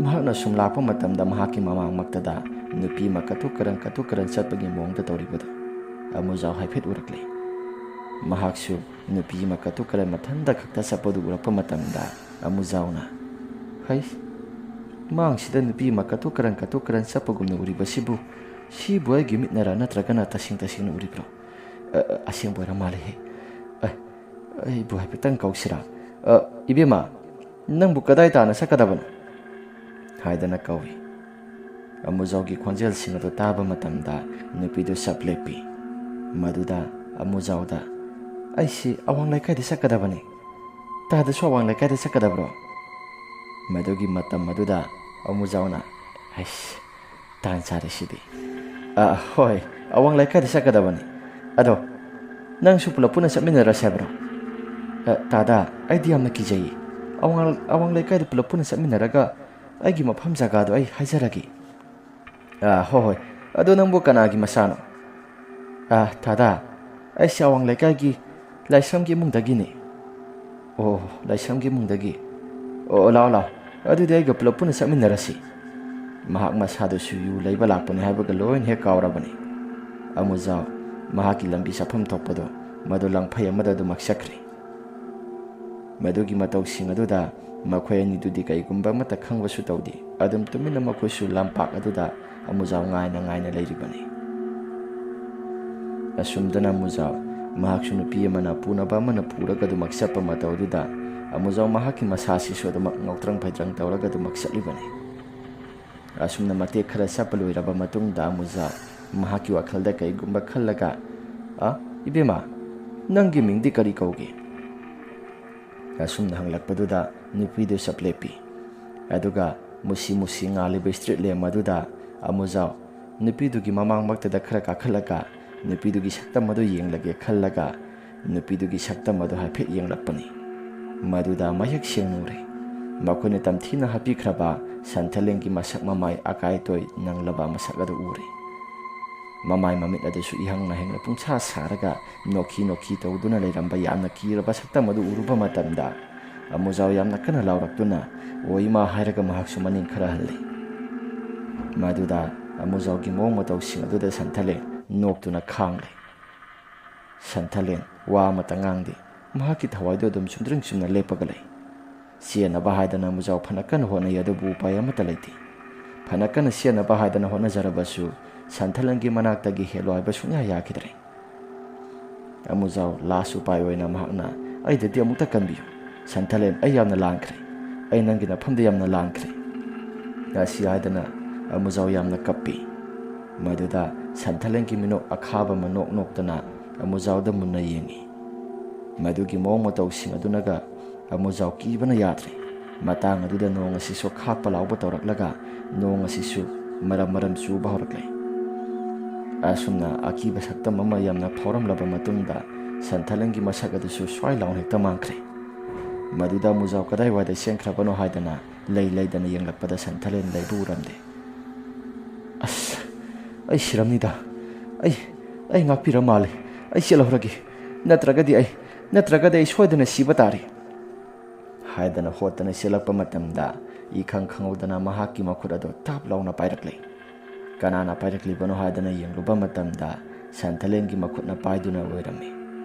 ꯃꯍꯥꯛꯅ ꯁꯨꯝ ꯂꯥꯛꯄ ꯃꯇꯝꯗ ꯃꯍꯥꯛꯀꯤ ꯃꯃꯥꯡꯃꯛꯇꯗ ꯅꯨꯄꯤ ꯑꯃ ꯀꯇꯨ ꯀꯔꯟ ꯀꯇꯨ ꯀꯔꯟ ꯆꯠꯄꯒꯤ ꯃꯑꯣꯡꯗ ꯇꯧꯔꯤꯕꯗꯨ ꯑꯃꯨꯖꯥꯎ ꯍꯥꯏꯐꯦꯠ ꯎꯔꯛꯂꯦ꯫ ꯃꯍꯥꯛꯁꯨ ꯅꯨꯄꯤ ꯑꯃ ꯀꯇꯨ ꯀꯔꯟ ꯃꯊꯟꯇ ꯈꯛꯇ ꯆꯠꯄꯗꯨ ꯎꯔꯛꯄ ꯃꯇꯝꯗ ꯑꯃꯨꯖꯥꯎꯅ, "ꯍꯩ, ꯃꯥꯡꯁꯤꯗ ꯅꯨꯄꯤ ꯑꯃ ꯀꯇꯨ ꯀꯔꯟ ꯀꯇꯨ ꯀꯔꯟ ꯆꯠꯄꯒꯨꯝꯅ ꯎꯔꯤꯕꯁꯤꯕꯨ, ꯁꯤꯕꯨ ꯑꯩꯒꯤ ꯃꯤꯠꯅꯔꯥ ꯅꯠꯇ꯭ꯔꯒꯅ ꯇꯁꯦꯡ ꯇꯁꯦꯡꯅ ꯎꯔꯤꯕ꯭ꯔꯣ? ꯑ, ꯑ, ꯑꯁꯦꯡꯕ ꯑꯣꯏꯔ ꯃꯥꯜꯂꯦꯍꯦ꯫ ꯑ, ꯑꯩꯕꯨ ꯍꯥꯏꯐꯦꯠꯇꯪ ꯀꯧꯁꯤꯔꯥ? ꯑ, ꯏꯕꯦꯝꯃ, ꯅꯪꯕꯨ ꯀꯗꯥꯏ ꯇꯥꯟꯅ ꯆꯠꯀꯗꯕꯅꯣ?" ꯍꯥꯏꯗꯅ ꯀꯧꯏ꯫ ꯑꯃꯨꯖꯥꯎꯒꯤ ꯈꯣꯟꯖꯦꯜꯁꯤꯡ ꯑꯗꯨ ꯇꯥꯕ ꯃꯇꯝꯗ ꯅꯨꯄꯤꯗꯨ ꯆꯞ ꯂꯦꯞꯄꯤ꯫ ꯃꯗꯨꯗ ꯑꯃꯨꯖꯥꯎꯗ, "ꯑꯩꯁꯤ ꯑꯋꯥꯡ ꯂꯩꯀꯥꯏꯗ ꯆꯠꯀꯗꯕꯅꯤ꯫ ꯇꯥꯗꯁꯨ ꯑꯋꯥꯡ ꯂꯩꯀꯥꯏꯗ ꯆꯠꯀꯗꯕ꯭ꯔꯣ?" ꯃꯗꯨꯒꯤ ꯃꯇꯝ ꯑꯗꯨꯗ ꯑꯃꯨꯖꯥꯎꯅ, "ꯑꯩꯁ, ꯇꯥꯟ ꯆꯥꯔꯦ ꯁꯤꯗꯤ꯫ ꯑ, ꯍꯣꯏ, ꯑꯋꯥꯡ ꯂꯩꯀꯥꯏꯗ ꯆꯠꯀꯗꯕꯅꯤ꯫ ꯑꯗꯣ ꯅꯪꯁꯨ ꯄꯨꯂꯞ ꯄꯨꯟꯅ ꯆꯠꯃꯤꯟꯅꯔꯁꯦ ꯍꯥꯏꯕ꯭ꯔꯣ?" "ꯑ, ꯇꯥꯗꯥ, ꯑꯩꯗꯤ ꯌꯥꯝꯅ ꯀꯤꯖꯩꯌꯦ꯫ ꯑꯋꯥꯡ, ꯑꯋꯥꯡ ꯂꯩꯀꯥꯏꯗ ꯄꯨꯂꯞ ꯄꯨꯟꯅ ꯆꯠꯃꯤꯟꯅꯔꯒ ꯑꯩꯒꯤ ꯃꯐꯝ ꯖꯒꯥꯗꯣ ꯑꯩ ꯍꯥꯏꯖꯔꯒꯦ꯫" "ꯑ, ꯍꯣꯏ, ꯍꯣꯏ, "ꯑꯗꯣ ꯅꯪꯕꯨ ꯀꯅꯥꯒꯤ ꯃꯆꯥꯅꯣ?" "ꯑꯥ, ꯊꯥꯗꯥ, ꯑꯩꯁꯦ ꯑꯋꯥꯡ ꯂꯩꯀꯥꯏꯒꯤ ꯂꯥꯏꯁ꯭ꯔꯝꯒꯤ ꯏꯃꯨꯡꯗꯒꯤꯅꯤ꯫" "ꯑꯣ, ꯂꯥꯏꯁ꯭ꯔꯝꯒꯤ ꯏꯃꯨꯡꯗꯒꯤ꯫ ꯑꯣ, ꯂꯥꯛꯑꯣ, ꯂꯥꯛꯑꯣ꯫ ꯑꯗꯨꯗꯤ ꯑꯩꯒ ꯄꯨꯂꯞ ꯄꯨꯟꯅ ꯆꯠꯃꯤꯟꯅꯔꯁꯤ꯫" ꯃꯍꯥꯛ ꯃꯁꯥꯗꯨꯁꯨ ꯌꯨ ꯂꯩꯕ ꯂꯥꯛꯄꯅꯤ ꯍꯥꯏꯕꯒ ꯂꯣꯏꯅ ꯍꯦꯛ ꯀꯥꯎꯔꯕꯅꯤ꯫ ꯑꯃꯨꯖꯥꯎ ꯃꯍꯥꯛꯀꯤ ꯂꯝꯕꯤ ꯆꯠꯐꯝ ꯊꯣꯛꯄꯗꯣ ꯃꯗꯨ ꯂꯪꯐꯩ ꯑꯃꯗ ꯑꯗꯨꯃꯛ ꯆꯠꯈ꯭ꯔꯦ꯫ ꯃꯗꯨꯒꯤ ꯃꯇꯧꯁꯤꯡ ꯑꯗꯨꯗ ꯃꯈꯣꯏ ꯑꯅꯤꯗꯨꯗꯤ ꯀꯩꯒꯨꯝꯕ ꯑꯃꯠꯇ ꯈꯪꯕꯁꯨ ꯇꯧꯗꯦ꯫ ꯑꯗꯨꯝ ꯇꯨꯃꯤꯟꯅ ꯃꯈꯣꯏꯁꯨ ꯂꯝꯄꯥꯛ ꯑꯗꯨꯗ ꯑꯃꯨꯖꯥꯎ ꯉꯥꯏꯅ ꯉꯥꯏꯅ ꯂꯩꯔꯤꯕꯅꯤ꯫ ꯑꯁꯨꯝꯗꯅ ꯑꯃꯨꯖꯥꯎ ꯃꯍꯥꯛꯁꯨ ꯅꯨꯄꯤ ꯑꯃꯅ ꯄꯨꯅꯕ ꯑꯃꯅ ꯄꯨꯔꯒ ꯑꯗꯨꯃꯛ ꯆꯠꯄ ꯃꯇꯧ ꯑꯗꯨꯗ ꯑꯃꯨꯖꯥꯎ ꯃꯍꯥꯛꯀꯤ ꯃꯁꯥꯁꯤꯁꯨ ꯑꯗꯨꯃꯛ ꯉꯧꯇ꯭ꯔꯪ ꯐꯩꯇ꯭ꯔꯪ ꯇꯧꯔꯒ ꯑꯗꯨꯃꯛ ꯆꯠꯂꯤꯕꯅꯤ꯫ ꯑꯁꯨꯝꯅ ꯃꯇꯦꯛ ꯈꯔ ꯆꯠꯄ ꯂꯣꯏꯔꯕ ꯃꯇꯨꯡꯗ ꯑꯃꯨꯖꯥꯎ ꯃꯍꯥꯛꯀꯤ ꯋꯥꯈꯜꯗ ꯀꯩꯒꯨꯝꯕ ꯈꯜꯂꯒ, "ꯑ, ꯏꯕꯦꯝꯃ, ꯅꯪꯒꯤ ꯃꯤꯡꯗꯤ ꯀꯔꯤ ꯀꯧꯒꯦ?" ꯑꯁꯨꯝꯅ ꯍꯪꯂꯛꯄꯗꯨꯗ ꯅꯨꯄꯤꯗꯨ ꯆꯞ ꯂꯦꯞꯄꯤ꯫ ꯑꯗꯨꯒ ꯃꯨꯁꯤ ꯃꯨꯁꯤ ꯉꯥꯜꯂꯤꯕ street lamp ꯑꯗꯨꯗ ꯑꯃꯨꯖꯥꯎ ꯅꯨꯄꯤꯗꯨꯒꯤ ꯃꯃꯥꯡꯃꯛꯇꯗ ꯈꯔ ꯀꯥꯈꯠꯂꯒ ꯅꯨꯄꯤꯗꯨꯒꯤ ꯁꯛꯇꯝ ꯑꯗꯨ ꯌꯦꯡꯂꯒꯦ ꯈꯜꯂꯒ ꯅꯨꯄꯤꯗꯨꯒꯤ ꯁꯛꯇꯝ ꯑꯗꯨ ꯍꯥꯏꯐꯦꯠ ꯌꯦꯡꯂꯛꯄꯅꯤ꯫ ꯃꯗꯨꯗ ꯃꯌꯦꯛ ꯁꯦꯡꯅ ꯎꯔꯦ꯫ ꯃꯈꯣꯏꯅ ꯇꯝꯊꯤꯅ ꯍꯥꯠꯄꯤꯈ꯭ꯔꯕ ꯁꯟꯊꯂꯦꯟꯒꯤ ꯃꯁꯛ ꯃꯃꯥꯏ ꯑꯀꯥꯏ ꯑꯇꯣꯏ ꯅꯪꯂꯕ ꯃꯁꯛ ꯑꯗꯨ ꯎꯔꯦ꯫ ꯃꯃꯥꯏ ꯃꯃꯤꯠ ꯑꯗꯨꯁꯨ ꯏꯍꯪ ꯅꯍꯪꯅ ꯄꯨꯡꯁꯥ ꯁꯥꯔꯒ ꯅꯣꯛꯈꯤ ꯅꯣꯛꯈꯤ ꯇꯧꯗꯨꯅ ꯂꯩꯔꯝꯕ ꯌꯥꯝꯅ ꯀꯤꯔꯕ ꯁꯛꯇꯝ ꯑꯗꯨ ꯎꯔꯨꯕ ꯃꯇꯝꯗ ꯑꯃꯨꯖꯥꯎ ꯌꯥꯝꯅ ꯀꯟꯅ ꯂꯥꯎꯔꯛꯇꯨꯅ, "ꯑꯣ ꯏꯃꯥ" ꯍꯥꯏꯔꯒ ꯃꯍꯥꯛꯁꯨ ꯃꯅꯤꯡ ꯈꯔ ꯍꯜꯂꯤ꯫ ꯃꯗꯨꯗ ꯑꯃꯨꯖꯥꯎꯒꯤ ꯃꯑꯣꯡ ꯃꯇꯧꯁꯤꯡ ꯑꯗꯨꯗ ꯁꯟꯊꯂꯦꯟ ꯅꯣꯛꯇꯨꯅ ꯈꯥꯡꯂꯦ꯫ ꯁꯟꯊꯂꯦꯟ ꯋꯥ ꯑꯃꯠꯇ ꯉꯥꯡꯗꯦ꯫ ꯃꯍꯥꯛꯀꯤ ꯊꯋꯥꯏꯗꯨ ꯑꯗꯨꯝ ꯆꯨꯝꯗ꯭ꯔꯤꯡ ꯆꯨꯝꯅ ꯂꯦꯞꯄꯒ ꯂꯩ꯫ ꯆꯦꯟꯅꯕ ꯍꯥꯏꯗꯅ ꯑꯃꯨꯖꯥꯎ ꯐꯅ ꯀꯟꯅ ꯍꯣꯠꯅꯩ, ꯑꯗꯨꯕꯨ ꯎꯄꯥꯏ ꯑꯃꯠꯇ ꯂꯩꯇꯦ꯫ ꯐꯅ ꯀꯟꯅ ꯆꯦꯟꯅꯕ ꯍꯥꯏꯗꯅ ꯍꯣꯠꯅꯖꯔꯕꯁꯨ ꯁꯟꯊꯂꯦꯟꯒꯤ ꯃꯅꯥꯛꯇꯒꯤ ꯍꯦꯜꯂꯣ ꯍꯥꯏꯕ ꯁꯨꯡꯌꯥ ꯌꯥꯈꯤꯗ꯭ꯔꯦ꯫ ꯑꯃꯨꯖꯥꯎ last ꯎꯄꯥꯏ ꯑꯣꯏꯅ ꯃꯍꯥꯛꯅ, "ꯑꯩꯗꯗꯤ ꯑꯃꯨꯛꯇ ꯀꯟꯕꯤꯌꯨ꯫ ꯁꯟꯊꯂꯦꯟ, ꯑꯩ ꯌꯥꯝꯅ ꯂꯥꯟꯈ꯭ꯔꯦ꯫ ꯑꯩ ꯅꯪꯒꯤ ꯅꯐꯝꯗ ꯌꯥꯝꯅ ꯂꯥꯟꯈ꯭ꯔꯦ꯫" ꯑꯁꯤ ꯍꯥꯏꯗꯅ ꯑꯃꯨꯖꯥꯎ ꯌꯥꯝꯅ ꯀꯞꯄꯤ꯫ ꯃꯗꯨꯗ ꯁꯟꯊꯂꯦꯟꯒꯤ ꯃꯤꯅꯣꯛ ꯑꯈꯥꯕ ꯑꯃ ꯅꯣꯛ ꯅꯣꯛꯇꯅ ꯑꯃꯨꯖꯥꯎꯗ ꯃꯨꯟꯅ ꯌꯦꯡꯉꯤ꯫ ꯃꯗꯨꯒꯤ ꯃꯑꯣꯡ ꯃꯇꯧꯁꯤꯡ ꯑꯗꯨꯅꯒ ꯑꯃꯨꯖꯥꯎ ꯀꯤꯕꯅ ꯌꯥꯗ꯭ꯔꯦ꯫ ꯃꯇꯥꯡ ꯑꯗꯨꯗ ꯅꯣꯡ ꯑꯁꯤꯁꯨ ꯈꯥꯛꯄ ꯂꯥꯎꯕ ꯇꯧꯔꯛꯂꯒ ꯅꯣꯡ ꯑꯁꯤꯁꯨ ꯃꯔꯝ ꯃꯔꯝ ꯆꯨꯕ ꯍꯧꯔꯛꯂꯦ꯫ ꯑꯁꯨꯝꯅ ꯑꯀꯤꯕ ꯁꯛꯇꯝ ꯑꯃ ꯌꯥꯝꯅ ꯐꯥꯎꯔꯝꯂꯕ ꯃꯇꯨꯡꯗ ꯁꯟꯊꯂꯦꯟꯒꯤ ꯃꯁꯛ ꯑꯗꯨꯁꯨ ꯁ꯭ꯋꯥꯏ ꯂꯥꯎꯅ ꯍꯦꯛꯇ ꯃꯥꯡꯈ꯭ꯔꯦ꯫ ꯃꯗꯨꯗ ꯑꯃꯨꯖꯥꯎ ꯀꯗꯥꯏꯋꯥꯏꯗ ꯆꯦꯟꯈ꯭ꯔꯕꯅꯣ ꯍꯥꯏꯗꯅ ꯂꯩ ꯂꯩꯗꯅ ꯌꯦꯡꯂꯛꯄꯗ ꯁꯟꯊꯂꯦꯟ ꯂꯩꯕ ꯎꯔꯝꯗꯦ꯫ "ꯑꯁ, "ꯑꯩ ꯁꯤꯔꯝꯅꯤꯗ꯫ ꯑꯩ, ꯑꯩ ꯉꯥꯛꯄꯤꯔ ꯃꯥꯜꯂꯦ꯫ ꯑꯩ ꯆꯦꯜꯍꯧꯔꯒꯦ꯫ ꯅꯠꯇ꯭ꯔꯒꯗꯤ ꯑꯩ, ꯅꯠꯇ꯭ꯔꯒꯗꯤ ꯑꯩ ꯁꯣꯏꯗꯅ ꯁꯤꯕ ꯇꯥꯔꯦ" ꯍꯥꯏꯗꯅ ꯍꯣꯠꯇꯅ ꯆꯦꯜꯂꯛꯄ ꯃꯇꯝꯗ, ꯏꯈꯪ ꯈꯪꯍꯧꯗꯅ ꯃꯍꯥꯛꯀꯤ ꯃꯈꯨꯠ ꯑꯗꯨ ꯇꯥꯞ ꯂꯥꯎꯅ ꯄꯥꯏꯔꯛꯂꯦ꯫ ꯀꯅꯥꯅ ꯄꯥꯏꯔꯛꯂꯤꯕꯅꯣ ꯍꯥꯏꯗꯅ ꯌꯦꯡꯂꯨꯕ ꯃꯇꯝꯗ, ꯁꯟꯊꯂꯦꯟꯒꯤ ꯃꯈꯨꯠꯅ ꯄꯥꯏꯗꯨꯅ ꯑꯣꯏꯔꯝꯃꯤ꯫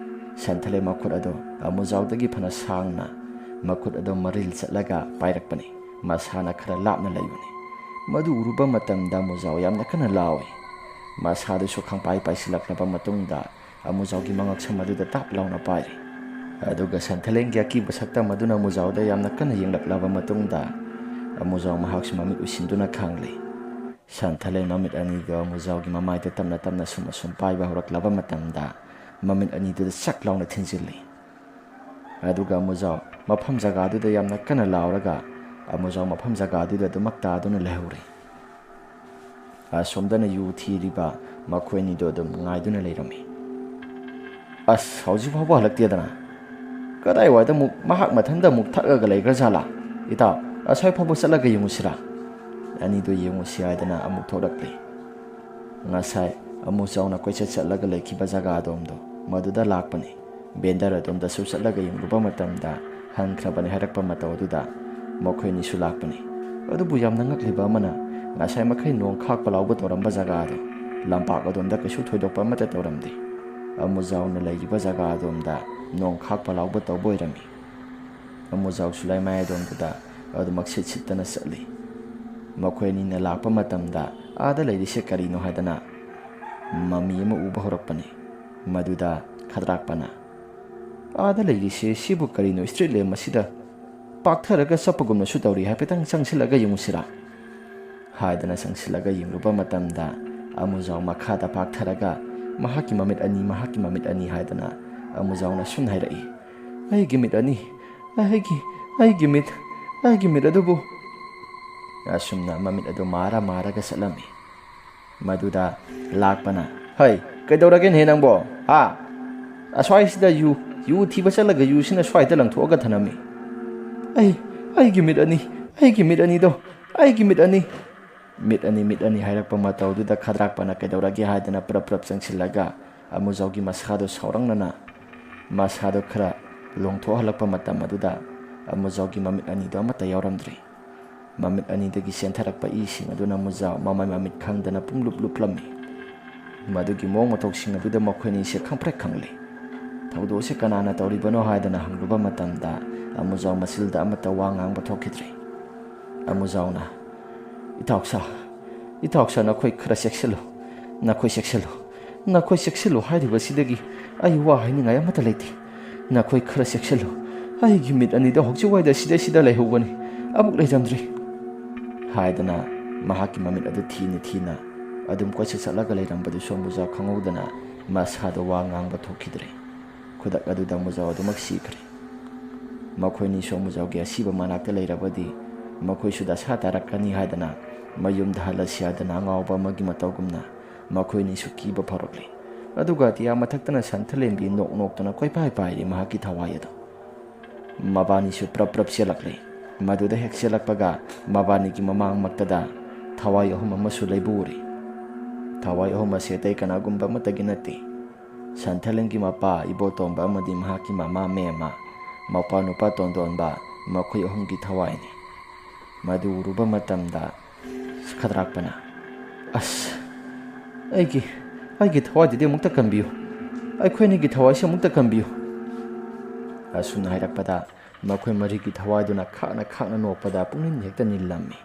ꯁꯟꯊꯂꯦꯟ ꯃꯈꯨꯠ ꯑꯗꯨ ꯑꯃꯨꯖꯥꯎꯗꯒꯤ ꯐꯅ ꯁꯥꯡꯅ ꯃꯈꯨꯠ ꯑꯗꯨ ꯃꯔꯤꯜ ꯆꯠꯂꯒ ꯄꯥꯏꯔꯛꯄꯅꯤ꯫ ꯃꯁꯥꯅ ꯈꯔ ꯂꯥꯞꯅ ꯂꯩꯕꯅꯤ꯫ ꯃꯗꯨ ꯎꯔꯨꯕ ꯃꯇꯝꯗ ꯑꯃꯨꯖꯥꯎ ꯌꯥꯝꯅ ꯀꯟꯅ ꯂꯥꯎꯏ꯫ ꯃꯁꯥꯗꯨꯁꯨ ꯈꯪꯄꯥꯏ ꯄꯥꯏꯁꯤꯜꯂꯛꯂꯕ ꯃꯇꯨꯡꯗ, ꯑꯃꯨꯖꯥꯎꯒꯤ ꯃꯉꯛꯁꯝ ꯑꯗꯨꯗ ꯇꯥꯞ ꯂꯥꯎꯅ ꯄꯥꯏꯔꯦ꯫ ꯑꯗꯨꯒ ꯁꯟꯊꯂꯦꯟꯒꯤ ꯑꯀꯤꯕ ꯁꯛꯇꯝ ꯑꯗꯨꯅ ꯑꯃꯨꯖꯥꯎꯗ ꯌꯥꯝꯅ ꯀꯟꯅ ꯌꯦꯡꯂꯛꯂꯕ ꯃꯇꯨꯡꯗ, ꯑꯃꯨꯖꯥꯎ ꯃꯍꯥꯛꯁꯨ ꯃꯃꯤꯠ ꯎꯏꯁꯤꯟꯗꯨꯅ ꯈꯥꯡꯂꯦ꯫ ꯁꯟꯊꯂꯦꯟ ꯃꯃꯤꯠ ꯑꯅꯤꯗꯨ ꯑꯃꯨꯖꯥꯎꯒꯤ ꯃꯃꯥꯏꯗ ꯇꯞꯅ ꯇꯞꯅ ꯁꯨꯝ ꯑꯁꯨꯝ ꯄꯥꯏꯕ ꯍꯧꯔꯛꯂꯕ ꯃꯇꯝꯗ, ꯃꯃꯤꯠ ꯑꯅꯤꯗꯨꯗ ꯆꯛ ꯂꯥꯎꯅ ꯊꯤꯟꯖꯤꯜꯂꯤ꯫ ꯑꯗꯨꯒ ꯑꯃꯨꯖꯥꯎ ꯃꯐꯝ ꯖꯒꯥꯗꯨꯗ ꯌꯥꯝꯅ ꯀꯟꯅ ꯂꯥꯎꯔꯒ, ꯑꯃꯨꯖꯥꯎ ꯃꯐꯝ ꯖꯒꯥꯗꯨꯗ ꯑꯗꯨꯃꯛ ꯇꯥꯗꯨꯅ ꯂꯩꯍꯧꯔꯤ꯫ ꯑꯁꯣꯝꯗꯅ ꯌꯨ ꯊꯤꯔꯤꯕ ꯃꯈꯣꯏ ꯑꯅꯤꯗꯨ ꯑꯗꯨꯝ ꯉꯥꯏꯗꯨꯅ ꯂꯩꯔꯝꯃꯤ꯫ "ꯑꯁ, ꯍꯧꯖꯤꯛ ꯐꯥꯎꯕ ꯍꯜꯂꯛꯇꯦꯗꯅ꯫ ꯀꯗꯥꯏꯋꯥꯏꯗ ꯑꯃꯨꯛ ꯃꯍꯥꯛ ꯃꯊꯟꯇ ꯑꯃꯨꯛ ꯊꯛꯑꯒ ꯂꯩꯈ꯭ꯔꯖꯥꯠꯂꯥ? ꯏꯇꯥꯎ, ꯑꯁ꯭ꯋꯥꯏ ꯐꯥꯎꯕ ꯆꯠꯂꯒ ꯌꯦꯡꯉꯨꯁꯤꯔꯥ?" ꯑꯅꯤꯗꯨ ꯌꯦꯡꯉꯨꯁꯤ ꯍꯥꯏꯗꯅ ꯑꯃꯨꯛ ꯊꯣꯛꯂꯛꯂꯤ꯫ ꯉꯁꯥꯏ ꯑꯃꯨꯖꯥꯎꯅ ꯀꯣꯏꯆꯠ ꯆꯠꯂꯒ ꯂꯩꯈꯤꯕ ꯖꯒꯥ ꯑꯗꯣꯝꯗꯣ, ꯃꯗꯨꯗ ꯂꯥꯛꯄꯅꯤ꯫ ꯕꯦꯟꯗꯔ ꯑꯗꯣꯝꯗꯁꯨ ꯆꯠꯂꯒ ꯌꯦꯡꯂꯨꯕ ꯃꯇꯝꯗ, ꯍꯟꯈ꯭ꯔꯕꯅꯤ ꯍꯥꯏꯔꯛꯄ ꯃꯇꯧ ꯑꯗꯨꯗ ꯃꯈꯣꯏ ꯑꯅꯤꯁꯨ ꯂꯥꯛꯄꯅꯤ꯫ ꯑꯗꯨꯕꯨ ꯌꯥꯝꯅ ꯉꯛꯂꯤꯕ ꯑꯃꯅ, ꯉꯁꯥꯏ ꯃꯈꯩ ꯅꯣꯡ ꯈꯥꯛꯄ ꯂꯥꯎꯕ ꯇꯧꯔꯝꯕ ꯖꯒꯥ ꯑꯗꯨ, ꯂꯝꯄꯥꯛ ꯑꯗꯣꯝꯗ ꯀꯩꯁꯨ ꯊꯣꯏꯗꯣꯛꯄ ꯑꯃꯠꯇ ꯇꯧꯔꯝꯗꯦ꯫ ꯑꯃꯨꯖꯥꯎꯅ ꯂꯩꯔꯤꯕ ꯖꯒꯥ ꯑꯗꯣꯝꯗ ꯅꯣꯡ ꯈꯥꯛꯄ ꯂꯥꯎꯕ ꯇꯧꯕ ꯑꯣꯏꯔꯝꯃꯤ꯫ ꯑꯃꯨꯖꯥꯎꯁꯨ ꯂꯩꯃꯥꯏ ꯑꯗꯣꯝꯗꯨꯗ ꯑꯗꯨꯃꯛ ꯁꯤꯠ ꯁꯤꯠꯇꯅ ꯆꯠꯂꯤ꯫ ꯃꯈꯣꯏ ꯑꯅꯤꯅ ꯂꯥꯛꯄ ꯃꯇꯝꯗ, "ꯑꯥꯗ ꯂꯩꯔꯤꯁꯦ ꯀꯔꯤꯅꯣ?" ꯍꯥꯏꯗꯅ ꯃꯃꯤ ꯑꯃ ꯎꯕ ꯍꯧꯔꯛꯄꯅꯤ꯫ ꯃꯗꯨꯗ ꯈꯗ꯭ꯔꯥꯛꯄꯅ, "ꯑꯥꯗ ꯂꯩꯔꯤꯁꯦ ꯁꯤꯕꯨ ꯀꯔꯤꯅꯣ? ꯁ꯭ꯇ꯭ꯔꯤꯠ ꯂꯦꯝ ꯑꯁꯤꯗ ꯄꯥꯛꯊꯔꯒ ꯆꯠꯄꯒꯨꯝꯅꯁꯨ ꯇꯧꯔꯤ꯫ ꯍꯥꯏꯐꯦꯠꯇꯪ ꯆꯪꯁꯤꯜꯂꯒ ꯌꯦꯡꯉꯨꯁꯤꯔꯥ?" ꯍꯥꯏꯗꯅ ꯆꯪꯁꯤꯜꯂꯒ ꯌꯦꯡꯂꯨꯕ ꯃꯇꯝꯗ, ꯑꯃꯨꯖꯥꯎ ꯃꯈꯥꯗ ꯄꯥꯛꯊꯔꯒ ꯃꯍꯥꯛꯀꯤ ꯃꯃꯤꯠ ꯑꯅꯤ, ꯃꯍꯥꯛꯀꯤ ꯃꯃꯤꯠ ꯑꯅꯤ ꯍꯥꯏꯗꯅ ꯑꯃꯨꯖꯥꯎꯅ ꯁꯨꯝ ꯍꯥꯏꯔꯛꯏ, "ꯑꯩꯒꯤ ꯃꯤꯠ ꯑꯅꯤ, ꯑꯩꯒꯤ, ꯑꯩꯒꯤ ꯃꯤꯠ, ꯑꯩꯒꯤ ꯃꯤꯠ ꯑꯗꯨꯕꯨ!" ꯑꯁꯨꯝꯅ ꯃꯃꯤꯠ ꯑꯗꯨ ꯃꯥꯔ ꯃꯥꯔꯒ ꯆꯠꯂꯝꯃꯤ꯫ ꯃꯗꯨꯗ ꯂꯥꯛꯄꯅ, "ꯍꯩ, ꯀꯩꯗꯧꯔꯒꯦꯅꯦꯍꯦ ꯅꯪꯕꯣ? ꯍꯥ? ꯑꯁ꯭ꯋꯥꯏꯁꯤꯗ ꯌꯨ, ꯌꯨ ꯊꯤꯕ ꯆꯠꯂꯒ ꯌꯨꯁꯤꯅ ꯁ꯭ꯋꯥꯏꯗ ꯂꯪꯊꯣꯛꯑꯒ ꯊꯅꯝꯃꯤ꯫ ꯑꯩ, ꯑꯩꯒꯤ ꯃꯤꯠ ꯑꯅꯤ, ꯑꯩꯒꯤ ꯃꯤꯠ ꯑꯅꯤꯗꯣ, ꯑꯩꯒꯤ ꯃꯤꯠ ꯑꯅꯤ!" "ꯃꯤꯠ ꯑꯅꯤ, ꯃꯤꯠ ꯑꯅꯤ" ꯍꯥꯏꯔꯛꯄ ꯃꯇꯧꯗꯨꯗ ꯈꯗ꯭ꯔꯥꯛꯄꯅ ꯀꯩꯗꯧꯔꯒꯦ ꯍꯥꯏꯗꯅ ꯄ꯭ꯔꯞ ꯄ꯭ꯔꯞ ꯆꯪꯁꯤꯜꯂꯒ ꯑꯃꯨꯖꯥꯎꯒꯤ ꯃꯁꯥꯗꯣ ꯁꯥꯎꯔꯛꯅꯅ ꯃꯁꯥꯗꯣ ꯈꯔ ꯂꯣꯡꯊꯣꯛꯍꯜꯂꯛꯄ ꯃꯇꯝ ꯑꯗꯨꯗ ꯑꯃꯨꯖꯥꯎꯒꯤ ꯃꯃꯤꯠ ꯑꯅꯤꯗꯣ ꯑꯃꯠꯇ ꯌꯥꯎꯔꯝꯗ꯭ꯔꯦ꯫ ꯃꯃꯤꯠ ꯑꯅꯤꯗꯒꯤ ꯆꯦꯟꯊꯔꯛꯄ ꯏꯁꯤꯡ ꯑꯗꯨꯅ ꯑꯃꯨꯖꯥꯎ ꯃꯃꯥꯏ ꯃꯃꯤꯠ ꯈꯪꯗꯅ ꯄꯨꯡꯂꯨꯞ ꯂꯨꯞꯂꯝꯃꯤ꯫ ꯃꯗꯨꯒꯤ ꯃꯑꯣꯡ ꯃꯇꯧꯁꯤꯡ ꯑꯗꯨꯗ ꯃꯈꯣꯏ ꯑꯅꯤꯁꯦ ꯈꯪꯄ꯭ꯔꯦꯛ ꯈꯪꯂꯦ꯫ ꯊꯧꯗꯣꯛꯁꯦ ꯀꯅꯥꯅ ꯇꯧꯔꯤꯕꯅꯣ ꯍꯥꯏꯗꯅ ꯍꯪꯂꯨꯕ ꯃꯇꯝꯗ ꯑꯃꯨꯖꯥꯎ ꯃꯆꯤꯜꯗ ꯑꯃꯠꯇ ꯋꯥ ꯉꯥꯡꯕ ꯊꯣꯛꯈꯤꯗ꯭ꯔꯦ꯫ ꯑꯃꯨꯖꯥꯎꯅ, "ꯏꯇꯥꯎꯁꯥ, ꯏꯇꯥꯎꯁꯥ, ꯅꯈꯣꯏ ꯈꯔ ꯆꯦꯛꯁꯤꯜꯂꯨ, ꯅꯈꯣꯏ ꯆꯦꯛꯁꯤꯜꯂꯨ, ꯅꯈꯣꯏ ꯆꯦꯛꯁꯤꯜꯂꯨ ꯍꯥꯏꯔꯤꯕꯁꯤꯗꯒꯤ ꯑꯩ ꯋꯥ ꯍꯥꯏꯅꯤꯡꯉꯥꯏ ꯑꯃꯠꯇ ꯂꯩꯇꯦ꯫ ꯅꯈꯣꯏ ꯈꯔ ꯆꯦꯛꯁꯤꯜꯂꯨ꯫ ꯑꯩꯒꯤ ꯃꯤꯠ ꯑꯅꯤꯗꯣ ꯍꯧꯖꯤꯛꯋꯥꯏꯗ ꯁꯤꯗ, ꯁꯤꯗ ꯂꯩꯍꯧꯕꯅꯤ, ꯑꯃꯨꯛ ꯂꯩꯔꯝꯗ꯭ꯔꯤ" ꯍꯥꯏꯗꯅ ꯃꯍꯥꯛꯀꯤ ꯃꯃꯤꯠ ꯑꯗꯨ ꯊꯤꯅ ꯊꯤꯅ ꯑꯗꯨꯝ ꯀꯣꯏꯆꯠ ꯆꯠꯂꯒ ꯂꯩꯔꯝꯕꯗꯨꯁꯨ ꯑꯃꯨꯖꯥꯎ ꯈꯪꯍꯧꯗꯅ ꯃꯁꯥꯗ ꯋꯥ ꯉꯥꯡꯕ ꯊꯣꯛꯈꯤꯗ꯭ꯔꯦ꯫ ꯈꯨꯗꯛ ꯑꯗꯨꯗ ꯑꯃꯨꯖꯥꯎ ꯑꯗꯨꯃꯛ ꯁꯤꯈ꯭ꯔꯦ꯫ ꯃꯈꯣꯏꯅꯤꯁꯨ ꯑꯃꯨꯖꯥꯎꯒꯤ ꯑꯁꯤꯕ ꯃꯅꯥꯛꯇ ꯂꯩꯔꯕꯗꯤ ꯃꯈꯣꯏꯁꯨ ꯗꯁꯥ ꯇꯥꯔꯛꯀꯅꯤ ꯍꯥꯏꯗꯅ ꯃꯌꯨꯝꯗ ꯍꯜꯂꯁꯤ ꯍꯥꯏꯗꯅ ꯑꯉꯥꯎꯕ ꯑꯃꯒꯤ ꯃꯇꯧꯒꯨꯝꯅ ꯃꯈꯣꯏꯅꯤꯁꯨ ꯀꯤꯕ ꯐꯥꯎꯔꯛꯂꯦ꯫ ꯑꯗꯨꯒ ꯑꯇꯤꯌꯥ ꯃꯊꯛꯇꯅ ꯁꯟꯊꯂꯦꯟꯕꯤ ꯅꯣꯛ ꯅꯣꯛꯇꯨꯅ ꯀꯣꯏꯄꯥꯏ ꯄꯥꯏꯔꯤ ꯃꯍꯥꯛꯀꯤ ꯊꯋꯥꯏ ꯑꯗꯨ꯫ ꯃꯕꯥꯅꯤꯁꯨ ꯄ꯭ꯔꯞ ꯄ꯭ꯔꯞ ꯆꯦꯜꯂꯛꯂꯦ꯫ ꯃꯗꯨꯗ ꯍꯦꯛ ꯆꯦꯜꯂꯛꯄꯒ ꯃꯕꯥꯅꯤꯒꯤ ꯃꯃꯥꯡꯃꯛꯇꯗ ꯊꯋꯥꯏ ꯑꯍꯨꯝ ꯑꯃꯁꯨ ꯂꯩꯕ ꯎꯔꯦ꯫ ꯊꯋꯥꯏ ꯑꯍꯨꯝ ꯑꯁꯤ ꯑꯇꯩ ꯀꯅꯥꯒꯨꯝꯕ ꯑꯃꯠꯇꯒꯤ ꯅꯠꯇꯦ꯫ ꯁꯟꯊꯂꯦꯟꯒꯤ ꯃꯄꯥ ꯏꯕꯣꯇꯣꯝꯕ ꯑꯃꯗꯤ ꯃꯍꯥꯛꯀꯤ ꯃꯃꯥ ꯃꯦꯝꯃ, ꯃꯧꯄꯥ ꯅꯨꯄꯥ ꯇꯣꯟꯗꯣꯟꯕ, ꯃꯈꯣꯏ ꯑꯍꯨꯝꯒꯤ ꯊꯋꯥꯏꯅꯤ꯫ ꯃꯗꯨ ꯎꯔꯨꯕ ꯃꯇꯝꯗ ꯈꯗ꯭ꯔꯥꯛꯄꯅ, "ꯑꯁ, ꯑꯩꯒꯤ, ꯑꯩꯒꯤ ꯊꯋꯥꯏꯗꯨꯗꯤ ꯑꯃꯨꯛꯇ ꯀꯟꯕꯤꯌꯨ꯫ ꯑꯩꯈꯣꯏ ꯑꯅꯤꯒꯤ ꯊꯋꯥꯏꯁꯤ ꯑꯃꯨꯛꯇ ꯀꯟꯕꯤꯌꯨ" ꯑꯁꯨꯝꯅ ꯍꯥꯏꯔꯛꯄꯗ ꯃꯈꯣꯏ ꯃꯔꯤꯒꯤ ꯊꯋꯥꯏꯗꯨꯅ ꯈꯥꯛꯅ ꯈꯥꯛꯅ ꯅꯣꯛꯄꯗ ꯄꯨꯛꯅꯤꯡ ꯍꯦꯛꯇ ꯅꯤꯜꯂꯝꯃꯤ꯫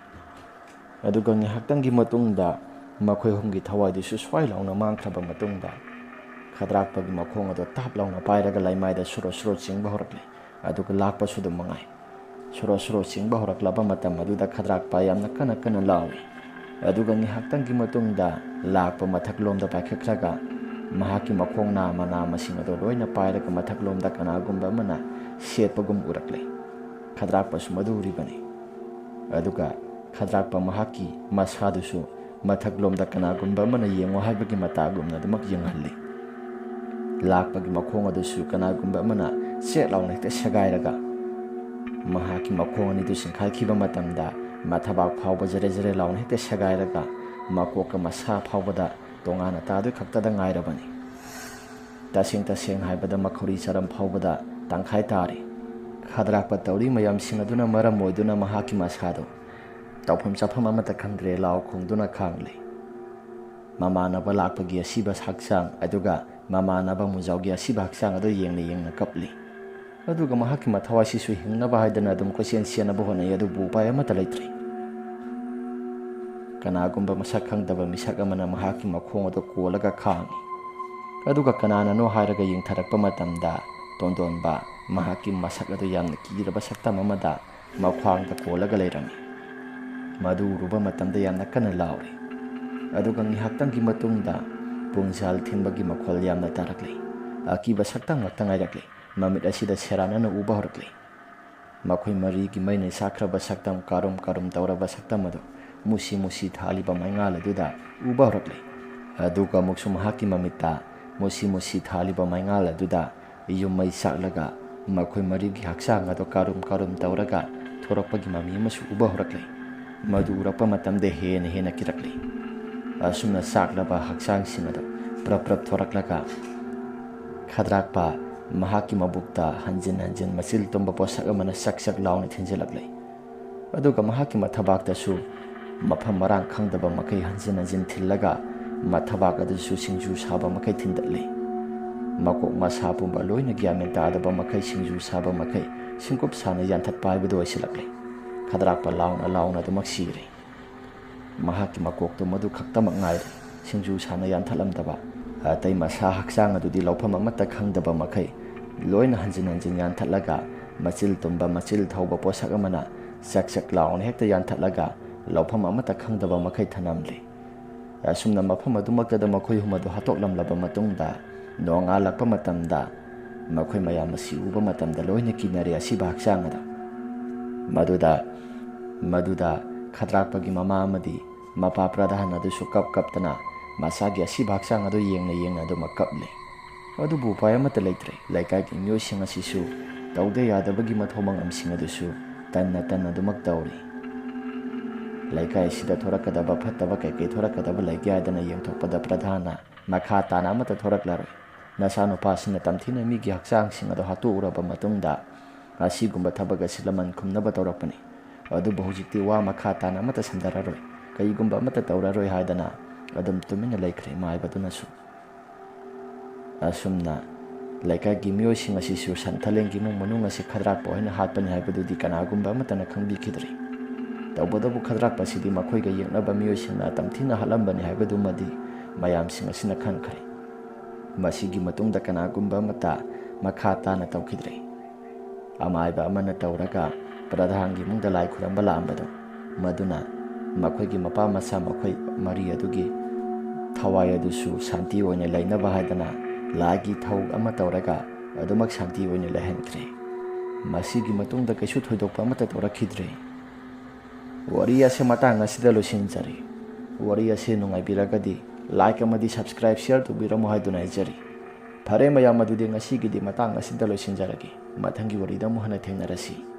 ꯑꯗꯨꯒ ꯉꯥꯏꯍꯥꯛꯇꯪꯒꯤ ꯃꯇꯨꯡꯗ ꯃꯈꯣꯏ ꯑꯍꯨꯝꯒꯤ ꯊꯋꯥꯏꯗꯨꯁꯨ ꯁ꯭ꯋꯥꯏ ꯂꯥꯎꯅ ꯃꯥꯡꯈ꯭ꯔꯕ ꯃꯇꯨꯡꯗ ꯈꯗ꯭ꯔꯥꯛꯄꯒꯤ ꯃꯈꯣꯡ ꯑꯗꯨ ꯇꯥꯞ ꯂꯥꯎꯅ ꯄꯥꯏꯔꯒ ꯂꯩꯃꯥꯏꯗ ꯁꯨꯔꯣ ꯁꯨꯔꯣ ꯆꯤꯡꯕ ꯍꯧꯔꯛꯂꯦ꯫ ꯑꯗꯨꯒ ꯂꯥꯛꯄꯁꯨ ꯑꯗꯨꯝ ꯃꯉꯥꯏ꯫ ꯁꯨꯔꯣ ꯁꯨꯔꯣ ꯆꯤꯡꯕ ꯍꯧꯔꯛꯂꯕ ꯃꯇꯝ ꯑꯗꯨꯗ ꯈꯗ꯭ꯔꯥꯛꯄ ꯌꯥꯝꯅ ꯀꯟꯅ ꯀꯟꯅ ꯂꯥꯎꯏ꯫ ꯑꯗꯨꯒ ꯉꯥꯏꯍꯥꯛꯇꯪꯒꯤ ꯃꯇꯨꯡꯗ ꯂꯥꯛꯄ ꯃꯊꯛꯂꯣꯝꯗ ꯄꯥꯏꯈꯠꯈ꯭ꯔꯒ ꯃꯍꯥꯛꯀꯤ ꯃꯈꯣꯡ ꯅꯥꯝꯃ ꯅꯥꯝꯃꯁꯤꯡ ꯑꯗꯨ ꯂꯣꯏꯅ ꯄꯥꯏꯔꯒ ꯃꯊꯛꯂꯣꯝꯗ ꯀꯅꯥꯒꯨꯝꯕ ꯑꯃꯅ ꯁꯦꯠꯄꯒꯨꯝ ꯎꯔꯛꯂꯦ꯫ ꯈꯗ꯭ꯔꯥꯛꯄꯁꯨ ꯃꯗꯨ ꯎꯔꯤꯕꯅꯤ꯫ ꯑꯗꯨꯒ ꯈꯗ꯭ꯔꯥꯛꯄ ꯃꯍꯥꯛꯀꯤ ꯃꯁꯥꯗꯨꯁꯨ ꯃꯊꯛꯂꯣꯝꯗ ꯀꯅꯥꯒꯨꯝꯕ ꯑꯃꯅ ꯌꯦꯡꯉꯨ ꯍꯥꯏꯕꯒꯤ ꯃꯇꯥꯒꯨꯝꯅ ꯑꯗꯨꯃꯛ ꯌꯦꯡꯍꯜꯂꯤ꯫ ꯂꯥꯛꯄꯒꯤ ꯃꯈꯣꯡ ꯑꯗꯨꯁꯨ ꯀꯅꯥꯒꯨꯝꯕ ꯑꯃꯅ ꯆꯦꯠ ꯂꯥꯎꯅ ꯍꯦꯛꯇ ꯁꯦꯒꯥꯏꯔꯒ ꯃꯍꯥꯛꯀꯤ ꯃꯈꯣꯡ ꯑꯅꯤꯗꯨ ꯆꯤꯡꯈꯥꯏꯈꯤꯕ ꯃꯇꯝꯗ ꯃꯊꯕꯥꯛ ꯐꯥꯎꯕ ꯖꯔꯦ ꯖꯔꯦ ꯂꯥꯎꯅ ꯍꯦꯛꯇ ꯁꯦꯒꯥꯏꯔꯒ ꯃꯀꯣꯛꯀ ꯃꯁꯥ ꯐꯥꯎꯕꯗ ꯇꯣꯉꯥꯟꯅ ꯇꯥꯗꯣꯏ ꯈꯛꯇꯗ ꯉꯥꯏꯔꯕꯅꯤ꯫ ꯇꯁꯦꯡ ꯇꯁꯦꯡ ꯍꯥꯏꯕꯗ ꯃꯈꯧꯔꯤ ꯆꯔꯝ ꯐꯥꯎꯕꯗ ꯇꯪꯈꯥꯏ ꯇꯥꯔꯦ꯫ ꯈꯗ꯭ꯔꯥꯛꯄ ꯇꯧꯔꯤ ꯃꯌꯥꯝꯁꯤꯡ ꯑꯗꯨꯅ ꯃꯔꯝ ꯑꯣꯏꯗꯨꯅ ꯃꯍꯥꯛꯀꯤ ꯃꯁꯥꯗꯣ ꯇꯧꯐꯝ ꯆꯥꯐꯝ ꯑꯃꯠꯇ ꯈꯪꯗ꯭ꯔꯦ, ꯂꯥꯎ ꯈꯣꯡꯗꯨꯅ ꯈꯥꯡꯂꯤ꯫ ꯃꯃꯥꯟꯅꯕ ꯂꯥꯛꯄꯒꯤ ꯑꯁꯤꯕ ꯍꯛꯆꯥꯡ, ꯑꯗꯨꯒ ꯃꯃꯥꯟꯅꯕ ꯃꯨꯖꯥꯎꯒꯤ ꯑꯁꯤꯕ ꯍꯛꯆꯥꯡ ꯑꯗꯨ ꯌꯦꯡꯅ ꯌꯦꯡꯅ ꯀꯞꯂꯤ꯫ ꯑꯗꯨꯒ ꯃꯍꯥꯛꯀꯤ ꯃꯊꯋꯥꯏꯁꯤꯁꯨ ꯍꯤꯡꯅꯕ ꯍꯥꯏꯗꯅ ꯑꯗꯨꯝ ꯀꯣꯏꯆꯦꯟ ꯆꯦꯟꯅꯕ ꯍꯣꯠꯅꯩ, ꯑꯗꯨꯕꯨ ꯎꯄꯥꯏ ꯑꯃꯠꯇ ꯂꯩꯇ꯭ꯔꯦ꯫ ꯀꯅꯥꯒꯨꯝꯕ ꯃꯁꯛ ꯈꯪꯗꯕ ꯃꯤꯁꯛ ꯑꯃꯅ ꯃꯍꯥꯛꯀꯤ ꯃꯈꯣꯡ ꯑꯗꯨ ꯀꯣꯜꯂꯒ ꯈꯥꯡꯏ꯫ ꯑꯗꯨꯒ ꯀꯅꯥꯅꯅꯣ ꯍꯥꯏꯔꯒ ꯌꯦꯡꯊꯔꯛꯄ ꯃꯇꯝꯗ, ꯇꯣꯟꯗꯣꯟꯕ ꯃꯍꯥꯛꯀꯤ ꯃꯁꯛ ꯑꯗꯨ ꯌꯥꯝꯅ ꯀꯤꯔꯕ ꯁꯛꯇꯝ ꯑꯃꯗ ꯃꯈ꯭ꯋꯥꯡꯗ ꯀꯣꯜꯂꯒ ꯂꯩꯔꯝꯃꯤ꯫ ꯃꯗꯨ ꯎꯔꯨꯕ ꯃꯇꯝꯗ ꯌꯥꯝꯅ ꯀꯟꯅ ꯂꯥꯎꯔꯦ꯫ ꯑꯗꯨꯒ ꯉꯥꯏꯍꯥꯛꯇꯪꯒꯤ ꯃꯇꯨꯡꯗ ꯄꯨꯡꯖꯥꯜ ꯊꯤꯟꯕꯒꯤ ꯃꯈꯣꯜ ꯌꯥꯝꯅ ꯇꯥꯔꯛꯂꯦ꯫ ꯑꯀꯤꯕ ꯁꯛꯇꯝ ꯉꯥꯛꯇ ꯉꯥꯏꯔꯛꯂꯦ꯫ ꯃꯃꯤꯠ ꯑꯁꯤꯗ ꯁꯦꯔꯥꯟꯅꯅ ꯎꯕ ꯍꯧꯔꯛꯂꯦ꯫ ꯃꯈꯣꯏ ꯃꯔꯤꯒꯤ ꯃꯩꯅ ꯆꯥꯛꯈ꯭ꯔꯕ ꯁꯛꯇꯝ ꯀꯥꯔꯨꯝ ꯀꯥꯔꯨꯝ ꯇꯧꯔꯕ ꯁꯛꯇꯝ ꯑꯗꯨ ꯃꯨꯁꯤ ꯃꯨꯁꯤ ꯊꯥꯜꯂꯤꯕ ꯃꯩꯉꯥꯜ ꯑꯗꯨꯗ ꯎꯕ ꯍꯧꯔꯛꯂꯦ꯫ ꯑꯗꯨꯒ ꯑꯃꯨꯛꯁꯨ ꯃꯍꯥꯛꯀꯤ ꯃꯃꯤꯠꯇ ꯃꯨꯁꯤ ꯃꯨꯁꯤ ꯊꯥꯜꯂꯤꯕ ꯃꯩꯉꯥꯜ ꯑꯗꯨꯗ ꯌꯨꯝ ꯃꯩ ꯆꯥꯛꯂꯒ ꯃꯈꯣꯏ ꯃꯔꯤꯒꯤ ꯍꯛꯆꯥꯡ ꯑꯗꯨ ꯀꯥꯔꯨꯝ ꯀꯥꯔꯨꯝ ꯇꯧꯔꯒ ꯊꯣꯔꯛꯄꯒꯤ ꯃꯃꯤ ꯑꯃꯁꯨ ꯎꯕ ꯍꯧꯔꯛꯂꯦ꯫ ꯃꯗꯨ ꯎꯔꯛꯄ ꯃꯇꯝꯗ ꯍꯦꯟꯅ ꯍꯦꯟꯅ ꯀꯤꯔꯛꯂꯦ꯫ ꯑꯁꯨꯝꯅ ꯆꯥꯛꯂꯕ ꯍꯛꯆꯥꯡꯁꯤꯡ ꯑꯗꯨ ꯄ꯭ꯔꯞ ꯄ꯭ꯔꯞ ꯊꯣꯔꯛꯂꯒ ꯈꯗ꯭ꯔꯥꯛꯄ ꯃꯍꯥꯛꯀꯤ ꯃꯕꯨꯛꯇ ꯍꯟꯖꯤꯟ ꯍꯟꯖꯤꯟ ꯃꯆꯤꯜ ꯇꯨꯝꯕ ꯄꯣꯠꯁꯛ ꯑꯃꯅ ꯆꯛ ꯆꯛ ꯂꯥꯎꯅ ꯊꯤꯟꯖꯤꯜꯂꯛꯂꯦ꯫ ꯑꯗꯨꯒ ꯃꯍꯥꯛꯀꯤ ꯃꯊꯕꯥꯛꯇꯁꯨ ꯃꯐꯝ ꯃꯔꯥꯡ ꯈꯪꯗꯕ ꯃꯈꯩ ꯍꯟꯖꯤꯟ ꯍꯟꯖꯤꯟ ꯊꯤꯜꯂꯒ ꯃꯊꯕꯥꯛ ꯑꯗꯨꯁꯨ ꯁꯤꯡꯖꯨ ꯁꯥꯕ ꯃꯈꯩ ꯊꯤꯟꯗꯠꯂꯤ꯫ ꯃꯀꯣꯛ ꯃꯁꯥ ꯄꯨꯝꯕ ꯂꯣꯏꯅ ꯒ꯭ꯌꯥꯟ ꯃꯦꯟ ꯇꯥꯗꯕ ꯃꯈꯩ ꯁꯤꯡꯖꯨ ꯁꯥꯕ ꯃꯈꯩ ꯁꯤꯡꯀꯨꯞ ꯁꯥꯅ ꯌꯥꯟꯊꯠꯄ ꯍꯥꯏꯕꯗꯨ ꯑꯣꯏꯁꯤꯜꯂꯛꯂꯦ꯫ ꯈꯗ꯭ꯔꯥꯛꯄ ꯂꯥꯎꯅ ꯂꯥꯎꯅ ꯑꯗꯨꯃꯛ ꯁꯤꯔꯦ꯫ ꯃꯍꯥꯛꯀꯤ ꯃꯀꯣꯛꯇꯨ ꯃꯗꯨ ꯈꯛꯇꯃꯛ ꯉꯥꯏꯔꯦ꯫ ꯁꯤꯡꯖꯨ ꯁꯥꯅ ꯌꯥꯟꯊꯠꯂꯝꯗꯕ ꯑꯇꯩ ꯃꯁꯥ ꯍꯛꯆꯥꯡ ꯑꯗꯨꯗꯤ ꯂꯧꯐꯝ ꯑꯃꯠꯇ ꯈꯪꯗꯕ ꯃꯈꯩ ꯂꯣꯏꯅ ꯍꯟꯖꯤꯟ ꯍꯟꯖꯤꯟ ꯌꯥꯟꯊꯠꯂꯒ ꯃꯆꯤꯜ ꯇꯨꯝꯕ ꯃꯆꯤꯜ ꯊꯧꯕ ꯄꯣꯠꯁꯛ ꯑꯃꯅ ꯆꯛ ꯆꯛ ꯂꯥꯎꯅ ꯍꯦꯛꯇ ꯌꯥꯟꯊꯠꯂꯒ ꯂꯧꯐꯝ ꯑꯃꯠꯇ ꯈꯪꯗꯕ ꯃꯈꯩ ꯊꯅꯝꯂꯦ꯫ ꯑꯁꯨꯝꯅ ꯃꯐꯝ ꯑꯗꯨꯃꯛꯇꯗ ꯃꯈꯣꯏ ꯑꯍꯨꯝ ꯑꯗꯨ ꯍꯥꯠꯇꯣꯛꯂꯝꯂꯕ ꯃꯇꯨꯡꯗ, ꯅꯣꯡꯉꯥꯜꯂꯛꯄ ꯃꯇꯝꯗ ꯃꯈꯣꯏ ꯃꯌꯥꯝ ꯑꯁꯤ ꯎꯕ ꯃꯇꯝꯗ ꯂꯣꯏꯅ ꯀꯤꯅꯔꯦ ꯑꯁꯤꯕ ꯍꯛꯆꯥꯡ ꯑꯗꯨ꯫ ꯃꯗꯨꯗ, ꯃꯗꯨꯗ ꯈꯗ꯭ꯔꯥꯛꯄꯒꯤ ꯃꯃꯥ ꯑꯃꯗꯤ ꯃꯄꯥ ꯄ꯭ꯔꯙꯥꯟ ꯑꯗꯨꯁꯨ ꯀꯞ ꯀꯞꯇꯅ ꯃꯁꯥꯒꯤ ꯑꯁꯤꯕ ꯍꯛꯆꯥꯡ ꯑꯗꯨ ꯌꯦꯡꯅ ꯌꯦꯡꯅ ꯑꯗꯨꯃꯛ ꯀꯞꯂꯤ꯫ ꯑꯗꯨꯕꯨ ꯎꯄꯥꯏ ꯑꯃꯠꯇ ꯂꯩꯇ꯭ꯔꯦ꯫ ꯂꯩꯀꯥꯏꯒꯤ ꯃꯤꯑꯣꯏꯁꯤꯡ ꯑꯁꯤꯁꯨ ꯇꯧꯗ ꯌꯥꯗꯕꯒꯤ ꯃꯊꯧ ꯃꯉꯝꯁꯤꯡ ꯑꯗꯨꯁꯨ ꯇꯟꯅ ꯇꯟꯅ ꯑꯗꯨꯃꯛ ꯇꯧꯔꯤ꯫ ꯂꯩꯀꯥꯏ ꯑꯁꯤꯗ ꯊꯣꯔꯛꯀꯗꯕ ꯐꯠꯇꯕ ꯀꯩꯀꯩ ꯊꯣꯔꯛꯀꯗꯕ ꯂꯩꯒꯦ ꯍꯥꯏꯗꯅ ꯌꯦꯡꯊꯣꯛꯄꯗ ꯄ꯭ꯔꯙꯥꯟꯅ, "ꯃꯈꯥ ꯇꯥꯅ ꯑꯃꯠꯇ ꯊꯣꯔꯛꯂꯔꯣꯏ꯫ ꯅꯆꯥꯅꯨꯄꯥꯁꯤꯡꯅ ꯇꯝꯊꯤꯅ ꯃꯤꯒꯤ ꯍꯛꯆꯥꯡꯁꯤꯡ ꯑꯗꯨ ꯍꯥꯠꯇꯣꯛꯎꯔꯕ ꯃꯇꯨꯡꯗ ꯑꯁꯤꯒꯨꯝꯕ ꯊꯕꯛ ꯑꯁꯤ ꯂꯃꯟ ꯈꯨꯝꯅꯕ ꯇꯧꯔꯛꯄꯅꯤ꯫ ꯑꯗꯨꯕꯨ ꯍꯧꯖꯤꯛꯇꯤ ꯋꯥ ꯃꯈꯥ ꯇꯥꯅ ꯑꯃꯠꯇ ꯁꯟꯗꯔꯔꯣꯏ, ꯀꯔꯤꯒꯨꯝꯕ ꯑꯃꯠꯇ ꯇꯧꯔꯔꯣꯏ" ꯍꯥꯏꯗꯅ ꯑꯗꯨꯝ ꯇꯨꯃꯤꯟꯅ ꯂꯩꯈ꯭ꯔꯦ ꯏꯃꯥ ꯍꯥꯏꯕꯗꯨꯅꯁꯨ꯫ ꯑꯁꯨꯝꯅ ꯂꯩꯀꯥꯏꯒꯤ ꯃꯤꯑꯣꯏꯁꯤꯡ ꯑꯁꯤꯁꯨ ꯁꯟꯊꯂꯦꯡꯒꯤ ꯏꯃꯨꯡ ꯃꯅꯨꯡ ꯑꯁꯤ ꯈꯗ꯭ꯔꯥꯛꯄ ꯍꯣꯏꯅ ꯍꯥꯠꯄꯅꯤ ꯍꯥꯏꯕꯗꯨꯗꯤ ꯀꯅꯥꯒꯨꯝꯕ ꯑꯃꯠꯇꯅ ꯈꯪꯕꯤꯈꯤꯗ꯭ꯔꯤ꯫ ꯇꯧꯕꯇꯕꯨ ꯈꯗ꯭ꯔꯥꯛꯄꯁꯤꯗꯤ ꯃꯈꯣꯏꯒ ꯌꯦꯛꯅꯕ ꯃꯤꯑꯣꯏꯁꯤꯡꯅ ꯇꯝꯊꯤꯅ ꯍꯥꯠꯂꯝꯕꯅꯤ ꯍꯥꯏꯕꯗꯨꯃꯗꯤ ꯃꯌꯥꯝꯁꯤꯡ ꯑꯁꯤꯅ ꯈꯪꯈ꯭ꯔꯦ꯫ ꯃꯁꯤꯒꯤ ꯃꯇꯨꯡꯗ ꯀꯅꯥꯒꯨꯝꯕ ꯑꯃꯠꯇ ꯃꯈꯥ ꯇꯥꯅ ꯇꯧꯈꯤꯗ꯭ꯔꯦ꯫ ꯑꯃꯥꯏꯕ ꯑꯃꯅ ꯇꯧꯔꯒ ꯄ꯭ꯔꯙꯥꯟꯒꯤ ꯏꯃꯨꯡꯗ ꯂꯥꯏ ꯈꯨꯔꯝꯕ ꯂꯥꯛꯑꯝꯕꯗꯣ, ꯃꯗꯨꯅ ꯃꯈꯣꯏꯒꯤ ꯃꯄꯥ ꯃꯆꯥ ꯃꯈꯣꯏ ꯃꯔꯤ ꯑꯗꯨꯒꯤ ꯊꯋꯥꯏ ꯑꯗꯨꯁꯨ ꯁꯥꯟꯇꯤ ꯑꯣꯏꯅ ꯂꯩꯅꯕ ꯍꯥꯏꯗꯅ ꯂꯥꯏꯒꯤ ꯊꯧ ꯑꯃ ꯇꯧꯔꯒ ꯑꯗꯨꯃꯛ ꯁꯥꯟꯇꯤ ꯑꯣꯏꯅ ꯂꯩꯍꯟꯈ꯭ꯔꯦ꯫ ꯃꯁꯤꯒꯤ ꯃꯇꯨꯡꯗ ꯀꯩꯁꯨ ꯊꯣꯏꯗꯣꯛꯄ ꯑꯃꯠꯇ ꯇꯧꯔꯛꯈꯤꯗ꯭ꯔꯦ꯫ ꯋꯥꯔꯤ ꯑꯁꯤ ꯃꯇꯥꯡ ꯑꯁꯤꯗ ꯂꯣꯏꯁꯤꯟꯖꯔꯤ꯫ ꯋꯥꯔꯤ ꯑꯁꯤ ꯅꯨꯡꯉꯥꯏꯕꯤꯔꯒꯗꯤ like ꯑꯃꯗꯤ subscribe, share ꯇꯧꯕꯤꯔꯝꯃꯨ ꯍꯥꯏꯗꯨꯅ ꯍꯥꯏꯖꯔꯤ꯫ ꯐꯔꯦ ꯃꯌꯥꯝ, ꯑꯗꯨꯗꯤ ꯉꯁꯤꯒꯤꯗꯤ ꯃꯇꯥꯡ ꯑꯁꯤꯗ ꯂꯣꯏꯁꯤꯟꯖꯔꯒꯦ꯫ ꯃꯊꯪꯒꯤ ꯋꯥꯔꯤꯗ ꯑꯃꯨꯛ ꯍꯟꯅ ꯊꯦꯡꯅꯔꯁꯤ꯫